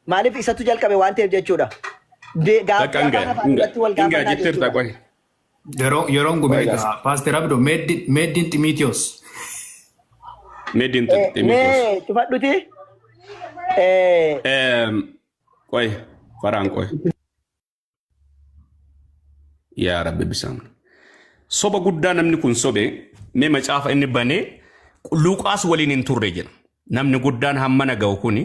maaliif isatu jalqabe waan ta'eef jechuudha. Gaaffii Bakka afaan afaan irratti wal hingaa gaafannaa jetteerta jechuudha. qoy. Yeroon Qoy gumee gaas. Paaster Abdoo meeddin Ximiitiyoos. Meediin Ximiitiyoos. Mee cufadhuti. Qoy faraan qoy. Yaa Rabbi bisaan. Soba guddaa namni kun sobe mee macaafa inni banee Luqaas waliin hin turre jedha. Namni guddaan hammana ga'u kuni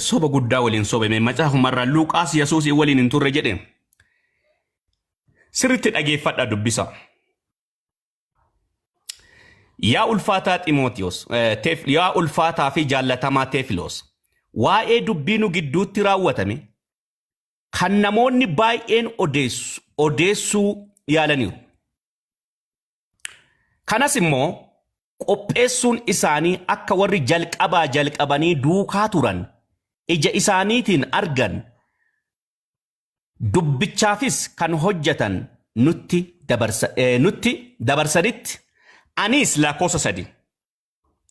soba guddaa waliin sobe mee macaafumarraa Luqaas Yesuus waliin hin turre jedhe. Sirriitti dhageeffadhaa dubbisa. Yaa ulfaataa Ximootiyoos, yaa ulfaataa fi jaallatamaa Teefiloos, waa'ee dubbii nu gidduutti raawwatame kan namoonni baay'een odeessuu yaalaniiru. Kanas immoo qopheessuun isaanii akka warri jalqabaa jalqabanii duukaa turan ija isaaniitiin argan dubbichaafis kan hojjetan nutti dabarsanitti anis lakkoofsa 3.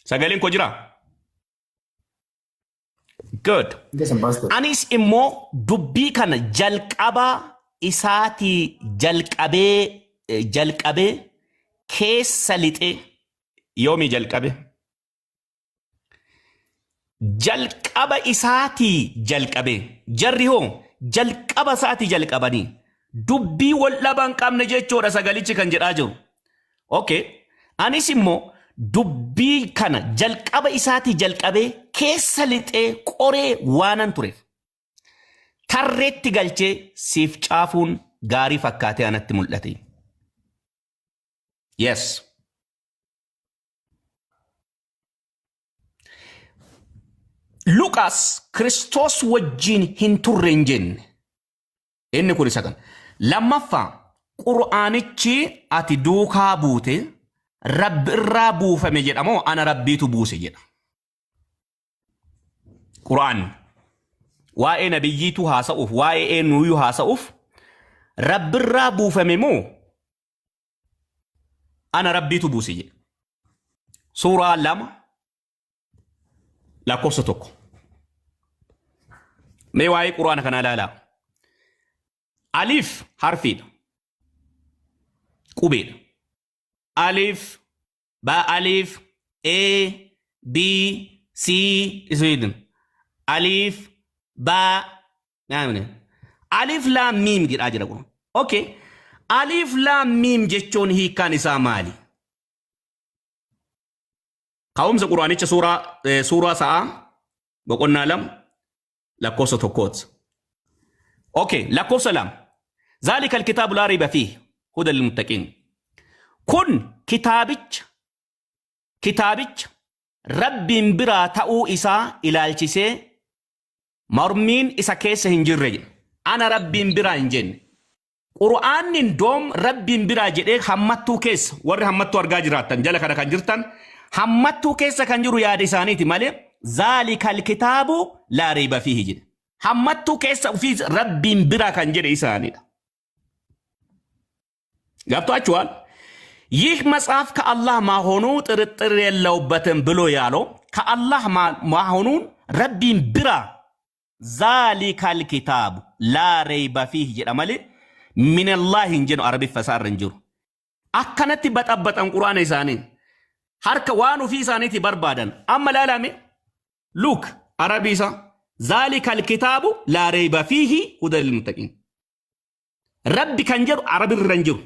Sagaleen koo jiraa? Good. Anis immoo dubbii kana jalqabaa isaatii jalqabee keessa lixee yoomii jalqabe? Jalqaba isaatii jalqabee jarri hoo jalqaba isaatii jalqabanii dubbii wal dhabaa hin qabne jechuudha sagalichi kan jedhaa jiru. Okay. Anis immoo dubbii kana jalqaba isaatii jalqabee keessa lixee qoree waanan tureef tarreetti galchee siif caafuun gaarii fakkaatee anatti mul'ate. Yes. Luqaas Kiristoos wajjin hin turre hin jenne. Inni kun isa kana. Lammaffaa Qur'aanichi ati duukaa buute Rabbi irraa buufame jedha moo ana Rabbiitu buuse jedha. Qur'aan waa'ee nabiyyiitu haasa'uuf waa'ee eenyuyyuu haasa'uuf Rabbi irraa buufame moo ana Rabbiitu buuse jedha. Suuraa 2 lakkoofsa 1. Mee waa'ee Qur'aana kanaa ilaalaa. Alif harfiidha. Qubeedha. Alif, ba alif, A, B, C, isweedin. Alif, ba, naamne. Alif laam miim jedhaa jira kun. Okay. Alif laam miim jechuun hiikkaan isaa maali? Ka'umsa Qur'aanicha suuraa sa'aa boqonnaa 2 lakkoofsa 1. Okay, lakkoofsa 2. Zaalika alkitaabu laa rayba fiihi hudan lilmuttaqiin. Kun kitaabicha Rabbiin biraa ta'uu isaa ilaalchisee mormiin isa keessa hin jirre jedha. Ana Rabbiin biraa hin jenne. Qur'aanni doom Rabbiin biraa jedhee hammattuu keessa warri hammattuu argaa jiraattan jala kana kan jirtan hammattuu keessa kan jiru yaada isaaniiti malee zaalikal kitaabu laa rayba fiihi jedhe. Hammattuu keessa ofii Rabbiin biraa kan jedhe isaaniidha. ገብቷችኋል? ይህ መጽሐፍ ከአላህ መሆኑ ጥርጥር የለውበትም ብሎ ያለው ከአላህ መሆኑን ረቢን ቢራ ዛሊካል ኪታቡ ላ ረይበ ፊህ jedha malee minallaahi hin jedhu Arabiffa isaarra hin jiru. Akkanatti baxabbatan Qur'aana isaanii harka waan ofii isaaniitti barbaadan amma ilaalame Luuk Arabii isaa zaalikal kitaabu laa rayba fiihi hudan lilmuttaqiin. Rabbi kan jedhu Arabirra hin jiru.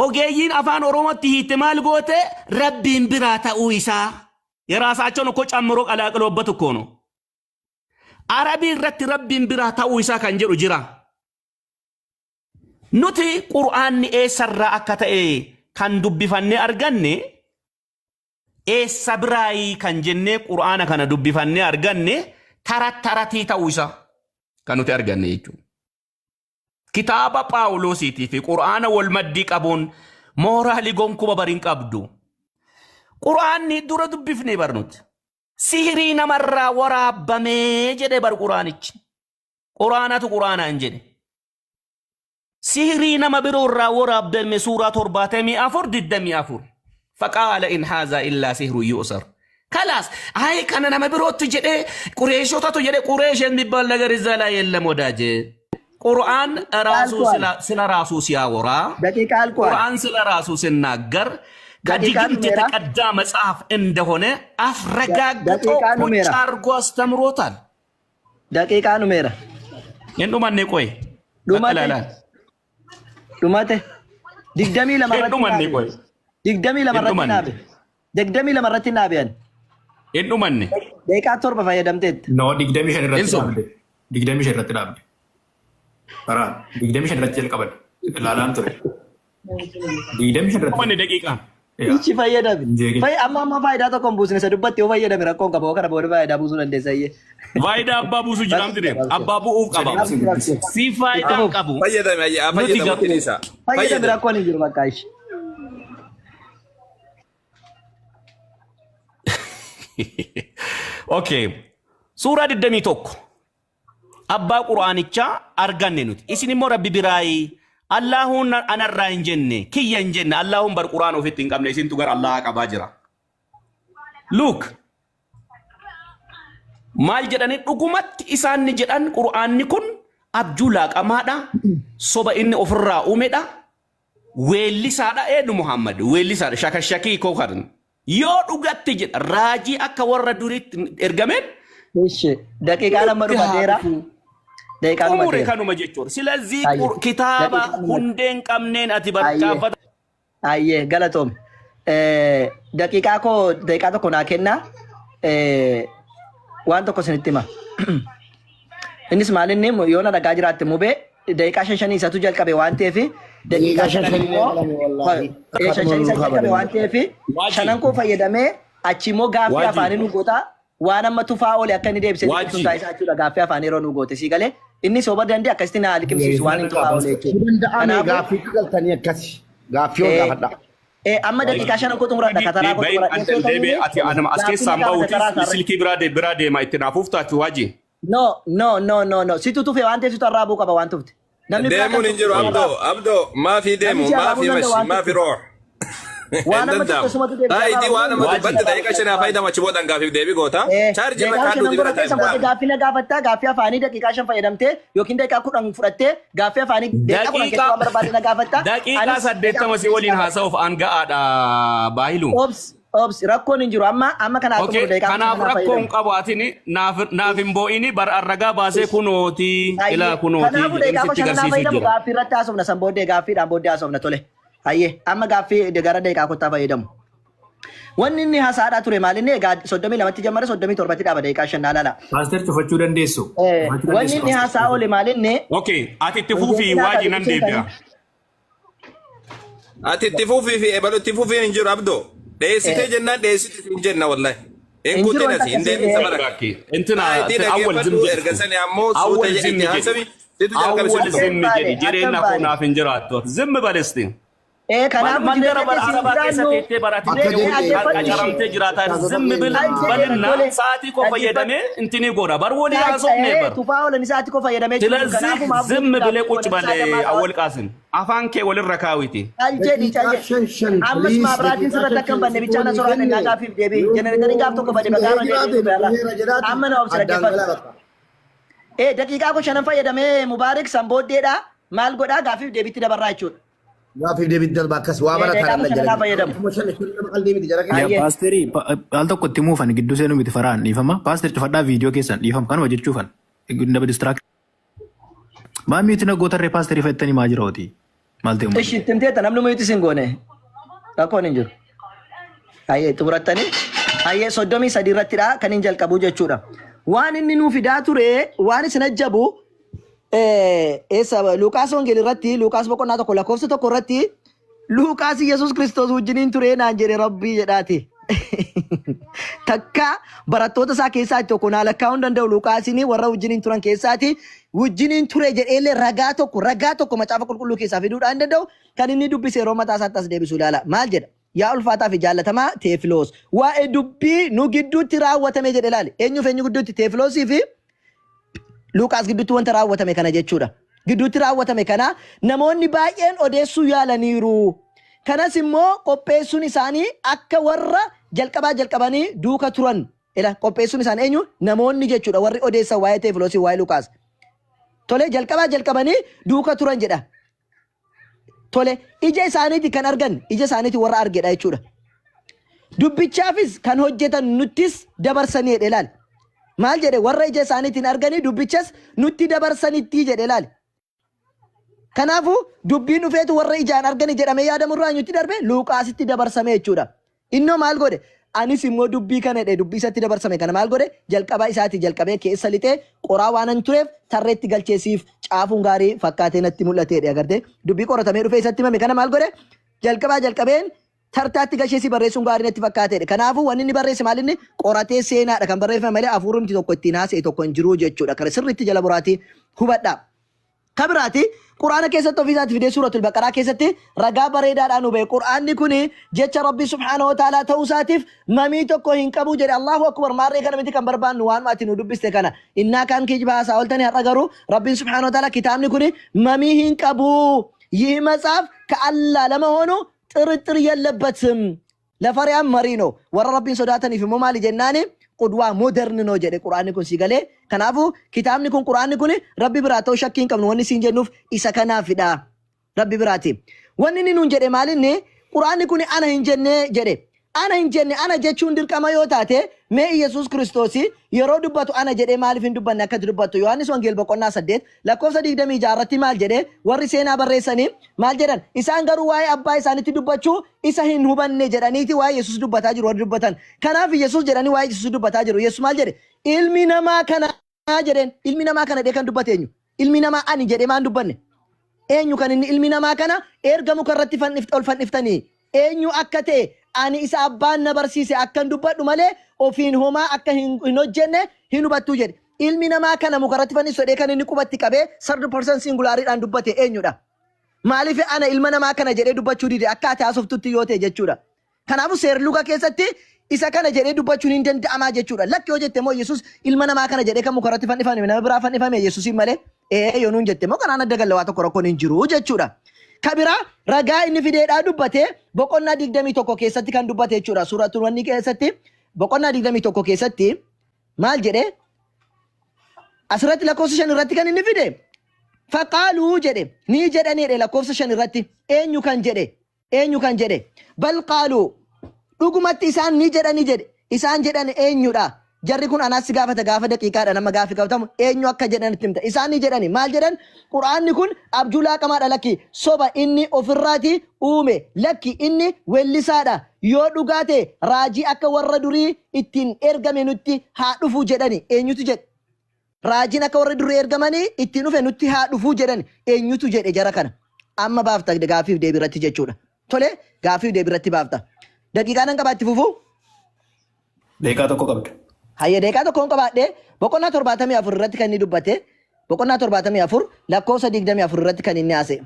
Ogeeyyiin afaan Oromootti hiitte maal goote Rabbiin biraa ta'uu isaa የራሳቸውን እኮ ጨምሮ ቀላቅሎበት እኮ ነው። Arabii irratti Rabbiin biraa ta'uu isaa kan jedhu jira. Nuti Qur'aanni eessarraa akka ta'e kan dubbifannee arganne eessa biraayii kan jennee Qur'aana kana dubbifannee arganne tarattaratii ta'uu isaa kan nuti arganne jechuudha. Kitaaba Phaawulosiitii fi Qur'aana wal maddii qabuun mooraalii gonkuma bariin qabdu. Qur'aanni dura dubbifnee barnuti. Sihirii namarraa waraabamee jedhee bar Qur'aanichi. Quraanatu quraanaan jedhe. Sihirii nama biroo irraa waraabdame suuraa 74:24. Faqaala in haazaa illaa sihru yu'sar. Kalaas አይ kana nama birootti jedhee ቁሬሾታቱ jedhe ቁሬሽ የሚባል ነገር እዛ ላይ የለም ወዳጄ። ቁርአን ራሱ አልቋል። ስለ ራሱ ሲያወራ ደቂቃ አልቋል። ቁርአን ስለ ራሱ ሲናገር ደቂቃ ከድግምት ኑሜራ የተቀዳ መጽሐፍ እንደሆነ አስረጋግጦ ደቂቃ ቁጭ ኑሜራ አድርጎ አስተምሮታል። ደቂቃ ኑሜራ እንዱማኔ ቆይ ዱማቴ ቀጥላላል ዱማቴ 22 irratti እንዱማኔ naabe ቆይ 22 irratti እንዱማኔ naabe 22 irratti naabe ani እንዱማኔ daqiiqaa 7 fayyadamteetti. No, 25 irratti Insu dhaabde. 25 irratti dhaabde. Faraan 25 irratti jalqaban. Ilaalaan ture. 25 irratti. እንዱማኔ ደቂቃ Yaa. Ichi fayyadame. Hin jeeqin. Amma amma faayidaa tokko hin buusne isa dubbatti yoo fayyadame rakkoon qaba. Kana booda faayidaa buusuu dandeessa iyyee. ፋይዳ አባ ቡሱ ጅራምት ደም አባ ቡኡፍ ቀባ Sadii Rabsi rabsi. ሲ ፋይዳ Itti fufu. ቀቡ Fayyadame ayyaa nuti fayyadamu garuu tiniisa. Fayyadame Fayyadame. rakkoon hin jiru bakka ishi. ኦኬ suuraa 21 abbaa qur'aanichaa arganne nuti isin immoo rabbi biraayi allaahuun anarraa hin jenne kiyya hin jenne allaahuun bar qur'aan ofitti hin qabne isintu gara allaha qabaa jira luuk maal jedhani dhugumatti isaan ni jedhan qur'aanni kun abjuu laaqamaadha soba inni ofirraa uumedha weellisaadha eenyu muhammad weellisaadha shakashakii koo kan yoo dhugatti jedha raajii akka warra duriitti ergameen Ishi daqiiqaa 2 nutti haa dhumateera. dhufu Daqiiqaa xumure dhumateera. kanuma jechuudha. Silazii Ayyee. kitaaba Daqiiqaa dhumate. hundeen qabneen ati Ayyee. barcaafata. Ayyee galatoome. Daqiiqaa koo daqiiqaa tokko naa kennaa. Waan tokko isinitti hima. Innis maal inni yoo na dhagaa jiraatte mubee daqiiqaa 5 isatu jalqabe waan ta'eef Daqiiqaa daqiiqaa 5 5 5 immoo eegalame wallaahi. 5 Akkatuma 5 nu isa jalqabe kabale. waan ta'eef Waaji shanan koo fayyadamee achi immoo gaaffii waaji afaanii nu goota waan amma tufaa oole akka inni deebisee liqimsu waaji taasisaa jechuudha gaaffii afaanii yeroo nu goote sii galee inni soba danda'e akkasitti na liqimsiisu waan hin tufaa oole jechuudha. Ni danda'ame Kanaafuu gaaffiitti galtanii akkasi. Gaaffii ol gaafadha. amma daqiiqaa 5 koo xumuradha kataraa koo Bayin xumuradha andan deebi'e ati anama as gaaffii na keessaan gaafate bahuutis karaa isaarra. silkii biraa deema itti naafuuf taati waaji. No no no no no situ tufe waan ta'eef situ arraabuu qaba waan tufte. Namni biraa kan Deemuun hin tufte jiru situ Abdoo arraabu. Abdoo maafii Namni deemu si arraabuu maafii danda'u mashi waan maafii tufte. roox. Hin Waan amma tufte danda'amu. sumatu deebisee Taayitii arraabuu waan amma danda'u. Waaji dubbatte daqiiqa 5 fayyadamu achi boodaan gaafiif deebii goota. Chaarjii irra Daqiiqaa kaadhuuti 5 bira bora keessa taa'e. booda gaaffii na gaafattaa gaaffii afaanii daqiiqaa 5 fayyadamtee yookiin daqiiqaa 10 fudhattee gaaffii afaanii daqiiqaa 10 keessa daqiiqaa waan barbaade na gaafattaa. daqiiqaa Anis daqiiqaa 80 si 10 si waliin gaafadha. haasa'uuf aan ga'aadha baayilu. Obs obs rakkoon hin jiru amma amma kanaa Okay, xumuru daqiiqaa 5 kanaaf naa rakkoon fayyadamu. qabu atini naaf hin boo'ini bar arragaa baasee kunooti ilaa Hayyee kunooti kanaafuu jedheen daqiiqaa sitti 5 naa garsiisuu fayyadamu jira. gaaffii irratti haasofna san booddee gaaffiidhaan booddee haasofna tole. Hayyee amma gaaffii gara daqiiqaa kottaa fayyadamu. Wanni inni haasaadhaa ture maal inni egaa 32tti jammare 37tti dhaaba daqiiqaa 5 naa laala. Paaster cufachuu dandeessu. Cufachuu Wanni dandeessu inni paaster. haasaa oole maal inni Okay, ati itti fufii wangeelaa waaji nan dubbisuun deebi'a. kan Ati itti fufii fi ebalu itti fufiin hin jiru Abdoo. Dheessitee jennaan dheessite hin jenna wallahi. Hin hin jiru kutin wanta asi hin akkasii deemin saba rakka. Bakki intina Taayitii awwal zim dhaggeeffadhu erga jedhu. sani ammoo suuta Awwal jedhi zim itti jedhi. haasami situ jalqabe Awwal situ Akka qabu. hin zim baane jedhi akka jireenya hin koo baane. naaf hin jiraattu. Zim balesti. Kanaafuu Mandara jireenya bara keessa hin arabaa keessa jiraannu teettee Akka baraatee jireenya jedhe dhaggeeffadhu ishee. qacaramtee jiraataa ustaazota zim keenya Ay jedheera balinna tole sa'aatii koo dhaggeeffadhu. fayyadamee intini godha bar walii haasofnee bar. Tufaa oolan isaati koo fayyadamee jiru ስለዚህ kanaafuu maaf ዝም guutuu ብለህ gaaffii ቁጭ oolan በል isaa gammaa አወል ቃስም አፋን kee walirra kaawiti. Cal jedhi cal Daqiiqaa jedhi. 5 5 Ammas please maabraatiin daqiiqaa sirratti 5 akka hin 5 banne sitti bichaan walii soraan kenne innaa gaaffiif deebii yoo jenereeteriin gaaf tokko bade isin gahee bagaarra jiraate deebiin dhufe dhufeera jedhaati Amma na obsi addaan dhaggeeffadhu. galaa bakka. Daqiiqaa koo 5 fayyadamee Mubaarik san booddeedha maal godhaa gaaffiif deebiitti dabarraa jechuudha. Gaaffiif deebiitti darba akkas waa barataa Daqiiqaa koo dhala 5 naa jala. fayyadamu. 5 5 nama qalbii miti jara keenya. Yaa Hayyee. paasterii al tokko itti muufan gidduu seenuu miti faraan dhiifama. Paaster cufadhaa viidiyoo keessan dhiifama kanuma jechuufan. Nama distract. Maa miiti na gootarree paasterii fettanii maa jira hooti? Maal ta'e Ishi itti himteetta namni muyuuti sin goone rakkoon hin jiru. Hayyee xumurattanii hayyee 33 irrattidha kan hin jalqabu jechuudha. Waan inni nuu fidaa ture waan isin ajjabu eessa Luuqaas Wangeelii irratti Luuqaas boqonnaa 1 lakkoofsa 1 irratti Luuqaas Yesuus Kiristoos wajjiniin ture naan jedhe Rabbii jedhaati. Takka barattoota isaa keessaa tokko naa lakkaa'uu hin danda'u Luuqaasiin warra wajjiniin turan keessaati wajjiniin ture jedheellee ragaa tokko macaafa qulqulluu keessaa fiduudhaan hin danda'u kan inni dubbise yeroo mataa isaatti as deebisu ilaala. Maal jedha? Yaa ulfaataa fi jaallatamaa Teefiloos waa'ee dubbii nu gidduutti raawwatame jedhe ilaali. Eenyuuf eenyu gidduutti? Teefiloosii fi Luqaas gidduutti wanta raawwatame kana jechuudha. Gidduutti raawwatame kana namoonni baay'een odeessuu yaalaniiru. Kanas immoo qopheessuun isaanii akka warra jalqabaa jalqabanii duuka turan. Ila qopheessuun isaanii eenyu? Namoonni jechuudha warri odeessan waa'ee Teefiloosii waa'ee Luqaas. Tole jalqabaa jalqabanii duuka turan jedha. Tole ija isaaniiti kan argan ija isaaniiti warra argedha jechuudha. Dubbichaafis kan hojjetan nuttis dabarsanii jedhe ilaali. Maal jedhe warra ija isaaniitiin arganii dubbichas nutti dabarsanitti jedhe ilaali. Kanaafuu dubbiin dhufeetu warra ijaan arganii jedhamee yaadamu irraa eenyutti darbe Luuqaasitti dabarsame jechuudha. Innoo maal godhe? Anis immoo dubbii kana jedhe dubbii isatti dabarsame kana maal godhe? Jalqaba isaatii jalqabee keessa lixee qoraa waanan tureef tarreetti galcheesiif caafuun gaarii fakkaatee natti mul'ateedha agartee. Dubbii qoratamee dhufee isatti himame kana maal godhe? Jalqabaa jalqabeen tartaatti galcheesii barreessuun gaarii natti fakkaateedha. Kanaafuu wanni inni barreesse maal inni qoratee seenaadha kan barreeffame malee hafuurumti tokko ittiin haasa'e tokko hin jiru jechuudha. Kana sirriitti jala boraatii hubadhaa. Kabiraati Quraana keessatti ofii isaatti fidee suuratul Baqaraa keessatti ragaa bareedaadhaan hubee Quraanni kun jecha Rabbii subhaanahu wa ta'aalaa ta'uu isaatiif mamii tokko hin qabu jedhe Allahu akbar maarree kana miti kan barbaannu waan ati nu dubbiste kana innaa kaan kijiba haasaa ooltanii har'a garuu Rabbiin subhaanahu wa ta'aalaa kitaabni kun mamii hin qabu ይህ መጽሐፍ ከአላህ ለመሆኑ ጥርጥር የለበትም ለፈሪያም መሪ ነው warra Rabbiin sodaataniif immoo maali jennaani qudwaa modern ነው jedhe quraanni kun si galee kanaafuu kitaabni kun quraanni kun rabbi biraa ta'uu shakkii hin qabnu wanni siin jennuuf isa kanaafidha rabbi biraati wanni inni nuun jedhe maalinni quraanni kun ana hin jenne jedhe ana hin jenne ana jechuun dirqama yoo taate mee Iyesuus Kiristoos yeroo dubbatu ana jedhee maaliif hin dubbanne akkatti dubbattu Yohaannis Wangeelaa boqonnaa 8 lakkoofsa 26 irratti maal jedhe warri seenaa barreessanii maal jedhan isaan garuu waa'ee abbaa isaanitti dubbachuu isa hin hubanne jedhaniiti waa'ee Yesuus dubbataa jiru warri dubbatan kanaaf Yesuus jedhanii waa'ee Yesuus dubbataa jiru Yesuus maal jedhe ilmi namaa kana jedheen ilmi namaa kana jedhee kan dubbate eenyu ilmi namaa ani jedhee maan dubbanne eenyu kan inni ilmi namaa kana erga muka irratti ol fanniftanii eenyu akka ta'e ani isa abbaan na barsiise akkan dubbadhu malee ofiin homaa akka hin hojjenne hin hubattuu jedhe. Ilmi namaa kana muka irratti fannisu jedhee kan inni qubatti qabee third person singulaariidhaan dubbate eenyudha? Maaliif ana ilma namaa kana jedhee dubbachuu dide akka ati haasoftutti yoo ta'e jechuudha. Kanaafuu seerluga keessatti isa kana jedhee dubbachuun hin danda'amaa jechuudha. Lakki yoo jette immoo Yesuus ilma namaa kana jedhee kan muka irratti fannifame nama biraa fannifame Yesuusiin malee ee yoo nuun jette immoo kanaan adda galla waa tokko rakkoon hin jiru jechuudha. Kabira ragaa inni fideedhaa dubbate boqonnaa 21 keessatti kan dubbate jechuudha. Suuratul wanni keessatti boqonnaa 21 keessatti maal jedhe asirratti lakkoofsa 5 irratti kan inni fide faqaaluu jedhe ni jedhaniidhe lakkoofsa 5 irratti eenyu kan jedhe eenyu kan jedhe bal qaaluu dhugumatti isaan ni jedhani jedhe isaan jedhan eenyudha jarri kun anaas si gaafata gaafa daqiiqaadha nama gaafi qabatamu eenyu akka jedhan itti himta isaan ni jedhani maal jedhan quraanni kun abjuu laaqamaadha lakki soba inni ofirraati uume lakki inni wellisaadha yoo dhugaa ta'e raajii akka warra durii ittiin ergame nutti haa dhufu jedhani eenyutu jedhe raajiin akka warra durii ergamanii ittiin dhufe nutti haa dhufu jedhan eenyutu jedhe jara kana amma baafta gaafiif deebii irratti jechuudha tole gaafiif deebii irratti baafta daqiiqaa nan qabaatti fufuu Daqiiqaa tokko qabda. Hayya daqiiqaa tokkoon qabaadhee boqonnaa 74 irratti kan inni dubbate boqonnaa 74 lakkoofsa 24 irratti kan inni haasa'e.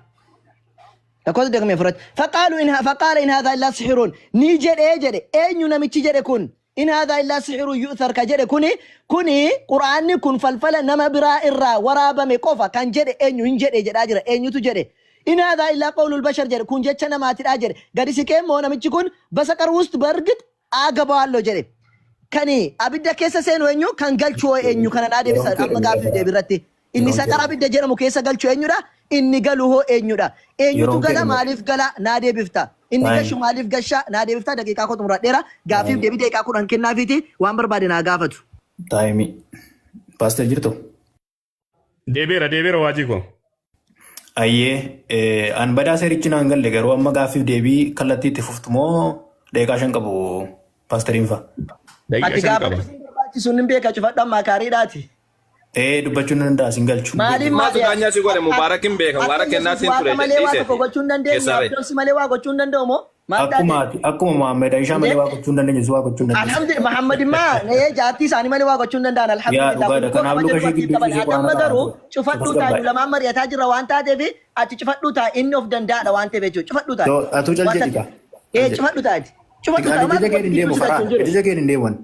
Lakkoofsa 24 irratti faqaalu in faqaala in haadhaa illaa sixiruun ni jedhee jedhe eenyu namichi jedhe kun in haadhaa illaa sixirun yu'thar ka jedhe kuni kuni quraanni kun falfala nama biraa irraa waraabame qofa kan jedhe eenyu hin jedhe jedhaa jira eenyutu jedhe. In haadhaa illaa qawlul bashar jedhe kun jecha namaatidha jedhe gadi siqee immoo namichi kun basaqar wust bargit aagabaalloo jedhe. Kani abidda keessa seenu eenyu kan galchu hoo eenyu kana naa deebisa amma gaaffii deebii irratti. Inni saqara abidda jedhamu keessa galchu eenyudha? Inni galu hoo eenyudha? Eenyutu gala maaliif gala naa deebifta? Inni gashu maaliif gasha naa deebifta? Daqiiqaa koo xumuradheera. Gaaffiif deebii daqiiqaa 10 kennaafiiti waan barbaade naa gaafatu. Taayimii. Paaster jirtu? Deebiira deebiira waajii koo. Ayyee an badaa seerichi naan galle garuu amma gaaffiif deebii kallattii itti fuftu moo daqiiqaa 5 qabu paasteriin fa'a? Daqiiqaa Ati 5 gaafa qaba. barbaachisuun hin beeka cufadhu ammaa kaariidhaati. Dubbachuun ni danda'a sin galchu. Maaliif Maatu maali? daanyaa si godhe Mubaarak hin beeka. Akka Mubaarak Yesuus kennaatiin ture waaqa malee waa jedhiise. tokko gochuu hin dandeenye Keessaa bahe. abdoon si malee waa gochuu hin danda'u moo? Maal taate? Akkuma ati akkuma Muhammed Aishaa malee waa gochuu hin dandeenye si waa gochuu hin dandeessu. Alhamdulillah Muhammad immaa jaartii isaanii malee waa gochuu hin danda'an Yaa alhamdulillah dhugaadha. kun koo Kanaaf kabaja luka ishee dubartiif gidduu qaban ciisee ati quraana amma qara'a garuu ture. cufadhuu Akkas ta'a gabbaa'e. lamaan mari'ataa jirra waan taateef ati cufadhuu ta'a inni of danda'aadha waan ta'eef jechuudha cufadhuu ta'a. Atuu cal Waan jedhi takka kaa. Cal jedhi. cufadhuu ta'a cufadhuu ta'a Ani maal ija keen hin dubartii deemu gidduu si faraa. galchu hin jiru. Ija keen hin deeman.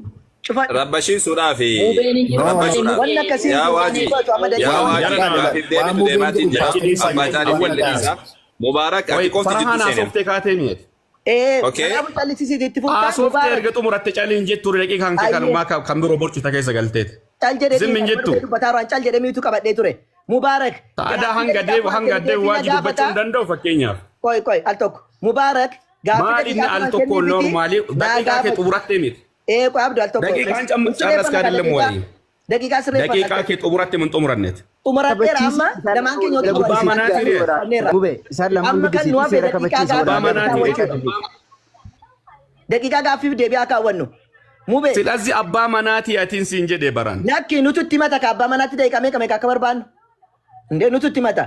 Cufadhu. Rabbashiisuudhaa fi Mubeen hin jiru. rabbashuudhaaf. Wanni akkasii Yaa waaji yaa waaji gaaffiif Waan deebitu mubeen deemaatiin jedhu jira. paasteriin Abbaa caalii waan walli dhiisaa. Mubaarak ati qofti Farhaan jidduu seeneen. haasoftee kaatee mi'eeti. Okay. Kanaafuu callisiisiiti itti fuftaa. Haasoftee Mubaarak. erga xumuratte caliin jettu daqiiqaan kee Ayyee. kanumaa kan biroo borcita keessa galteeti. Cal jedhee Zimmi hin jettu. dubbataa jiraan cal jedhee miitu qabadhee ture. Mubaarak. Taadaa hanga deebu hanga deebu waaji dubbachuu hin danda'u fakkeenyaaf. Qoy qoy al tokko. Mubaarak gaaffii Maal inni daqiiqaa al kudhan tokko kenniifiti noormaalii naa daqiiqaa kee gaafatu. xumurattee miti. Ee qoy abdu al tokko. Daqiiqaan carras kaadillee wayi. Daqiiqaa sirreeffadha. Daqiiqaa kee xumuratte mun xumuranneeti. Xumuradheera amma lamaan keenya Abbaa manaatii ree. Gube isaan lamaan Amma kan nu guddisiitii hafe seera daqiiqaa kabachiisu Abbaa gaaffii manaatii kaawwachuu. Daqiiqaa gaaffiif deebi'aa kaawwannu. Mubee. Silazi abbaa manaatii atiin siin jedhee baran. Lakki nutu itti mata ka abbaa manaatti daqiiqaa meeqa meeqa akka barbaannu. Indee nutu itti mata.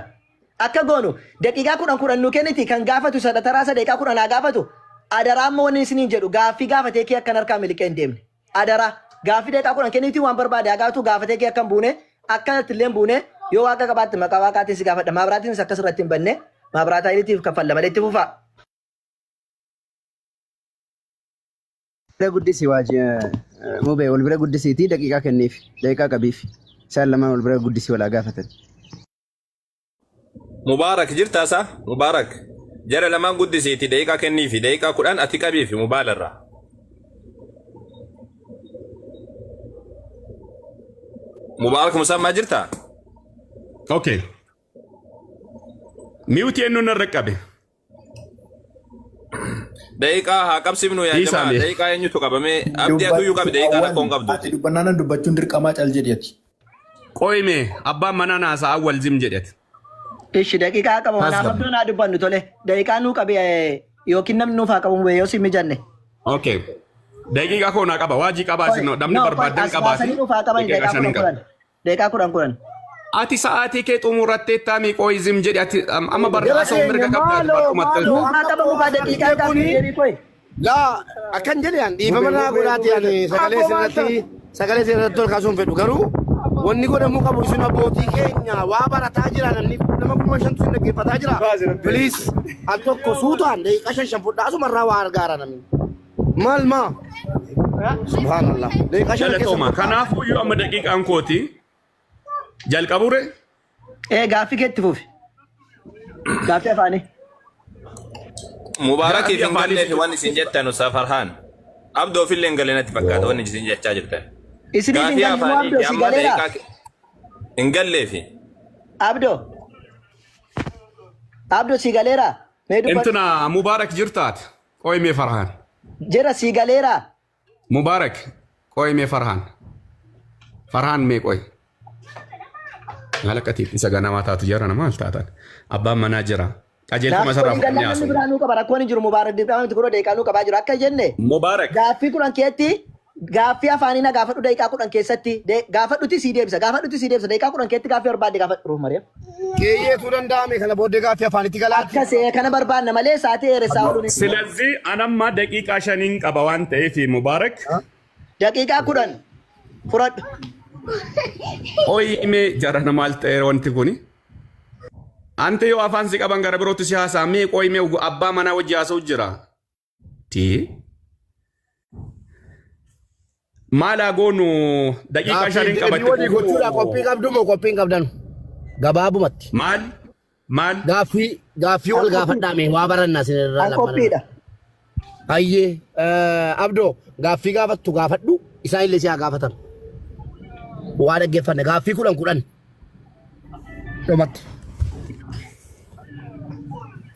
Akka goonu daqiiqaa 10 10 nu kenniti kan gaafatu sada taraasa daqiiqaa 10 haa gaafatu. Adaraa amma wanni isiniin jedhu gaaffii gaafatee kee akkan harkaa miliqee hin deemne. Adaraa gaaffii daqiiqaa 10 kenniti waan barbaade haa gaafatu gaafatee kee akkan buune akkanatti illee hin buune yoo waaqa qabaatte maqaa waaqaatiin si gaafadha. Maabiraatiinis akkas irratti hin banne maabiraataa iliitiif kaffalla malee itti fufaa. Bira guddisi waaji mubee wal bira guddisiitii daqiiqaa kenniif daqiiqaa qabiif isaan lamaan wal bira guddisi walaa gaafatan. Mubaarak jirtaa isaa? Mubaarak. Jara lamaan guddisiiti daqiiqaa kenniifi daqiiqaa 10 ati qabiifi mubaalarraa. Mubaarak musammaa jirtaa? Okay. Miuti eenyuun narra qabe? Daqiiqaa haa qabsiifnu yaa Dhiisaa jamaa. mee. Daqiiqaa eenyutu qabamee abdii atuyyuu qabi daqiiqaa rakkoon qabdu. Ati dubbannaan dubbachuun dirqamaa cal jedhi. Qoyime abbaan manaa naasaa awwal zim jedhete. Ishi daqiiqaa qaba manaaf Tasgabbi. abduu naa dubbannu tole. Daqiiqaa nuu qabe yookiin namni nuuf haa qabu mubee yoo si mijanne. Okay. Daqiiqaa koo naa qaba waajii qabaa isin namni barbaadan As qabaati. baasanii nuuf haa qaban Daqiiqaa daqiiqaa shanin 10 qaba. 10. Daqiiqaa 10 10. Ati sa'aatii kee xumurattee taamii qoyi zim jedhi ati amma barra Jara haasa'u mirga keenya qabda ati maaloo barkumatti. maaloo Nuuf haa qabamu kaa daqiiqaa gaaffii deebii koyi. Laa akkan jedhe an dhiifama naa godhaati ani sagalee sirratti ol kaasuun fedhu garuu wanni godhamuu qabu isin abbootii keenya waa barataa jira namni nama 5,000tu isin dhaggeeffataa jira. Please al tokko suutaan daqiiqaa 5 5 fudhaa asumarraa waa argaara namni. Maal maa? Subhaanallah. Daqiiqaa 5 keessa Galatooma. fudhaa. Kanaafuyyuu amma daqiiqaan kooti jalqabure Ee gaaffii keetti fufi. Gaaffii afaanii. Mubaarakiif Gaaffii hin afaanii galleefi wanni isin jettan Ustaaz Farhaan. Abdoof illee hin galle natti fakkaata wanni isin jechaa jirtan. Isiniif hin Gaafii galle moo afaaniiti abdoo si amma galeera? daqiiqaa hin galleefi. Abdoo. Abdoo si galeera? Mee dubbadhu. Intina Mubaarak jirtaat qoyimee Farhaan. Jira si galeera? Mubaarak qoyimee Farhaan. Farhaan mee qoy. Maal akka isa ganamaa taatu jara nama maal taatan. Abbaan manaa jira. Qajeelfama Naaf isarraa walii fudhannee gallaan namni haasofna. biraa nuu qaba rakkoon hin jiru Mubaarak dirqama miti kunoo daqiiqaa nuu qabaa jiru akka jenne Mubaarak. gaaffii 10 keetti gaaffii afaanii na gaafadhu daqiiqaa 10 keessatti gaafadhuti sii deebisa gaafadhuti sii deebisa daqiiqaa 10 keetti gaaffii barbaadde gaafadhu ruuf Mariam. Keeyyeetu danda'ame kana booddee gaaffii afaanitti galaatti. Akkasee kana barbaanna malee sa'aatii dheeressaa ooluun hin jiru. Silazii anamma daqiiqaa 5 qaba waan ta'eef Mubaarak. Daqiiqaa 10 fudhadhu. Qoyimee jara maal ta'e wanti kuni. Ante yoo afaan si qaban gara birootti si haasaa mee qoyimee abbaa manaa wajji haasa'u jira. Tii. Maal haa goonu daqiiqaa Gaaffii 5 deebii qabatte walii gochuudhaa qophii qabdu moo qophii hin qabdanu? Gabaabumatti. Maal? Maal? Gaaffii gaaffii wal gaafadhaame waa barannaa isin irraa An qophiidha. Hayyee Abdoo gaaffii gaafattu gaafadhu isaan illee si haa gaafatan. Waa dhaggeeffanne gaaffii 10 10. Dhumatti.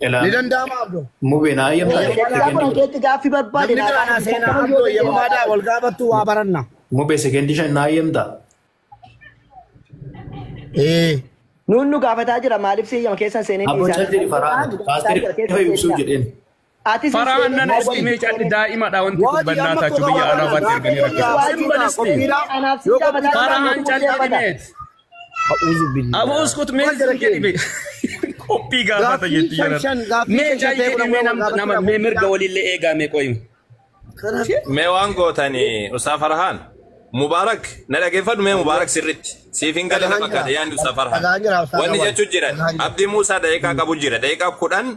Ni danda'ama Abdoo. Mubee naa eeyyamtaa? Daqiiqaa 10 keetti gaaffii barbaade Namni naa biraa naa gaafadhu. seenaa Abdoo eeyyamamaadhaa wal gaafattu waa baranna. Mubee sekendii 5 naa eeyyamtaa? Ee. Nuun nu gaafataa jira maaliif si eeyyama keessan seenee Abboon cal jedhi Farhaan. Paasterii ibsuu jedheen. Ati si Farhaan seenee nan istimee calli daa'imadha wanti kun Waajii bannaa amma taachuu biyya Arabaatti erganii rakkisu. Simbal isti. qophiidha. anaaf si Yoo gaafataa jira Farhaan calli dhimeet. A'uuzu billah. Aboo uskut mee Maal jara jedhi keenya? Qophii gaafata Gaaffii jetti 5 jedhan. 5 gaaffii Mee 5 5 calli ta'e jedhi kudhan mee wal nama gaafachuudha mee mirga qophiidha. waliillee eegaa mee qoyime. Mee waan gootanii Ustaaz Farhaan. Mubaarak na dhaggeeffadhu mee Mubaarak sirritti. Siif hin galle na Dhagahaan fakkaata jira. yaadni Ustaaz Farhaan. Dhagahaan jira Ustaaz Wanni Awwal. jechuun jiran Dhagahaan jira. Abdii Muusaa daqiiqaa qabu jira daqiiqaa 10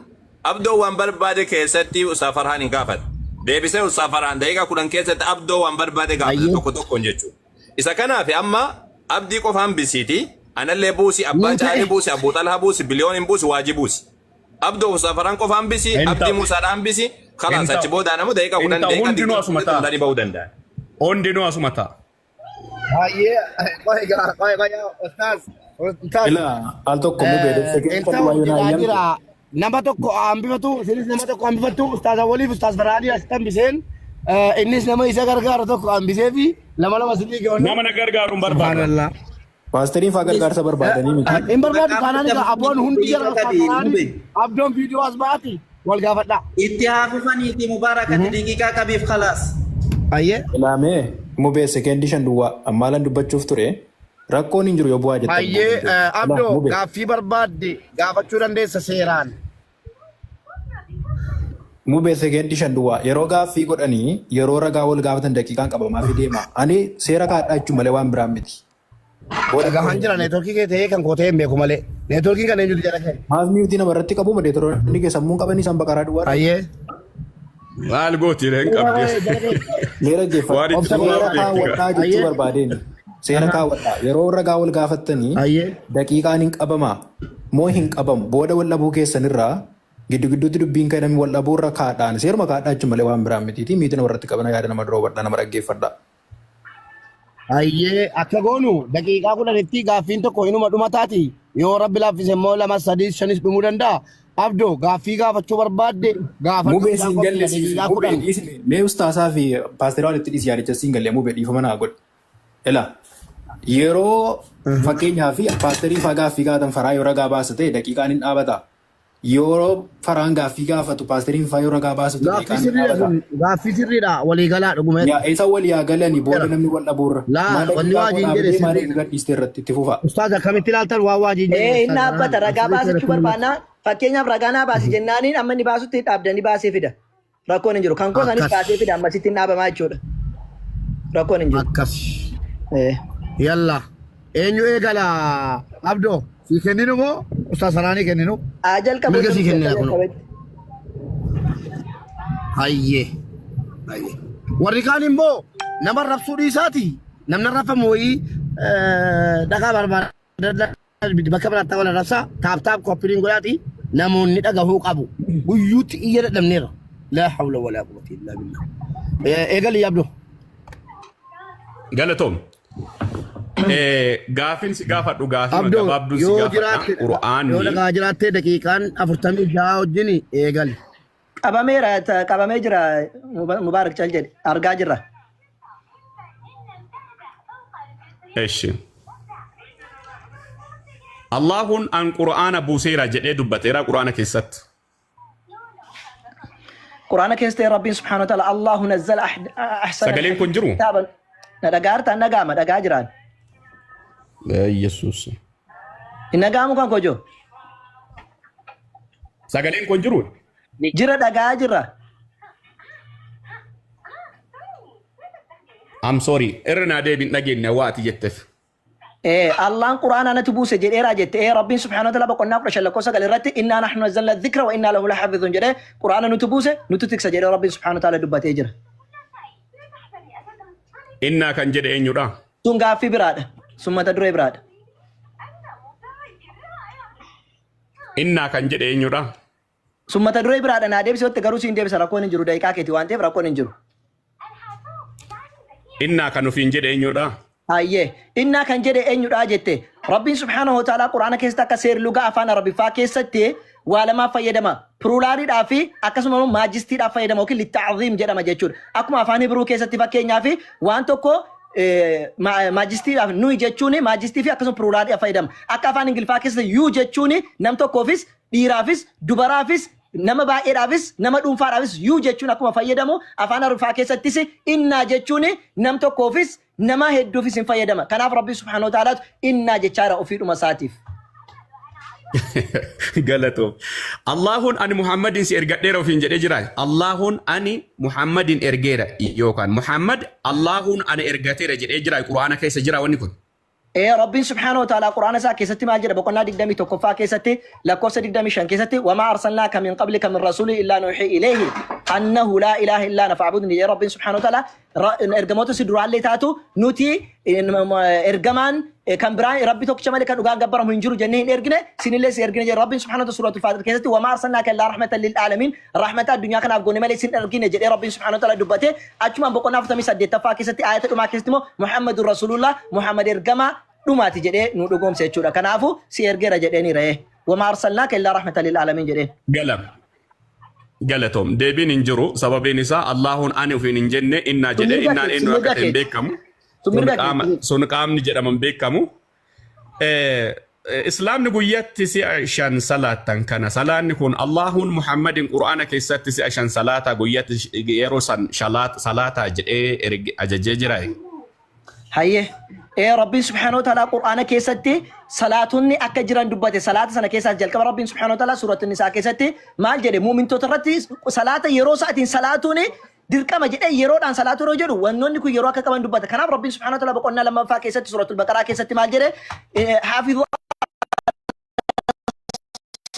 Abdoo waan barbaade keessatti Ustaaz Farhaan hin gaafatu. Deebisee Ustaaz Farhaan daqiiqaa 10 keessatti Abdoo waan barbaade gaafata tokko tokkoon jechuudha. Isa kanaaf amma Abdii qofaan bisiiti. Anallee buusi, Abbaa Caalii buusi, Abbuu Xalhaa buusi, Biliyoon hin buusi, Waajii buusi. Abdoo Ustaaz Farhaan qofaan bisi, Abdii Muusaadhaan bisi. Kalaas achi booda namu daqiiqaa 10 daqiiqaa Hundinuu asuma 20 ta'a. xumuranii bahuu danda'an. Hundinuu asuma ta'a. Baay'ee qoy gaa qoy qoy ustaaz ustaaz. Ilaa al tokko mubee Inta jedhaa jira nama tokko hambifatu isinis nama tokko hambifattu ustaaz Awwaliif ustaaz Faraadii asitti hambiseen innis nama isa gargaaru tokko hambisee fi lama lama sinii goonu. Nama na gargaaru hin barbaadu. Subhaanallah. Paasteriin faa gargaarsa barbaadanii miti. Hin barbaadu taanaan egaa abboon hundi jara ustaaz Faraadii abdoon viidiyoo as ba'aati wal gaafadha. Itti haafifaniiti Mubaarak ati daqiiqaa qabiif khalaas. Ayyee. Ilaamee mubee sekendii 5 duwwaa ammaalan dubbachuuf ture rakkoon hin jiru yoo bu'aa jettan. Ayyee abdoo gaaffii barbaadde gaafachuu dandeessa seeraan. Mubee sekendii 5 duwwaa yeroo gaaffii godhanii yeroo ragaa wal gaafatan daqiiqaan qabamaa fi deema. Ani seera kaadhaa jechuun malee waan biraan miti. Dhagahaan jira neetworkii kee ta'ee kan koo ta'ee hin beeku malee. Neetworkiin kan eenyutu jara kee. Maaf miutii nama irratti qabu malee tooronni kee sammuun qabanii isaan baqaraa duwwaa. Ayyee. Maal gooti hin qabde. Mee dhaggeeffadhu. Seera kaawwadhaa jechuu barbaadeen. Seera kaawwadhaa. Yeroo ragaa wal gaafattanii daqiiqaan hin qabamaa moo hin qabamu booda wal dhabuu keessanirraa giddu gidduutti dubbiin kan namni wal dhabuu irra kaadhaan seeruma kaadhaa jechuun malee waan biraan mitiiti miitii nama irratti qabana yaada nama dura hubadhaa nama dhaggeeffadhaa. Ayyee akka goonu daqiiqaa 10tti gaaffiin tokko inuma dhuma taati yoo rabbi laaffise immoo lama sadii shanis dhumuu danda'a. Abdoo gaaffii gaafachuu barbaadde gaafachuu Mubee siin galle daqiiqaa mubee 10. dhiisne mee ustaasaa fi paasteraa walitti dhiisi yaadicha siin galle mubee dhiifama naa godhe. Ila yeroo fakkeenyaa fi paasterii faa gaaffii gaafatan faraa yoo ragaa baasa ta'e daqiiqaan hin dhaabata. Yeroo faraan gaaffii gaafatu paasteriin faa yoo ragaa baasatu Gaaffii daqiiqaan hin sirriidha dhaabata. kun gaaffii sirriidha waliigalaa dhuguma. Yaa isa walii haa galanii booda namni wal dhabuurra. Laa Maal wanni daqiiqaa waajiin koo jedhe dhaabdee maaliif sirriidha. gadhiiste irratti itti fufa. Ustaaz akkamitti ilaaltan waan waajiin jedhe. Ee inni dhaabbata ragaa baasachuu barbaanna fakkeenyaaf ragaa naa baasi jennaaniin amma inni baasutti dhaabdanii baasee fida. Rakkoon hin jiru. Kan koo sanis baasee fida ammasitti hin dhaabamaa jechuudha. Rakkoon hin jiru. Akkas. Yalla. Eenyu eegala Abdoo si kenninu moo ustaaz Sanaanii kenninu? Jalqaba. Mirga si kennina kun. Hayyee. Hayyee. Warri kaan immoo nama rabsuu dhiisaati. Namni rafamu wayii dhagaa barbaada bakka biraatti wal rabsaa taap taap koppiliin godhaati namoonni dhagahuu qabu. Guyyuutti iyya dadhabneera. Laa hawla walaa quwwata illaa billah. Eegali Abdoo. Galatoom. Gaaffiin si gaafadhu gaaffii Abdoo gabaabduu si yoo gaafadha. jiraatte yoo Qur'aanni dhagaa jiraatte daqiiqaan 46 wajjin eegali. Qabameera qabamee jira Mubaarak cal jedhe argaa jirra. Eshi. Allahuun an Qur'aana buuseera jedhee dubbateera Qur'aana keessatti. Qur'aana keessatti Rabbiin subhaanahu wa ta'ala Allahu nazzala ahsana Sagaleen kun jiru? kitaaban. Na dhagaa hartaan dhagaama dhagaa jiraan. Yesuus. Hin dhagaamu kan kojo. Sagaleen kun jiru? Jira dhagaa jirra. I'm sorry. Irra naa deebiin dhageenye waa ati jetteef. Allaan Qur'aana natti buuse jedheera jette. Rabbiin subhaanahu wa ta'ala boqonnaa 15 lakkoofsa 9 irratti innaa nahnu nazzalna dhikra wa innaa lahu lahafidhun jedhee Qur'aana nuti buuse nuti tiksa jedhee Rabbiin subhaanahu wa ta'ala dubbatee jira. Innaa kan jedhe eenyudha? Sun gaaffii biraadha. Sun mata duree biraadha. Innaa kan jedhe eenyudha? Sun mata duree biraadha naa deebise yoo garuu siin deebisa rakkoon hin jiru daqiiqaa keeti waan ta'eef rakkoon hin jiru. Innaa kan ofiin jedhe eenyudha? Hayyee innaa kan jedhe eenyudha jette Rabbiin subhaanahu wa ta'ala Quraana keessatti akka seer lugaa afaan Arabiffaa keessatti waa lamaaf fayyadama. Pluraliidhaa fi akkasuma immoo majestyidhaaf fayyadama yookiin litta'ziim jedhama jechuudha. Akkuma afaan Hibruu keessatti fakkeenyaaf waan tokko majestydhaaf nuyi jechuun majesty fi akkasuma pluraliidhaaf fayyadama. Akka afaan Ingiliffaa keessatti you jechuun nam tokkoofis dhiiraafis dubaraafis nama baay'eedhaafis nama dhuunfaadhaafis you jechuun akkuma fayyadamu afaan Arabiffaa keessattis innaa jechuun nam tokkoofis nama hedduufis hin fayyadama. Kanaaf Rabbi subhaanahu wa ta'alaatu innaa jechaadha ofiidhuma isaatiif. Galatoom. Allahuun ani Muhammadin si ergadheera ofiin jedhee jira. Allahuun ani Muhammadin ergeera yookaan Muhammad Allahuun ani ergateera jedhee jira. Quraana keessa jira wanni kun. Rabbiin subhaanahu wa ta'ala Quraana isaa keessatti maal jedha boqonnaa 21ffaa keessatti lakkoofsa 25 keessatti wamaa arsalnaaka min qablika min rasuulin illaa nuuxii ilayhi Annahu laa ilaaha illaa ana fa'budni jedhee Rabbiin subhaanahu wa ta'ala ergamoota si duraallee taatu nuti ergamaan kan biraan Rabbi tokkicha malee kan dhugaan gabbaramu hin jiru jennee hin ergine sinillee si ergine jedhe Rabbiin subhaanahu wa ta'ala suuratul Faatir keessatti wamaa arsalnaaka illaa rahmatan lil aalamiin rahmata addunyaa kanaaf goone malee sin ergine jedhee Rabbiin subhaanahu wa ta'ala dubbate achumaan boqonnaa 48ffaa keessatti aayata dhumaa keessatti immoo Muhammadun Rasuulullah Muhammad ergamaa dhumaati jedhee nu dhugoomse jechuudha. Kanaafuu si ergeera jedheeni ra'ee wamaa arsalnaaka illaa rahmatan lil aalamiin jedheen. Galam. Galatoom. Deebiin hin jiru. Sababiin isaa Allaahuun ani ofiin hin jenne innaa jedhee innaan eenyu akka ta'e hin beekamu. Sun qaamni jedhama hin beekamu. Islaamni guyyaatti si'a 5 salaattan kana. Salaanni kun Allaahuun Muhammadin Qur'aana keessatti si'a 5 salaataa guyyaatti yeroo san salaataa jedhee ajajee jira. Hayyee. Rabbiin subhaanahu wa ta'ala Qur'aana keessatti salaatonni akka jiran dubbate. Salaata sana keessaa jalqaba Rabbiin subhaanahu wa ta'ala suuratu Nisaa keessatti maal jedhe muumintoota irratti salaata yeroo sa'aatiin salaatuun dirqama jedhee yeroodhaan salaatu yeroo jedhu wannoonni kun yeroo akka qaban dubbate. Kanaaf Rabbiin subhaanahu wa ta'ala boqonnaa lammaffaa keessatti suuratul Baqaraa keessatti maal jedhe haafidhu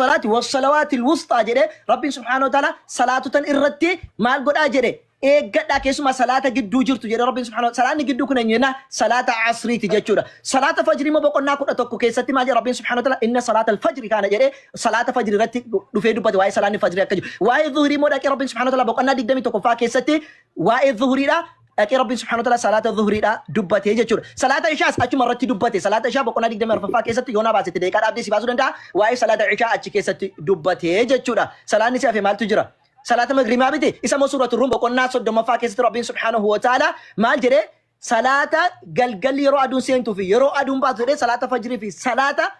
salaati wassalawaati alwusxaa jedhe Rabbiin subhaanahu wa ta'ala salaatotan irratti maal godhaa jedhe eeggadhaa keessumaa salaata gidduu jirtu jedhe Rabbiin subhaanahu wa ta'ala. Salaanni gidduu kun eenyu jennaa salaata asriiti jechuudha. Salaata fajrii immoo boqonnaa 11 keessatti maal jedhe Rabbiin subhaanahu wa ta'ala inna salaata alfajri kaana jedhee salaata fajrii irratti dhufee dubbate waa'ee salaanni fajrii akka jiru. Waa'ee zuhurii immoo dhaqee Rabbiin subhaanahu wa ta'ala boqonnaa 21ffaa keessatti waa'ee zuhuriidha dhaqee Rabbiin subhaanahu wa ta'ala salaata zuhuriidha dubbate jechuudha. Salaata ishaas achuma irratti dubbate. Salaata ishaa boqonnaa 24ffaa keessatti yoonaa baasette deeqaa dhaabdee si baasuu danda'a. Waa'ee salaata ishaa achi keessatti dubbate jechuudha. Salaanni si hafe maaltu jira? Salaata magriibaa miti isa immoo suuratul Ruum boqonnaa 30ffaa keessatti Rabbiin subhaanahu wa ta'ala maal jedhee salaata galgalli yeroo aduun seentuu fi yeroo aduun baatu jedhee salaata fajrii fi salaata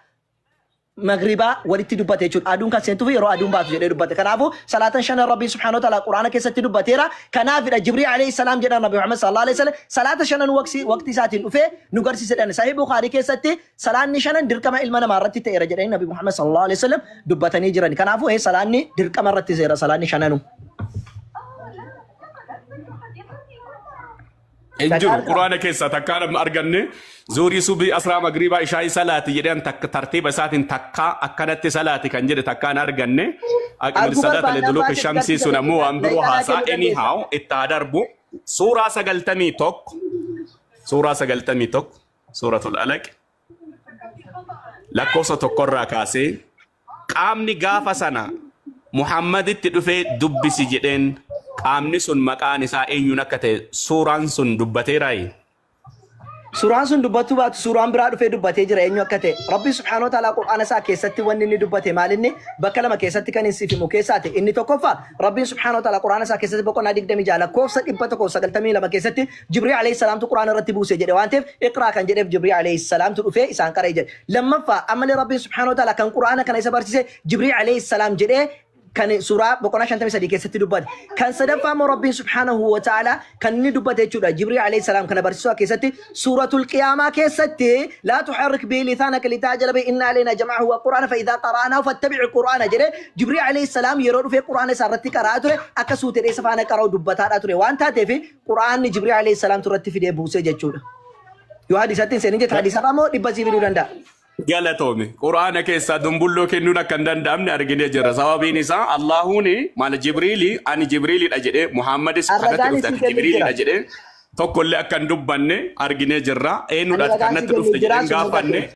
magriibaa walitti dubbate jechuudha. Aduun kan seentuu fi yeroo aduun baatu jedhee dubbate. Kanaafuu salaatan shanan Rabbiin subhaanahu wa ta'ala Quraana keessatti dubbateera. Kanaafidha Jibriil alayhi salaam jedhan Nabi Muhammad sallallahu alayhi wasallam salaata shanan waqtii isaatiin dhufee nu garsiise jedhan. Sahih Bukhaarii keessatti salaanni shanan dirqama ilma namaa irratti ta'eera jedhanii Nabi Muhammad sallallahu alayhi wasallam dubbatanii jiran. Kanaafuu salaanni dirqama irratti seera salaanni shananu. Hin jiru Quraana keessaa takkaa namni arganne zuurii subii asraa magriibaa ishaayii salaati jedhan takka tartiiba isaatiin takkaa akkanatti salaati kan jedhe takkaan arganne aqimil salaata liduluuki shamsii sun ammoo waan biroo haasaa anyhow itti haa darbu suuraa 91 suuraa 91 suuratul alaq lakkoofsa tokkorraa kaasee qaamni gaafa sana Muhammaditti dhufee dubbisi jedheen qaamni sun maqaan isaa eenyuun akka ta'e suuraan sun dubbateeraayi. Suuraan sun dubbattuu baatu suuraan biraa dhufee dubbatee jira eenyu akka ta'e. Rabbi subhaanahu wa ta'ala Qur'aana isaa keessatti wanni inni dubbate maalinni bakka lama keessatti kan inni siif himu keessaati. Inni tokkoffaa Rabbiin subhaanahu wa ta'ala Qur'aana isaa keessatti boqonnaa 26 lakkoofsa 192 keessatti Jibriil alayhi salaamtu Qur'aana irratti buuse jedhe waan ta'eef iqraa kan jedheef Jibriil alayhi salaamtu dhufee isaan qara'e jedhe. Lammaffaa ammallee Rabbiin subhaanahu wa ta'ala kan Qur'aana kana isa barsiise Jibriil alayhi salaam jedhee kan suuraa boqonnaa 53 keessatti dubbate. Kan sadaffaa immoo Rabbiin subhaanahu wa ta'ala kan inni dubbate jechuudha. Jibriil alayhi salaam kana barsiisuu keessatti suuratul Qiyaamaa keessatti laa tuharrik bihi lisaanaka litaajala bihi inna alaynaa jam'ahu wa qur'aana fa idhaa qara'naahu fattabi' qur'aana jedhee Jibriil alayhi salaam yeroo dhufee qur'aana isaa irratti qara'aa ture akka suutee isa faana qara'u dubbataadhaa ture waan taateef qur'aanni Jibriil alayhi salaam irratti fidee buusee jechuudha. Yoo hadiisatti hin seenin jette hadiisarraa immoo dhibba sii fiduu danda'a. Galatoome. Qur'aana keessaa dumbulloo kennuun akka hin danda'amne arginee jirra. Sababiin isaa Allaahuun maal Jibriili ani Jibriilidha jedhee Muhammadis kanatti dhufte ati Jibriilidha jedhee tokkollee akka hin dubbanne arginee jirra. Eenyudha kanatti dhufte jedheen gaafanne.